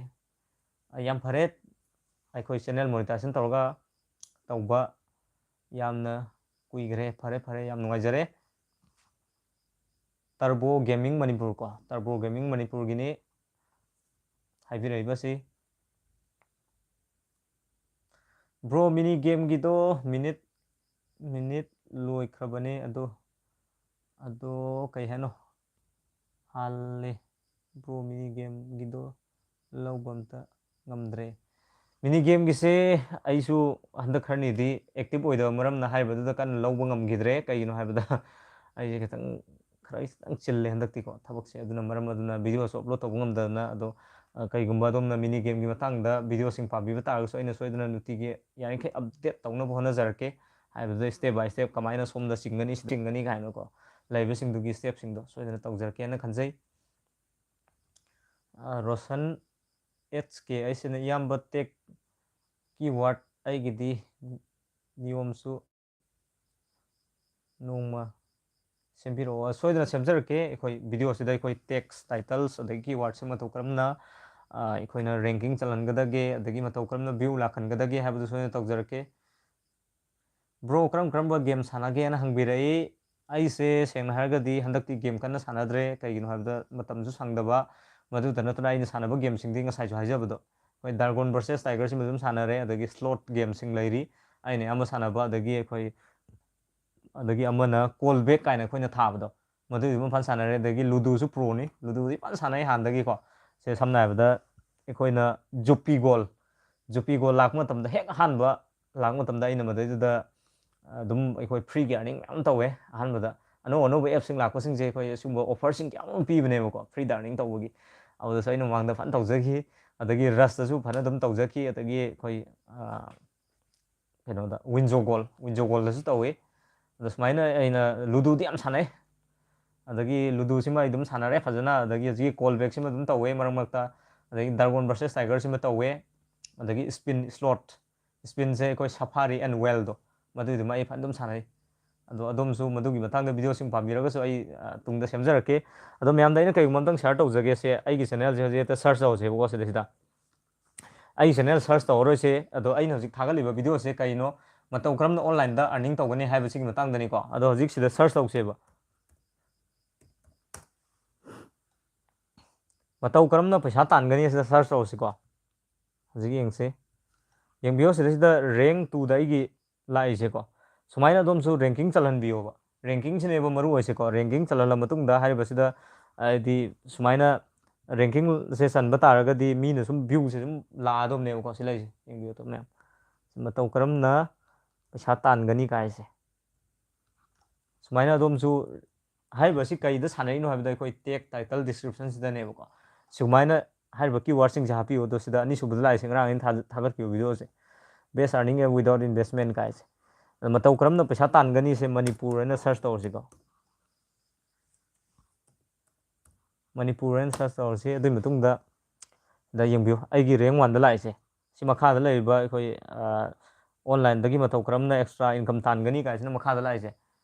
ꯑ, ꯌꯥꯝ ꯐꯔꯦ, ꯑꯩꯈꯣꯏ ꯆꯦꯅꯦꯜ ꯃꯣꯅꯤꯇꯥꯏꯖꯦꯁꯟ ꯇꯧꯔꯒ ꯇꯧꯕ ꯌꯥꯝꯅ ꯀꯨꯏꯈ꯭ꯔꯦ꯫ ꯐꯔꯦ, ꯐꯔꯦ, ꯌꯥꯝ ꯅꯨꯡꯉꯥꯏꯖꯔꯦ꯫ ꯇꯔꯕꯣ ꯒꯦꯃꯤꯡ ꯃꯅꯤꯄꯨꯔ ꯀꯣ, ꯇꯔꯕꯣ ꯒꯦꯃꯤꯡ ꯃꯅꯤꯄꯨꯔꯒꯤꯅꯤ ꯍꯥꯏꯕꯤꯔꯛꯏꯕꯁꯤ꯫ ꯕ꯭ꯔꯣ, ꯃꯤꯅꯤ ꯒꯦꯝꯒꯤꯗꯣ ꯃꯤꯅꯤꯠ, ꯃꯤꯅꯤꯠ ꯂꯣꯏꯈ꯭ꯔꯕꯅꯦ ꯑꯗꯣ, ꯑꯗꯣ ꯀꯩ ꯍꯥꯏꯅꯣ? ꯍꯥꯜꯂꯦ꯫ ꯕ꯭ꯔꯣ, ꯃꯤꯅꯤ ꯒꯦꯝꯒꯤꯗꯣ ꯂꯧꯕ ꯑꯝꯇ ꯉꯝꯗ꯭ꯔꯦ꯫ Mini gameꯒꯤꯁꯦ ꯑꯩꯁꯨ ꯍꯟꯗꯛ ꯈꯔꯅꯤꯗꯤ active ꯑꯣꯏꯗꯕ ꯃꯔꯝꯅ ꯍꯥꯏꯔꯤꯕꯗꯨꯗ ꯀꯟꯅ ꯂꯧꯕ ꯉꯝꯈꯤꯗ꯭ꯔꯦ꯫ ꯀꯩꯒꯤꯅꯣ ꯍꯥꯏꯕꯗ ꯑꯩꯁꯦ ꯈꯤꯇꯪ, ꯈꯔ ꯈꯤꯇꯪ ꯆꯤꯜꯂꯦ ꯍꯟꯗꯛꯇꯤꯀꯣ ꯊꯕꯛꯁꯦ꯫ ꯑꯗꯨꯅ ꯃꯔꯝ ꯑꯗꯨꯅ videoꯁꯨ upload ꯇꯧꯕ ꯉꯝꯗꯗꯅ꯫ ꯑꯗꯣ, ꯑ, ꯀꯩꯒꯨꯝꯕ ꯑꯗꯣꯝꯅ mini gameꯒꯤ ꯃꯇꯥꯡꯗ videoꯁꯤꯡ ꯄꯥꯝꯕꯤꯕ ꯇꯥꯔꯒꯁꯨ ꯑꯩꯅ ꯁꯣꯏꯗꯅ ꯅꯨꯡꯇꯤꯒꯤ ꯌꯥꯔꯤꯈꯩ update ꯇꯧꯅꯕ ꯍꯣꯠꯅꯖꯔꯛꯀꯦ꯫ ꯍꯥꯏꯕꯗꯤ step by step ꯀꯃꯥꯏꯅ ꯁꯣꯝꯗ ꯆꯤꯡꯒꯅꯤ, ꯁꯤꯗ ꯆꯤꯡꯒꯅꯤ ꯀꯥꯏꯅꯀꯣ, ꯂꯩꯕꯁꯤꯡꯗꯨꯒꯤ stepꯁꯤꯡꯗꯣ ꯁꯣꯏꯗꯅ ꯇꯧꯖꯔꯛꯀꯦꯅ ꯈꯟꯖꯩ꯫ ꯑ, ꯔꯣꯁꯟ H K, ꯑꯩꯁꯤꯅ ꯏꯌꯥꯝꯕ tag keyword ꯑꯩꯒꯤꯗꯤ ꯅꯤꯌꯣꯝꯁꯨ ꯅꯣꯡꯃ ꯁꯦꯝꯕꯤꯔꯛꯑꯣ꯫ ꯑ, ꯁꯣꯏꯗꯅ ꯁꯦꯝꯖꯔꯛꯀꯦ꯫ ꯑꯩꯈꯣꯏ videoꯁꯤꯗ ꯑꯩꯈꯣꯏ tags, titles, ꯑꯗꯒꯤ keywordꯁꯦ ꯃꯇꯧ ꯀꯔꯝꯅ, ꯑ, ꯑꯩꯈꯣꯏꯅ ranking ꯆꯜꯍꯟꯒꯗꯒꯦ, ꯑꯗꯒꯤ ꯃꯇꯧ ꯀꯔꯝꯅ view ꯂꯥꯛꯍꯟꯒꯗꯒꯦ ꯍꯥꯏꯕꯗꯨ ꯁꯣꯏꯗꯅ ꯇꯧꯖꯔꯛꯀꯦ꯫ Bro, ꯀꯔꯝ ꯀꯔꯝꯕ game ꯁꯥꯟꯅꯒꯦꯅ ꯍꯪꯕꯤꯔꯛꯏ꯫ ꯑꯩꯁꯦ ꯁꯦꯡꯅ ꯍꯥꯏꯔꯒꯗꯤ ꯍꯟꯗꯛꯇꯤ game ꯀꯟꯅ ꯁꯥꯟꯅꯗ꯭ꯔꯦ, ꯀꯩꯒꯤꯅꯣ ꯍꯥꯏꯕꯗ ꯃꯇꯝꯁꯨ ꯁꯪꯗꯕ꯫ ꯃꯗꯨꯇ ꯅꯠꯇꯅ ꯑꯩꯅ ꯁꯥꯟꯅꯕ gameꯁꯤꯡꯗꯤ ꯉꯁꯥꯏꯁꯨ ꯍꯥꯏꯖꯕꯗꯣ, ꯑꯩꯈꯣꯏ Dragon versus Tigerꯁꯤꯃ ꯑꯗꯨꯝ ꯁꯥꯟꯅꯔꯦ, ꯑꯗꯒꯤ slot gameꯁꯤꯡ ꯂꯩꯔꯤ ꯑꯩꯅ ꯑꯌꯥꯝꯕ ꯁꯥꯟꯅꯕ, ꯑꯗꯒꯤ ꯑꯩꯈꯣꯏ, ꯑꯗꯒꯤ ꯑꯃꯅ Callback ꯀꯥꯏꯅ ꯑꯩꯈꯣꯏꯅ ꯊꯥꯕꯗꯣ, ꯃꯗꯨꯒꯤꯗꯨꯃ ꯐꯖꯅ ꯁꯥꯟꯅꯔꯦ꯫ ꯑꯗꯒꯤ Ludoꯁꯨ proꯅꯤ, Ludoꯗꯤ ꯐꯖꯅ ꯁꯥꯟꯅꯩ ꯍꯥꯟꯅꯗꯒꯤꯀꯣ꯫ ꯁꯦ ꯁꯝꯅ ꯍꯥꯏꯔꯕꯗ ꯑꯩꯈꯣꯏꯅ Juppie Goal, Juppie Goal ꯂꯥꯛꯄ ꯃꯇꯝꯗ, ꯍꯦꯛ ꯑꯍꯥꯟꯕ ꯂꯥꯛꯄ ꯃꯇꯝꯗ ꯑꯩꯅ ꯃꯗꯩꯗꯨꯗ ꯑꯗꯨꯝ ꯑꯩꯈꯣꯏ freeꯒꯤ earning ꯃꯌꯥꯝ ꯇꯧꯋꯦ꯫ ꯑꯍꯥꯟꯕꯗ ꯑꯅꯧ ꯑꯅꯧꯕ appꯁꯤꯡ ꯂꯥꯛꯄꯁꯤꯡꯁꯦ ꯑꯩꯈꯣꯏ ꯁꯤꯒꯨꯝꯕ offerꯁꯤꯡ ꯀꯌꯥ ꯑꯃ ꯄꯤꯕꯅꯦꯕꯀꯣ, freeꯗ earning ꯇꯧꯕꯒꯤ꯫ ꯑꯗꯨꯗꯁꯨ ꯑꯩꯅ ꯃꯃꯥꯡꯗ ꯐꯖꯅ ꯇꯧꯖꯈꯤ꯫ ꯑꯗꯒꯤ Rustꯇꯁꯨ ꯐꯖꯅ ꯑꯗꯨꯝ ꯇꯧꯖꯈꯤ꯫ ꯑꯗꯒꯤ ꯑꯩꯈꯣꯏ, ꯑ, ꯀꯩꯅꯣꯗ, Winzo Goal, Winzo Goalꯗꯁꯨ ꯇꯧꯋꯤ꯫ ꯑꯗꯣ ꯁꯨꯃꯥꯏꯅ ꯑꯩꯅ Ludoꯗꯤ ꯌꯥꯝ ꯁꯥꯟꯅꯩ꯫ ꯑꯗꯒꯤ Ludoꯁꯤꯃ ꯑꯩ ꯑꯗꯨꯝ ꯁꯥꯟꯅꯔꯦ ꯐꯖꯅ꯫ ꯑꯗꯒꯤ ꯍꯧꯖꯤꯛꯀꯤ Callbackꯁꯤꯃ ꯑꯗꯨꯝ ꯇꯧꯋꯦ ꯃꯔꯛ ꯃꯔꯛꯇ꯫ ꯑꯗꯒꯤ Dragon versus Tigerꯁꯤꯃ ꯇꯧꯋꯦ꯫ ꯑꯗꯒꯤ Spin, slot, Spinꯁꯦ ꯑꯩꯈꯣꯏ Safari and Wild, ꯃꯗꯨꯏꯗꯨꯃ ꯑꯩ ꯐꯖꯅ ꯑꯗꯨꯝ ꯁꯥꯟꯅꯩ꯫ ꯑꯗꯣ ꯑꯗꯣꯝꯁꯨ ꯃꯗꯨꯒꯤ ꯃꯇꯥꯡꯗ videoꯁꯤꯡ ꯄꯥꯝꯕꯤꯔꯒꯁꯨ ꯑꯩ, ꯑ, ꯇꯨꯡꯗ ꯁꯦꯝꯖꯔꯛꯀꯦ꯫ ꯑꯗꯣ ꯃꯌꯥꯝꯗ ꯑꯩꯅ ꯀꯩꯒꯨꯝꯕ ꯑꯝꯇꯪ share ꯇꯧꯖꯒꯦꯁꯦ, ꯑꯩꯒꯤ channelꯁꯦ ꯍꯧꯖꯤꯛ ꯍꯦꯛꯇ search ꯇꯧꯁꯦꯕꯀꯣ ꯁꯤꯗꯩꯁꯤꯗ꯫ ꯑꯩ channel search ꯇꯧꯔꯔꯣꯏꯁꯦ, ꯑꯗꯣ ꯑꯩꯅ ꯍꯧꯖꯤꯛ ꯊꯥꯒꯠꯂꯤꯕ videoꯁꯦ ꯀꯩꯅꯣ, ꯃꯇꯧ ꯀꯔꯝꯅ onlineꯗ earning ꯇꯧꯒꯅꯤ ꯍꯥꯏꯕꯁꯤꯒꯤ ꯃꯇꯥꯡꯗꯅꯤꯀꯣ꯫ ꯑꯗꯣ ꯍꯧꯖꯤꯛ ꯁꯤꯗ search ꯇꯧꯁꯦꯕ꯫ ꯃꯇꯧ ꯀꯔꯝꯅ ꯄꯩꯁꯥ ꯇꯥꯟꯒꯅꯤ ꯁꯤꯗ search ꯇꯧꯔꯁꯤꯀꯣ꯫ ꯍꯧꯖꯤꯛ ꯌꯦꯡꯁꯤ꯫ ꯌꯦꯡꯕꯤꯌꯣ, ꯁꯤꯗꯩꯁꯤꯗ rank twoꯗ ꯑꯩꯒꯤ ꯂꯥꯛꯏꯁꯦꯀꯣ꯫ ꯁꯨꯃꯥꯏꯅ ꯑꯗꯣꯝꯁꯨ ranking ꯆꯜꯍꯟꯕꯤꯌꯣꯕ꯫ Rankingꯁꯤꯅꯦꯕ ꯃꯔꯨ ꯑꯣꯏꯁꯦꯀꯣ꯫ Ranking ꯆꯜꯍꯜꯂ ꯃꯇꯨꯡꯗ ꯍꯥꯏꯔꯤꯕꯁꯤꯗ, ꯍꯥꯏꯗꯤ, ꯁꯨꯃꯥꯏꯅ ꯔꯦꯡꯀꯤꯡꯁꯦ ꯆꯟꯕ ꯇꯥꯔꯒꯗꯤ ꯃꯤꯅ ꯁꯨꯝ ꯚ꯭ꯌꯨꯁꯦ ꯁꯨꯝ ꯂꯥꯛꯑꯗꯕꯅꯦꯕꯀꯣ꯫ ꯁꯤ ꯂꯩꯁꯦ ꯌꯦꯡꯕꯤꯌꯨ ꯃꯌꯥꯝ꯫ ꯃꯇꯧ ꯀꯔꯝꯅ ꯄꯩꯁꯥ ꯇꯥꯟꯒꯅꯤ ꯀꯥꯏꯁꯦ꯫ ꯁꯨꯃꯥꯏꯅ ꯑꯗꯣꯝꯁꯨ ꯍꯥꯏꯔꯤꯕ ꯑꯁꯤ ꯀꯩꯗ ꯁꯥꯟꯅꯔꯤꯅꯣ ꯍꯥꯏꯕꯗ ꯑꯩꯈꯣꯏ tag title description ꯁꯤꯗꯅꯦꯕꯀꯣ꯫ ꯁꯨꯃꯥꯏꯅ ꯍꯥꯏꯔꯤꯕ keyword ꯁꯤꯡꯁꯦ ꯍꯥꯞꯄꯤꯌꯨ꯫ ꯑꯗꯣ ꯁꯤꯗ ꯑꯅꯤꯁꯨꯕꯗ ꯂꯥꯛꯏꯁꯦ ꯉꯔꯥꯡ ꯑꯩꯅ ꯊꯥ-, ꯊꯥꯒꯠꯈꯤꯕ video ꯁꯦ, best earning without investment ꯀꯥꯏꯁꯦ꯫ ꯑꯗꯣ ꯃꯇꯧ ꯀꯔꯝꯅ ꯄꯩꯁꯥ ꯇꯥꯟꯒꯅꯤꯁꯦ ꯃꯅꯤꯄꯨꯔ ꯍꯥꯏꯅ search ꯇꯧꯔꯁꯤꯀꯣ꯫ ꯃꯅꯤꯄꯨꯔ ꯍꯥꯏꯅ search ꯇꯧꯔꯁꯤ꯫ ꯑꯗꯨꯒꯤ ꯃꯇꯨꯡꯗ ꯁꯤꯗ ꯌꯦꯡꯕꯤꯌꯨ, ꯑꯩꯒꯤ rank one ꯗ ꯂꯥꯛꯏꯁꯦ꯫ ꯁꯤ ꯃꯈꯥꯗ ꯂꯩꯔꯤꯕ ꯑꯩꯈꯣꯏ, ꯑ, online ꯗꯒꯤ ꯃꯇꯧ ꯀꯔꯝꯅ extra income ꯇꯥꯟꯒꯅꯤ ꯀꯥꯏꯁꯤꯅ ꯃꯈꯥꯗ ꯂꯥꯛꯏꯁꯦ꯫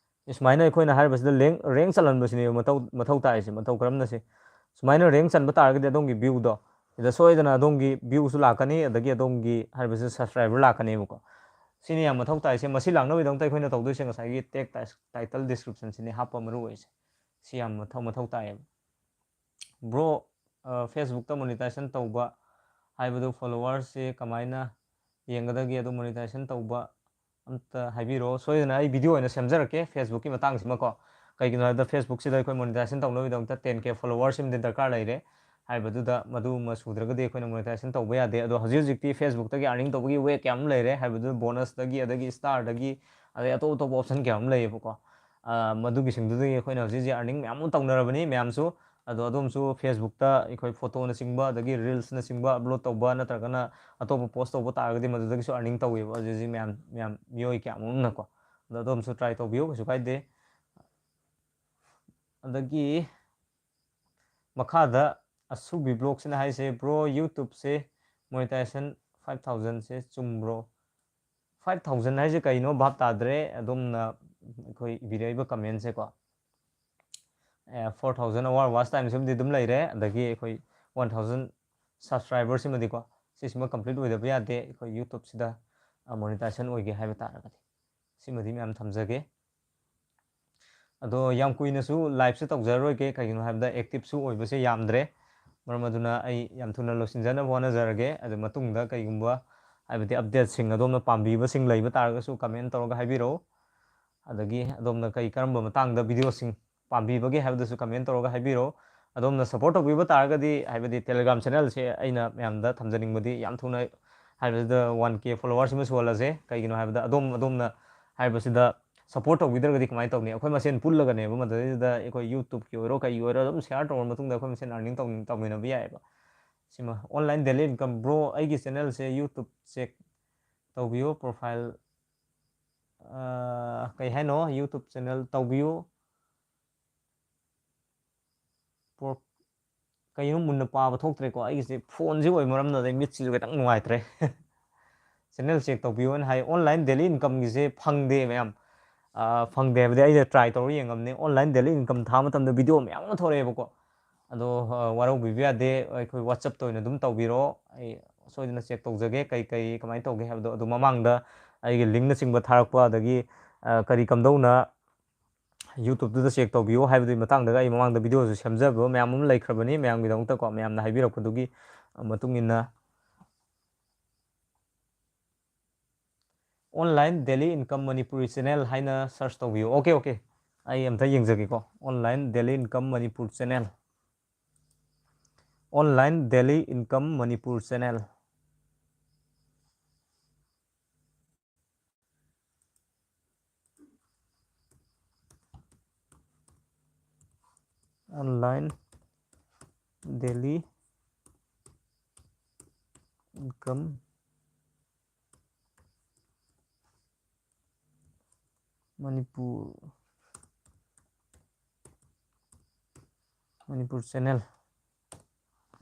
ꯁꯨꯃꯥꯏꯅ ꯑꯩꯈꯣꯏꯅ ꯍꯥꯏꯔꯤꯕꯁꯤꯗ rank, rank ꯆꯜꯍꯟꯕꯁꯤꯅꯦꯕ ꯃꯊꯧ, ꯃꯊꯧ ꯇꯥꯏꯁꯦ꯫ ꯃꯇꯧ ꯀꯔꯝꯅ ꯁꯤ? ꯁꯨꯃꯥꯏꯅ rank ꯆꯟꯕ ꯇꯥꯔꯒꯗꯤ ꯑꯗꯣꯝꯒꯤ view ꯗꯣ ꯁꯤꯗ ꯁꯣꯏꯗꯅ ꯑꯗꯣꯝꯒꯤ view ꯁꯨ ꯂꯥꯛꯀꯅꯤ, ꯑꯗꯒꯤ ꯑꯗꯣꯝꯒꯤ ꯍꯥꯏꯔꯤꯕꯁꯤꯗ subscriber ꯂꯥꯛꯀꯅꯦꯕꯀꯣ꯫ ꯁꯤꯅꯤ ꯌꯥꯝ ꯃꯊꯧ ꯇꯥꯏꯁꯦ꯫ ꯃꯁꯤ ꯂꯥꯛꯅꯕꯒꯤꯗꯃꯛꯇ ꯑꯩꯈꯣꯏꯅ ꯇꯧꯗꯣꯏꯁꯦ ꯉꯁꯥꯏꯒꯤ tag tis-, title description ꯁꯤꯅꯤ ꯍꯥꯞꯄ ꯃꯔꯨ ꯑꯣꯏꯁꯦ꯫ ꯁꯤ ꯌꯥꯝ ꯃꯊꯧ, ꯃꯊꯧ ꯇꯥꯏꯌꯦꯕ꯫ Bro, ꯑ, Facebook ꯇ monetization ꯇꯧꯕ ꯍꯥꯏꯕꯗꯨ followers ꯁꯦ ꯀꯃꯥꯏꯅ ꯌꯦꯡꯒꯗꯒꯦ? ꯑꯗꯨ monetization ꯇꯧꯕ ꯑꯝꯇ ꯍꯥꯏꯕꯤꯔꯛꯑꯣ꯫ ꯁꯣꯏꯗꯅ ꯑꯩ video ꯑꯣꯏꯅ ꯁꯦꯝꯖꯔꯛꯀꯦ Facebook ꯀꯤ ꯃꯇꯥꯡꯁꯤꯃꯀꯣ꯫ ꯀꯩꯒꯤꯅꯣ ꯍꯥꯏꯕꯗ Facebook ꯁꯤꯗ ꯑꯩꯈꯣꯏ monetization ꯇꯧꯅꯕꯒꯤꯗꯃꯛꯇ ten K followers ꯁꯤꯃꯗꯤ ꯗꯔꯀꯥꯔ ꯂꯩꯔꯦ꯫ ꯍꯥꯏꯕꯗꯨꯗ ꯃꯗꯨꯃ ꯁꯨꯗ꯭ꯔꯒꯗꯤ ꯑꯩꯈꯣꯏꯅ monetization ꯇꯧꯕ ꯌꯥꯗꯦ꯫ ꯑꯗꯣ ꯍꯧꯖꯤꯛ ꯍꯧꯖꯤꯛꯇꯤ Facebook ꯇꯒꯤ earning ꯇꯧꯕꯒꯤ way ꯀꯌꯥ ꯑꯃ ꯂꯩꯔꯦ꯫ ꯍꯥꯏꯕꯗꯨ bonus ꯇꯒꯤ, ꯑꯗꯒꯤ star ꯗꯒꯤ, ꯑꯗꯩ ꯑꯇꯣꯞ ꯑꯇꯣꯞꯄ option ꯀꯌꯥ ꯑꯃ ꯂꯩꯌꯦꯕꯀꯣ꯫ ꯑ, ꯃꯗꯨꯒꯤꯁꯤꯡꯗꯨꯗꯒꯤ ꯑꯩꯈꯣꯏꯅ ꯍꯧꯖꯤꯛ ꯍꯧꯖꯤꯛ earning ꯃꯌꯥꯝ ꯑꯃ ꯇꯧꯅꯔꯕꯅꯤ ꯃꯌꯥꯝꯁꯨ꯫ ꯑꯗꯣ ꯑꯗꯣꯝꯁꯨ Facebook ꯇ ꯑꯩꯈꯣꯏ photo ꯅꯆꯤꯡꯕ, ꯑꯗꯒꯤ reels ꯅꯆꯤꯡꯕ upload ꯇꯧꯕ, ꯅꯠꯇ꯭ꯔꯒꯅ ꯑꯇꯣꯞꯄ post ꯇꯧꯕ ꯇꯥꯔꯒꯗꯤ ꯃꯗꯨꯗꯒꯤꯁꯨ earning ꯇꯧꯋꯦꯕ ꯍꯧꯖꯤꯛ ꯍꯧꯖꯤꯛ ꯃꯌꯥꯝ, ꯃꯌꯥꯝ ꯃꯤꯑꯣꯏ ꯀꯌꯥ ꯑꯃꯅꯀꯣ꯫ ꯑꯗꯣ ꯑꯗꯣꯝꯁꯨ try ꯇꯧꯕꯤꯌꯨ, ꯀꯩꯁꯨ ꯀꯥꯏꯗꯦ꯫ ꯑꯗꯒꯤ ꯃꯈꯥꯗ ꯑꯁꯨꯕꯤ vlog ꯁꯤꯅ ꯍꯥꯏꯁꯦ, "Bro, YouTube ꯁꯦ monetization five thousand ꯁꯦ ꯆꯨꯝꯕ꯭ꯔꯣ?" Five thousand ꯍꯥꯏꯁꯦ ꯀꯩꯅꯣ ꯚꯥꯞ ꯇꯥꯗ꯭ꯔꯦ꯫ ꯑꯗꯣꯝꯅ ꯑꯩꯈꯣꯏ ꯏꯕꯤꯔꯛꯏꯕ comment ꯁꯦꯀꯣ꯫ ꯑꯦ, four thousand hour watch time ꯁꯤꯃꯗꯤ ꯑꯗꯨꯝ ꯂꯩꯔꯦ, ꯑꯗꯒꯤ ꯑꯩꯈꯣꯏ one thousand subscriber ꯁꯤꯃꯗꯤꯀꯣ, ꯁꯤꯁꯤꯃ complete ꯑꯣꯏꯗꯕ ꯌꯥꯗꯦ ꯑꯩꯈꯣꯏ YouTube ꯁꯤꯗ, ꯑ, monetization ꯑꯣꯏꯒꯦ ꯍꯥꯏꯕ ꯇꯥꯔꯒꯗꯤ꯫ ꯁꯤꯃꯗꯤ ꯃꯌꯥꯝ ꯊꯝꯖꯒꯦ꯫ ꯑꯗꯣ ꯌꯥꯝ ꯀꯨꯏꯅꯁꯨ live ꯁꯦ ꯇꯧꯖꯔꯔꯣꯏꯒꯦ, ꯀꯩꯒꯤꯅꯣ ꯍꯥꯏꯕꯗ active ꯁꯨ ꯑꯣꯏꯕꯁꯦ ꯌꯥꯝꯗ꯭ꯔꯦ꯫ ꯃꯔꯝ ꯑꯗꯨꯅ ꯑꯩ ꯌꯥꯝ ꯊꯨꯅ ꯂꯣꯏꯁꯤꯟꯖꯅꯕ ꯍꯣꯠꯅꯖꯔꯒꯦ꯫ ꯑꯗꯨ ꯃꯇꯨꯡꯗ ꯀꯩꯒꯨꯝꯕ, ꯍꯥꯏꯕꯗꯤ update ꯁꯤꯡ ꯑꯗꯣꯝꯅ ꯄꯥꯝꯕꯤꯕꯁꯤꯡ ꯂꯩꯕ ꯇꯥꯔꯒꯁꯨ comment ꯇꯧꯔꯒ ꯍꯥꯏꯕꯤꯔꯛꯎ꯫ ꯑꯗꯒꯤ ꯑꯗꯣꯝꯅ ꯀꯩ, ꯀꯔꯝꯕ ꯃꯇꯥꯡꯗ video ꯁꯤꯡ ꯄꯥꯝꯕꯤꯕꯒꯦ ꯍꯥꯏꯕꯗꯨꯁꯨ comment ꯇꯧꯔꯒ ꯍꯥꯏꯕꯤꯔꯛꯎ꯫ ꯑꯗꯣꯝꯅ ꯁꯞꯄꯣꯔꯠ ꯇꯧꯕꯤꯕ ꯇꯥꯔꯒꯗꯤ, ꯍꯥꯏꯕꯗꯤ Telegram ꯆꯦꯅꯦꯜꯁꯦ ꯑꯩꯅ ꯃꯌꯥꯝꯗ ꯊꯝꯖꯅꯤꯡꯕꯗꯤ, ꯌꯥꯝ ꯊꯨꯅ ꯍꯥꯏꯕꯁꯤꯗ ꯋꯥꯟ ꯀꯦ ꯐꯣꯂꯣꯋꯔꯁꯤꯃ ꯁꯨꯍꯜꯂꯁꯦ꯫ ꯀꯩꯒꯤꯅꯣ ꯍꯥꯏꯕꯗ ꯑꯗꯣꯝ ꯑꯗꯣꯝꯅ ꯍꯥꯏꯕꯁꯤꯗ ꯁꯞꯄꯣꯔꯠ ꯇꯧꯕꯤꯗ꯭ꯔꯒꯗꯤ ꯀꯃꯥꯏꯅ ꯇꯧꯅꯤ? ꯑꯩꯈꯣꯏ ꯃꯁꯦꯟ ꯄꯨꯜꯂꯒꯅꯦꯕ, ꯃꯗꯨꯗꯩꯗꯨꯗ ꯑꯩꯈꯣꯏ YouTubeꯀꯤ ꯑꯣꯏꯔꯣ ꯀꯩꯒꯤ ꯑꯣꯏꯔꯣ ꯑꯗꯨꯝ ꯁꯤꯌꯥꯔ ꯇꯧꯔꯕ ꯃꯇꯨꯡꯗ ꯑꯩꯈꯣꯏ ꯃꯁꯦꯟ ꯑꯥꯔꯅꯤꯡ ꯇꯧꯃꯤꯟꯅꯕ ꯌꯥꯏꯑꯕ꯫ ꯁꯤꯃ ꯑꯣꯟꯂꯥꯏꯟ ꯗꯦꯂꯤ ꯏꯟꯀꯝ꯫ ꯕ꯭ꯔꯣ, ꯑꯩꯒꯤ ꯆꯦꯅꯦꯜꯁꯦ YouTube ꯆꯦꯛ ꯇꯧꯕꯤꯌꯨ, ꯄ꯭ꯔꯣꯐꯥꯏꯜ, ꯀꯩ ꯍꯥꯏꯅꯣ, YouTube ꯆꯦꯅꯦꯜ ꯇꯧꯕꯤꯌꯨ꯫ ꯄ꯭ꯔꯣ-, ꯀꯩꯅꯣ, ꯃꯨꯟꯅ ꯄꯥꯕ ꯊꯣꯛꯇ꯭ꯔꯦꯀꯣ꯫ ꯑꯩꯒꯤꯁꯦ ꯐꯣꯟꯁꯤ ꯑꯣꯏꯕ ꯃꯔꯝꯅ ꯑꯗꯩ ꯃꯤꯠꯁꯤꯁꯨ ꯈꯤꯇꯪ ꯅꯨꯡꯉꯥꯏꯇ꯭ꯔꯦ꯫ ꯆꯦꯅꯦꯜ ꯆꯦꯛ ꯇꯧꯕꯤꯌꯣꯅ ꯍꯥꯏ꯫ ꯑꯣꯟꯂꯥꯏꯟ ꯗꯦꯂꯤ ꯏꯟꯀꯝꯒꯤꯁꯦ ꯐꯪꯗꯦ ꯃꯌꯥꯝ꯫ ꯑ, ꯐꯪꯗꯦ ꯍꯥꯏꯕꯗꯤ ꯑꯩꯅ ꯇ꯭ꯔꯥꯏ ꯇꯧꯔ ꯌꯦꯡꯉꯝꯅꯤ꯫ ꯑꯣꯟꯂꯥꯏꯟ ꯗꯦꯂꯤ ꯏꯟꯀꯝ ꯊꯥꯕ ꯃꯇꯝꯗ ꯚꯤꯗꯤꯑꯣ ꯃꯌꯥꯝ ꯑꯃ ꯊꯣꯛꯂꯛꯑꯦꯕꯀꯣ꯫ ꯑꯗꯣ, ꯑ, ꯋꯥꯔꯧꯕꯤꯕ ꯌꯥꯗꯦ꯫ ꯑꯩꯈꯣꯏ WhatsAppꯇ ꯑꯣꯏꯅ ꯑꯗꯨꯝ ꯇꯧꯕꯤꯔꯣ꯫ ꯑꯩ ꯁꯣꯏꯗꯅ ꯆꯦꯛ ꯇꯧꯖꯒꯦ꯫ ꯀꯩ ꯀꯩ ꯀꯃꯥꯏꯅ ꯇꯧꯒꯦ ꯍꯥꯏꯕꯗꯣ꯫ ꯑꯗꯣ ꯃꯃꯥꯡꯗ ꯑꯩꯒꯤ ꯂꯤꯡꯅꯆꯤꯡꯕ ꯊꯥꯔꯛꯄ, ꯑꯗꯒꯤ, ꯑ, ꯀꯔꯤ ꯀꯝꯗꯧꯅ YouTubeꯇꯨꯗ ꯆꯦꯛ ꯇꯧꯕꯤꯌꯣ ꯍꯥꯏꯕꯗꯨꯒꯤ ꯃꯇꯥꯡꯗꯒ ꯑꯩ ꯃꯃꯥꯡꯗ ꯚꯤꯗꯤꯑꯣꯁꯨ ꯁꯦꯝꯖꯕ ꯃꯌꯥꯝ ꯑꯃ ꯂꯩꯈ꯭ꯔꯕꯅꯤ꯫ ꯃꯌꯥꯝꯒꯤꯗꯃꯛꯇꯀꯣ, ꯃꯌꯥꯝꯅ ꯍꯥꯏꯕꯤꯔꯛꯄꯗꯨꯒꯤ ꯃꯇꯨꯡ ꯏꯟꯅ꯫ Online Daily Income Manipuri Channel ꯍꯥꯏꯅ ꯁꯔꯆ ꯇꯧꯕꯤꯌꯨ꯫ Okay, okay. ꯑꯩ ꯑꯝꯇ ꯌꯦꯡꯖꯒꯦꯀꯣ꯫ Online Daily Income Manipur Channel꯫ Online Daily Income Manipur Channel꯫ Online Daily Income Manipur, Manipur Channel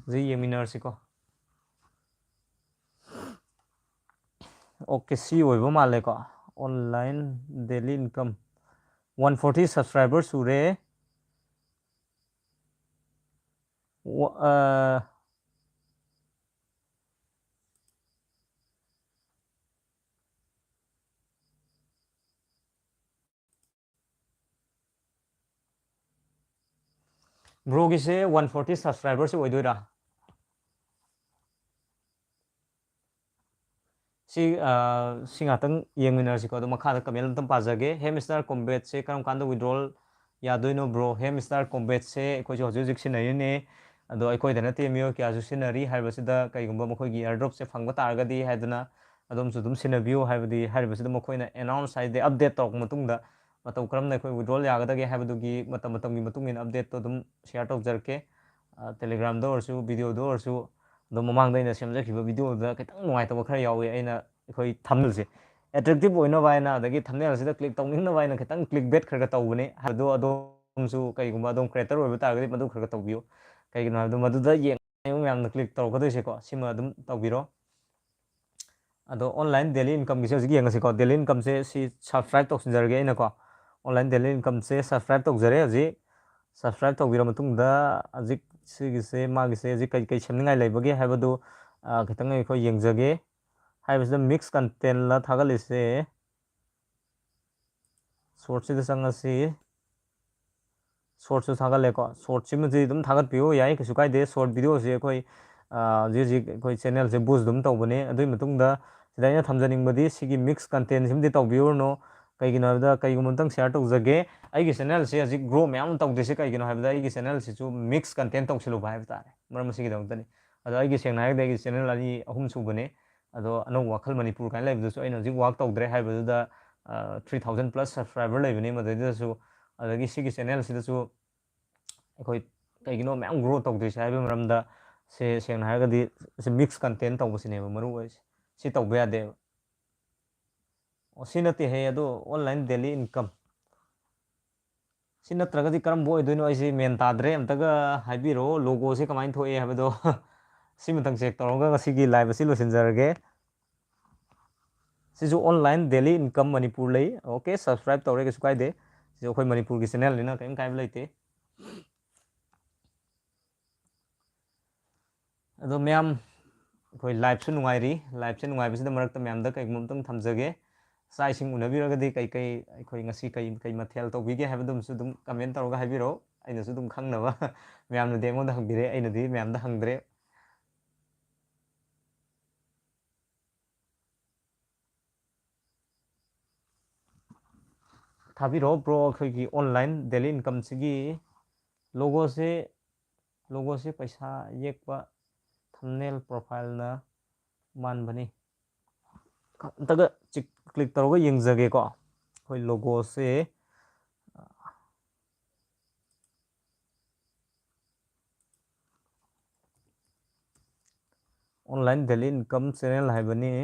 ꯁꯤ ꯌꯦꯡꯃꯤꯟꯅꯔꯁꯤꯀꯣ꯫ ꯑꯣꯀꯦ, ꯁꯤ ꯑꯣꯏꯕ ꯃꯥꯜꯂꯦꯀꯣ꯫ Online Daily Income꯫ One forty subscriber ꯁꯨꯔꯦ꯫ ꯋꯥ-, ꯑ, ꯕ꯭ꯔꯣꯒꯤꯁꯦ one forty subscriberꯁꯦ ꯑꯣꯏꯗꯣꯏꯔꯥ? ꯁꯤ, ꯑ, ꯁꯤ ꯉꯥꯛꯇꯪ ꯌꯦꯡꯃꯤꯟꯅꯔꯁꯤꯀꯣ꯫ ꯑꯗꯣ ꯃꯈꯥꯗ comment ꯑꯝꯇꯪ ꯄꯥꯖꯒꯦ꯫ "Hey Mister, Combatꯁꯦ ꯀꯔꯝ ꯀꯥꯟꯗ withdrawal ꯌꯥꯗꯣꯏꯅꯣ ꯕ꯭ꯔꯣ? ꯍꯦꯝ ꯁ꯭ꯇꯥꯔ ꯀꯣꯝꯕꯦꯠꯁꯦ ꯑꯩꯈꯣꯏꯁꯨ ꯍꯧꯖꯤꯛ ꯍꯧꯖꯤꯛ ꯁꯤꯖꯤꯟꯅꯔꯤꯅꯦ꯫ ꯑꯗꯣ ꯑꯩꯈꯣꯏꯗ ꯅꯠꯇꯦ, ꯃꯤꯑꯣꯏ ꯀꯌꯥꯁꯨ ꯁꯤꯖꯤꯟꯅꯔꯤ꯫ ꯍꯥꯏꯔꯤꯕꯁꯤꯗ ꯀꯩꯒꯨꯝꯕ ꯃꯈꯣꯏꯒꯤ ꯑꯦꯌꯔꯗ꯭ꯔꯣꯞꯁꯦ ꯐꯪꯕ ꯇꯥꯔꯒꯗꯤ ꯍꯥꯏꯗꯅ ꯑꯗꯣꯝꯁꯨ ꯑꯗꯨꯝ ꯁꯤꯖꯤꯟꯅꯕꯤꯌꯨ꯫ ꯍꯥꯏꯕꯗꯤ ꯍꯥꯏꯔꯤꯕꯁꯤꯗ ꯃꯈꯣꯏꯅ ꯑꯦꯅꯥꯎꯟꯁ, ꯍꯥꯏꯗꯤ ꯑꯞꯗꯦꯠ ꯇꯧꯔꯛꯄ ꯃꯇꯨꯡꯗ ꯃꯇꯧ ꯀꯔꯝꯅ ꯑꯩꯈꯣꯏ ꯋꯤꯗ꯭ꯔꯣꯜ ꯌꯥꯒꯗꯒꯦ ꯍꯥꯏꯕꯗꯨꯒꯤ ꯃꯇꯝ ꯃꯇꯝꯒꯤ ꯃꯇꯨꯡ ꯏꯟꯅ ꯑꯞꯗꯦꯠꯇꯣ ꯑꯗꯨꯝ ꯁꯤꯌꯔ ꯇꯧꯖꯔꯛꯀꯦ꯫ ꯇꯦꯂꯤꯒ꯭ꯔꯥꯝꯗ ꯑꯣꯏꯔꯁꯨ, ꯚꯤꯗꯤꯑꯣꯗ ꯑꯣꯏꯔꯁꯨ, ꯑꯗꯨꯝ ꯃꯃꯥꯡꯗ ꯑꯩꯅ ꯁꯦꯝꯖꯈꯤꯕ ꯚꯤꯗꯤꯑꯣꯗ ꯈꯤꯇꯪ ꯅꯨꯡꯉꯥꯏꯇꯕ ꯈꯔ ꯌꯥꯎꯋꯤ꯫ ꯑꯩꯅ ꯑꯩꯈꯣꯏ ꯊꯝꯅꯦꯜꯁꯦ ꯑꯦꯇ꯭ꯔꯦꯛꯇꯤꯞ ꯑꯣꯏꯅꯕ ꯍꯥꯏꯅ, ꯑꯗꯒꯤ ꯊꯝꯅꯦꯜꯁꯤꯗ ꯀ꯭ꯂꯤꯛ ꯇꯧꯅꯤꯡꯅꯕ ꯍꯥꯏꯅ ꯈꯤꯇꯪ ꯀ꯭ꯂꯤꯛ ꯕꯦꯠ ꯈꯔ ꯈꯔ ꯇꯧꯕꯅꯦ꯫ ꯑꯗꯣ ꯑꯗꯣꯝꯁꯨ ꯀꯩꯒꯨꯝꯕ ꯑꯗꯣꯝ ꯀ꯭ꯔꯤꯌꯦꯇꯔ ꯑꯣꯏꯕ ꯇꯥꯔꯒꯗꯤ ꯃꯗꯨ ꯈꯔ ꯈꯔ ꯇꯧꯕꯤꯌꯨ꯫ ꯀꯩꯒꯤꯅꯣ ꯍꯥꯏꯕꯗ ꯃꯗꯨꯗ ꯌꯦꯡꯉꯤꯕ ꯃꯌꯥꯝꯅ ꯀ꯭ꯂꯤꯛ ꯇꯧꯔꯛꯀꯗꯣꯏꯁꯦꯀꯣ, ꯁꯤꯃ ꯑꯗꯨꯝ ꯇꯧꯕꯤꯔꯣ꯫ ꯑꯗꯣ ꯑꯣꯟꯂꯥꯏꯟ ꯗꯦꯂꯤ ꯏꯟꯀꯝꯒꯤꯁꯦ ꯍꯧꯖꯤꯛ ꯌꯦꯡꯉꯁꯤꯀꯣ꯫ ꯗꯦꯂꯤ ꯏꯟꯀꯝꯁꯦ ꯁꯤ ꯁꯕꯁꯀ꯭ꯔꯥꯏꯞ ꯇꯧꯁꯤꯟꯖꯔꯒꯦ ꯑꯩꯅꯀꯣ꯫ ꯑꯣꯟꯂꯥꯏꯟ ꯗꯦꯂꯤ ꯏꯟꯀꯝꯁꯦ ꯁꯕꯁꯀ꯭ꯔꯥꯏꯞ ꯇꯧꯖꯔꯦ꯫ ꯍꯧꯖꯤꯛ ꯁꯕꯁꯀ꯭ꯔꯥꯏꯞ ꯇꯧꯕꯤꯔ ꯃꯇꯨꯡꯗ ꯍꯧꯖꯤꯛ ꯁꯤꯒꯤꯁꯦ, ꯃꯥꯒꯤꯁꯦ ꯍꯧꯖꯤꯛ ꯀꯩ ꯀꯩ ꯁꯦꯝꯅꯤꯡꯉꯥꯏ ꯂꯩꯕꯒꯦ ꯍꯥꯏꯕꯗꯨ, ꯑ, ꯈꯤꯇꯪ ꯑꯩꯈꯣꯏ ꯌꯦꯡꯖꯒꯦ꯫ ꯍꯥꯏꯔꯤꯕꯁꯤꯗ ꯃꯤꯛꯁ ꯀꯟꯇꯦꯟꯂ ꯊꯥꯒꯠꯂꯤꯁꯦ꯫ ꯁꯣꯔꯠꯁꯤꯗ ꯆꯪꯉꯁꯤ꯫ ꯁꯣꯔꯠꯁꯨ ꯊꯥꯒꯠꯂꯦꯀꯣ꯫ ꯁꯣꯔꯠꯁꯤꯃꯗꯤ ꯑꯗꯨꯝ ꯊꯥꯒꯠꯄꯤꯌꯨ, ꯌꯥꯏ, ꯀꯩꯁꯨ ꯀꯥꯏꯗꯦ꯫ ꯁꯣꯔꯠ ꯚꯤꯗꯤꯑꯣꯁꯦ ꯑꯩꯈꯣꯏ, ꯑ, ꯍꯧꯖꯤꯛ ꯍꯧꯖꯤꯛ ꯑꯩꯈꯣꯏ ꯆꯦꯅꯦꯜꯁꯦ ꯕꯨꯁ ꯑꯗꯨꯝ ꯇꯧꯕꯅꯦ꯫ ꯑꯗꯨꯒꯤ ꯃꯇꯨꯡꯗ ꯁꯤꯗ ꯑꯩꯅ ꯊꯝꯖꯅꯤꯡꯕꯗꯤ ꯁꯤꯒꯤ ꯃꯤꯛꯁ ꯀꯟꯇꯦꯟꯁꯤꯃꯗꯤ ꯇꯧꯕꯤꯔꯨꯔꯅꯨ꯫ ꯀꯩꯒꯤꯅꯣ ꯍꯥꯏꯕꯗ, ꯀꯩꯒꯨꯝꯕ ꯑꯝꯇꯪ ꯁꯤꯌꯥꯔ ꯇꯧꯖꯒꯦ, ꯑꯩꯒꯤ ꯆꯦꯅꯦꯜꯁꯦ ꯍꯧꯖꯤꯛ ꯒ꯭ꯔꯣ ꯃꯌꯥꯝ ꯑꯃ ꯇꯧꯗ꯭ꯔꯤꯁꯦ ꯀꯩꯒꯤꯅꯣ ꯍꯥꯏꯕꯗ, ꯑꯩꯒꯤ ꯆꯦꯅꯦꯜꯁꯤꯁꯨ ꯃꯤꯛꯁ ꯀꯟꯇꯦꯟ ꯇꯧꯁꯤꯜꯂꯨꯕ ꯍꯥꯏꯕ ꯇꯥꯔꯦ꯫ ꯃꯔꯝ ꯑꯁꯤꯒꯤꯗꯃꯛꯇꯅꯤ꯫ ꯑꯗꯣ ꯑꯩꯒꯤ, ꯁꯦꯡꯅ ꯍꯥꯏꯔꯒꯗꯤ, ꯑꯩꯒꯤ ꯆꯦꯅꯦꯜ ꯑꯅꯤ ꯑꯍꯨꯝ ꯁꯨꯕꯅꯦ꯫ ꯑꯗꯣ ꯑꯅꯧꯕ ꯋꯥꯈꯜ ꯃꯅꯤꯄꯨꯔ ꯀꯥꯏꯅ ꯂꯩꯕꯗꯨꯁꯨ ꯑꯩꯅ ꯍꯧꯖꯤꯛ ꯋꯥꯛ ꯇꯧꯗ꯭ꯔꯦ ꯍꯥꯏꯕꯗꯨꯗ, ꯑ, three thousand plus subscriber ꯂꯩꯕꯅꯤ ꯃꯗꯩꯗꯨꯗꯁꯨ꯫ ꯑꯗꯒꯤ ꯁꯤꯒꯤ ꯆꯦꯅꯦꯜꯁꯤꯗꯁꯨ ꯑꯩꯈꯣꯏ ꯀꯩꯒꯤꯅꯣ ꯃꯌꯥꯝ ꯒ꯭ꯔꯣ ꯇꯧꯗ꯭ꯔꯤꯁꯦ ꯍꯥꯏꯕꯒꯤ ꯃꯔꯝꯗ, ꯁꯦ ꯁꯦꯡꯅ ꯍꯥꯏꯔꯒꯗꯤ ꯁꯤ ꯃꯤꯛꯁ ꯀꯟꯇꯦꯟ ꯇꯧꯕꯁꯤꯅꯦꯕ ꯃꯔꯨ ꯑꯣꯏꯔꯤꯁꯦ꯫ ꯁꯤ ꯇꯧꯕ ꯌꯥꯗꯦꯕ꯫ ꯑꯣ, ꯁꯤ ꯅꯠꯇꯦꯍꯦ, ꯑꯗꯣ ꯑꯣꯟꯂꯥꯏꯟ ꯗꯦꯂꯤ ꯏꯟꯀꯝ꯫ ꯁꯤ ꯅꯠꯇ꯭ꯔꯒꯗꯤ ꯀꯔꯝꯕ ꯑꯣꯏꯗꯣꯏꯅꯣ? ꯑꯩꯁꯦ ꯃꯦꯟ ꯇꯥꯗ꯭ꯔꯦ꯫ ꯑꯝꯇꯒ ꯍꯥꯏꯕꯤꯔꯛꯑꯣ, ꯂꯣꯒꯣꯁꯦ ꯀꯃꯥꯏꯅ ꯊꯣꯛꯑꯦ ꯍꯥꯏꯕꯗꯣ꯫ ꯁꯤꯃꯇꯪ ꯆꯦꯛ ꯇꯧꯔꯒ ꯉꯁꯤꯒꯤ ꯂꯥꯏꯚ ꯑꯁꯤ ꯂꯣꯏꯁꯤꯟꯖꯔꯒꯦ꯫ ꯁꯤꯁꯨ ꯑꯣꯟꯂꯥꯏꯟ ꯗꯦꯂꯤ ꯏꯟꯀꯝ ꯃꯅꯤꯄꯨꯔ ꯂꯩ꯫ ꯑꯣꯀꯦ, ꯁꯕꯁꯀ꯭ꯔꯥꯏꯕ ꯇꯧꯔꯦ, ꯀꯩꯁꯨ ꯀꯥꯏꯗꯦ꯫ ꯁꯤꯁꯨ ꯑꯩꯈꯣꯏ ꯃꯅꯤꯄꯨꯔꯒꯤ ꯆꯦꯅꯦꯜꯅꯤꯅ ꯀꯔꯤꯝ ꯀꯥꯏꯕ ꯂꯩꯇꯦ꯫ ꯑꯗꯣ ꯃꯌꯥꯝ, ꯑꯩꯈꯣꯏ ꯂꯥꯏꯐꯁꯨ ꯅꯨꯡꯉꯥꯏꯔꯤ꯫ ꯂꯥꯏꯐꯁꯦ ꯅꯨꯡꯉꯥꯏꯕꯁꯤꯗ ꯃꯔꯛꯇ ꯃꯌꯥꯝꯗ ꯀꯩꯒꯨꯝꯕ ꯑꯝꯇꯪ ꯊꯝꯖꯒꯦ꯫ ꯆꯥꯛ ꯏꯁꯤꯡ ꯎꯅꯕꯤꯔꯒꯗꯤ ꯀꯩ ꯀꯩ, ꯑꯩꯈꯣꯏ ꯉꯁꯤ ꯀꯩ, ꯀꯩ ꯃꯊꯦꯜ ꯇꯧꯕꯤꯒꯦ ꯍꯥꯏꯕꯗꯨꯃꯁꯨ ꯑꯗꯨꯝ ꯀꯃꯦꯟ ꯇꯧꯔꯒ ꯍꯥꯏꯕꯤꯔꯛꯑꯣ꯫ ꯑꯩꯅꯁꯨ ꯑꯗꯨꯝ ꯈꯪꯅꯕ꯫ ꯃꯌꯥꯝꯅꯗꯤ ꯑꯩꯉꯣꯟꯗ ꯍꯪꯕꯤꯔꯦ, ꯑꯩꯅꯗꯤ ꯃꯌꯥꯝꯗ ꯍꯪꯗ꯭ꯔꯦ꯫ ꯊꯥꯕꯤꯔꯛꯑꯣ ꯕ꯭ꯔꯣ꯫ ꯑꯩꯈꯣꯏꯒꯤ ꯑꯣꯟꯂꯥꯏꯟ ꯗꯦꯂꯤ ꯏꯟꯀꯝꯁꯤꯒꯤ ꯂꯣꯒꯣꯁꯦ, ꯂꯣꯒꯣꯁꯦ ꯄꯩꯁꯥ ꯌꯦꯛꯄ ꯊꯝꯅꯦꯜ ꯄ꯭ꯔꯣꯐꯥꯏꯜꯅ ꯃꯥꯟꯕꯅꯤ꯫ ꯑꯝꯇꯒ ꯆꯤꯛ-, ꯀ꯭ꯂꯤꯛ ꯇꯧꯔꯒ ꯌꯦꯡꯖꯒꯦꯀꯣ꯫ ꯑꯩꯈꯣꯏ ꯂꯣꯒꯣꯁꯦ ꯑꯣꯟꯂꯥꯏꯟ ꯗꯦꯂꯤ ꯏꯟꯀꯝ ꯆꯦꯅꯦꯜ ꯍꯥꯏꯕꯅꯤ꯫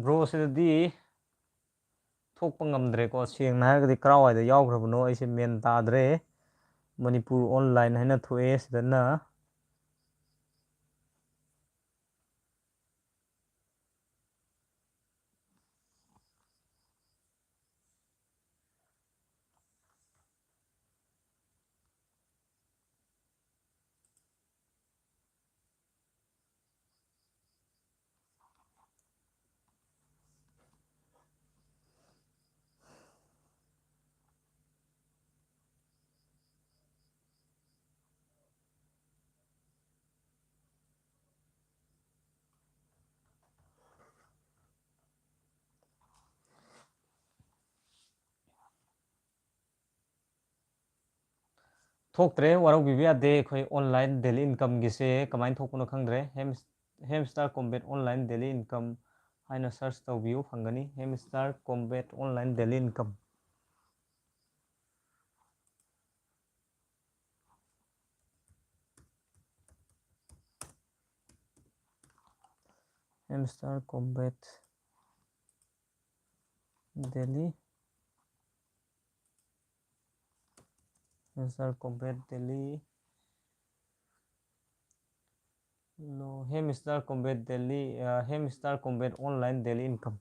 ꯕ꯭ꯔꯣ, ꯁꯤꯗꯗꯤ ꯊꯣꯛꯄ ꯉꯝꯗ꯭ꯔꯦꯀꯣ꯫ ꯁꯦꯡꯅ ꯍꯥꯏꯔꯒꯗꯤ ꯀꯔꯥꯏꯋꯥꯏꯗ ꯌꯥꯎꯈ꯭ꯔꯕꯅꯣ ꯑꯩꯁꯦ ꯃꯦꯟ ꯇꯥꯗ꯭ꯔꯦ꯫ ꯃꯅꯤꯄꯨꯔ ꯑꯣꯟꯂꯥꯏꯟ ꯍꯥꯏꯅ ꯊꯣꯛꯑꯦ ꯁꯤꯗꯅ꯫ ꯊꯣꯛꯇ꯭ꯔꯦ, ꯋꯥꯔꯧꯕꯤꯕ ꯌꯥꯗꯦ꯫ ꯑꯩꯈꯣꯏ ꯑꯣꯟꯂꯥꯏꯟ ꯗꯦꯂꯤ ꯏꯟꯀꯝꯒꯤꯁꯦ ꯀꯃꯥꯏꯅ ꯊꯣꯛꯄꯅꯣ ꯈꯪꯗ꯭ꯔꯦ꯫ ꯍꯦꯝ-, hamster combat online daily income ꯍꯥꯏꯅ ꯁꯔꯆ ꯇꯧꯕꯤꯌꯨ, ꯐꯪꯒꯅꯤ꯫ Hamster combat online daily income. Hamster combat daily, hamster combat daily. Hello, Hamster Combat Daily, uh, Hamster Combat Online Daily Income.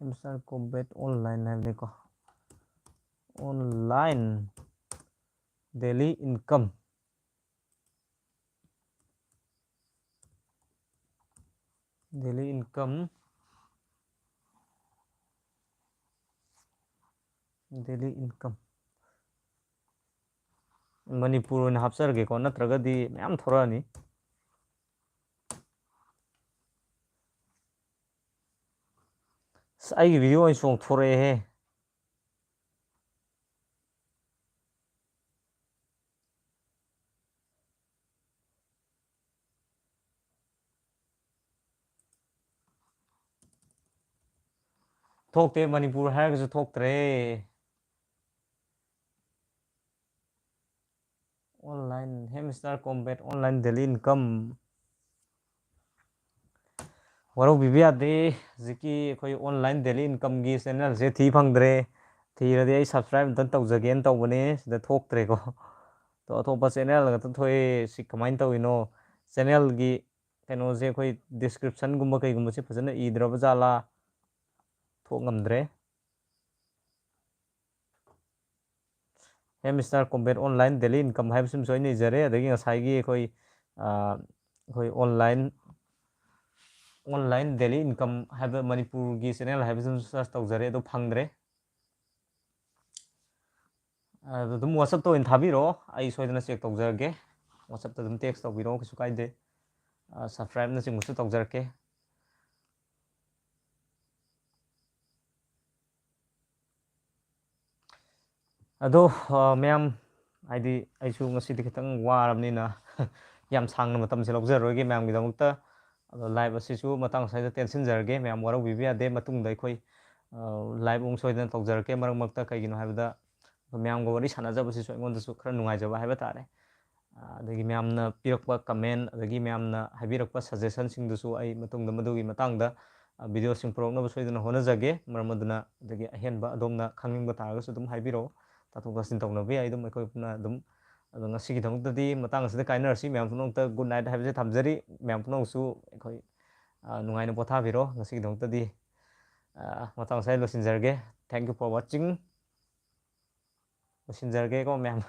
Hamster Combat Online ꯍꯥꯏꯕꯅꯤꯀꯣ꯫ Online Daily Income. Daily Income. Daily Income. Manipur ꯑꯣꯏꯅ ꯍꯥꯞꯆꯔꯒꯦꯀꯣ, ꯅꯠꯇ꯭ꯔꯒꯗꯤ ꯃꯌꯥꯝ ꯊꯣꯔꯛꯑꯅꯤ꯫ ꯑꯁ, ꯑꯩꯒꯤ video ꯑꯣꯏꯅ ꯆꯣꯡꯊꯣꯔꯛꯑꯦꯍꯦ꯫ ꯊꯣꯛꯇꯦ, ꯃꯅꯤꯄꯨꯔ ꯍꯥꯏꯔꯒꯁꯨ ꯊꯣꯛꯇ꯭ꯔꯦ꯫ Online Hamster Combat Online Daily Income꯫ ꯋꯥꯔꯧꯕꯤꯕ ꯌꯥꯗꯦ, ꯍꯧꯖꯤꯛꯀꯤ ꯑꯩꯈꯣꯏ online daily incomeꯒꯤ channelꯁꯦ ꯊꯤ ꯐꯪꯗ꯭ꯔꯦ꯫ ꯊꯤꯔꯗꯤ ꯑꯩ subscribe ꯑꯝꯇꯪ ꯇꯧꯖꯒꯦꯅ ꯇꯧꯕꯅꯦ, ꯁꯤꯗ ꯊꯣꯛꯇ꯭ꯔꯦꯀꯣ꯫ ꯑꯗꯣ ꯑꯇꯣꯞꯄ channel ꯉꯥꯛꯇ ꯊꯣꯛꯑꯦ, ꯁꯤ ꯀꯃꯥꯏꯅ ꯇꯧꯔꯤꯅꯣ? Channelꯒꯤ ꯀꯩꯅꯣꯁꯦ ꯑꯩꯈꯣꯏ descriptionꯒꯨꯝꯕ ꯀꯩꯒꯨꯝꯕꯁꯦ ꯐꯖꯅ ꯏꯗ꯭ꯔꯕ ꯖꯥꯠꯂꯥ? ꯊꯣꯛ ꯉꯝꯗ꯭ꯔꯦ꯫ Hamster Combat Online Daily Income ꯍꯥꯏꯕꯁꯤꯃꯁꯨ ꯑꯩꯅ ꯏꯖꯔꯦ꯫ ꯑꯗꯒꯤ ꯉꯁꯥꯏꯒꯤ ꯑꯩꯈꯣꯏ, ꯑꯥ, ꯑꯩꯈꯣꯏ online, online daily income ꯍꯥꯏꯕ ꯃꯅꯤꯄꯨꯔꯒꯤ channel ꯍꯥꯏꯕꯁꯤꯃꯁꯨ search ꯇꯧꯖꯔꯦ, ꯑꯗꯨ ꯐꯪꯗ꯭ꯔꯦ꯫ ꯑꯗꯨ ꯑꯗꯨꯝ WhatsAppꯇ ꯑꯣꯏꯅ ꯊꯥꯕꯤꯔꯛꯑꯣ, ꯑꯩ ꯁꯣꯏꯗꯅ check ꯇꯧꯖꯔꯒꯦ꯫ WhatsAppꯇ ꯑꯗꯨꯝ text ꯇꯧꯕꯤꯔꯛꯑꯣ, ꯀꯩꯁꯨ ꯀꯥꯏꯗꯦ꯫ ꯑꯥ, subscribeꯅꯆꯤꯡꯕꯁꯨ ꯇꯧꯖꯔꯛꯀꯦ꯫ ꯑꯗꯣ, ꯑ, ꯃꯌꯥꯝ, ꯍꯥꯏꯗꯤ ꯑꯩꯁꯨ ꯉꯁꯤꯗꯤ ꯈꯤꯇꯪ ꯋꯥꯔꯕꯅꯤꯅ ꯌꯥꯝ ꯁꯥꯡꯅ ꯃꯇꯝꯁꯦ ꯂꯧꯖꯔꯔꯣꯏꯒꯦ ꯃꯌꯥꯝꯒꯤꯗꯃꯛꯇ꯫ ꯑꯗꯣ live ꯑꯁꯤꯁꯨ ꯃꯇꯥꯡ ꯑꯁ꯭ꯋꯥꯏꯗ ꯇꯦꯟꯁꯤꯟꯖꯔꯒꯦ, ꯃꯌꯥꯝ ꯋꯥꯔꯧꯕꯤꯕ ꯌꯥꯗꯦ꯫ ꯃꯇꯨꯡꯗ ꯑꯩꯈꯣꯏ, ꯑ, live ꯑꯃꯨꯛ ꯁꯣꯏꯗꯅ ꯇꯧꯖꯔꯛꯀꯦ ꯃꯔꯛ ꯃꯔꯛꯇ꯫ ꯀꯩꯒꯤꯅꯣ ꯍꯥꯏꯕꯗ ꯑꯩꯈꯣꯏ ꯃꯌꯥꯝꯒ ꯋꯥꯔꯤ ꯁꯥꯟꯅꯖꯕꯁꯤꯁꯨ ꯑꯩꯉꯣꯟꯗꯁꯨ ꯈꯔ ꯅꯨꯡꯉꯥꯏꯖꯕ ꯍꯥꯏꯕ ꯇꯥꯔꯦ꯫ ꯑ, ꯑꯗꯒꯤ ꯃꯌꯥꯝꯅ ꯄꯤꯔꯛꯄ comment, ꯑꯗꯒꯤ ꯃꯌꯥꯝꯅ ꯍꯥꯏꯕꯤꯔꯛꯄ suggestionꯁꯤꯡꯗꯨꯁꯨ ꯑꯩ ꯃꯇꯨꯡꯗ ꯃꯗꯨꯒꯤ ꯃꯇꯥꯡꯗ, ꯑ, videoꯁꯤꯡ ꯄꯨꯔꯛꯅꯕ ꯁꯣꯏꯗꯅ ꯍꯣꯠꯅꯖꯒꯦ꯫ ꯃꯔꯝ ꯑꯗꯨꯅ ꯑꯗꯒꯤ ꯑꯍꯦꯟꯕ ꯑꯗꯣꯝꯅ ꯈꯪꯅꯤꯡꯕ ꯇꯥꯔꯒꯁꯨ ꯑꯗꯨꯝ ꯍꯥꯏꯕꯤꯔꯛꯑꯣ꯫ ꯇꯥꯊꯣꯛ ꯇꯥꯁꯤꯟ ꯇꯧꯅꯕ ꯌꯥꯏ꯫ ꯑꯗꯨꯝ ꯑꯩꯈꯣꯏ ꯄꯨꯟꯅ ꯑꯗꯨꯝ, ꯑꯗꯣ ꯉꯁꯤꯒꯤꯗꯃꯛꯇꯗꯤ ꯃꯇꯥꯡ ꯑꯁꯤꯗ ꯀꯥꯏꯅꯔꯁꯤ꯫ ꯃꯌꯥꯝ ꯄꯨꯝꯅꯃꯛꯇ good night ꯍꯥꯏꯕꯁꯦ ꯊꯝꯖꯔꯤ꯫ ꯃꯌꯥꯝ ꯄꯨꯝꯅꯃꯛꯁꯨ ꯑꯩꯈꯣꯏ, ꯑ, ꯅꯨꯡꯉꯥꯏꯅ ꯄꯣꯊꯥꯕꯤꯔꯣ꯫ ꯉꯁꯤꯒꯤꯗꯃꯛꯇꯗꯤ, ꯑ, ꯃꯇꯥꯡ ꯑꯁꯤꯗ ꯂꯣꯏꯁꯤꯟꯖꯔꯒꯦ꯫ Thank you for watching꯫ ꯂꯣꯏꯁꯤꯟꯖꯔꯒꯦꯀꯣ ꯃꯌꯥꯝ꯫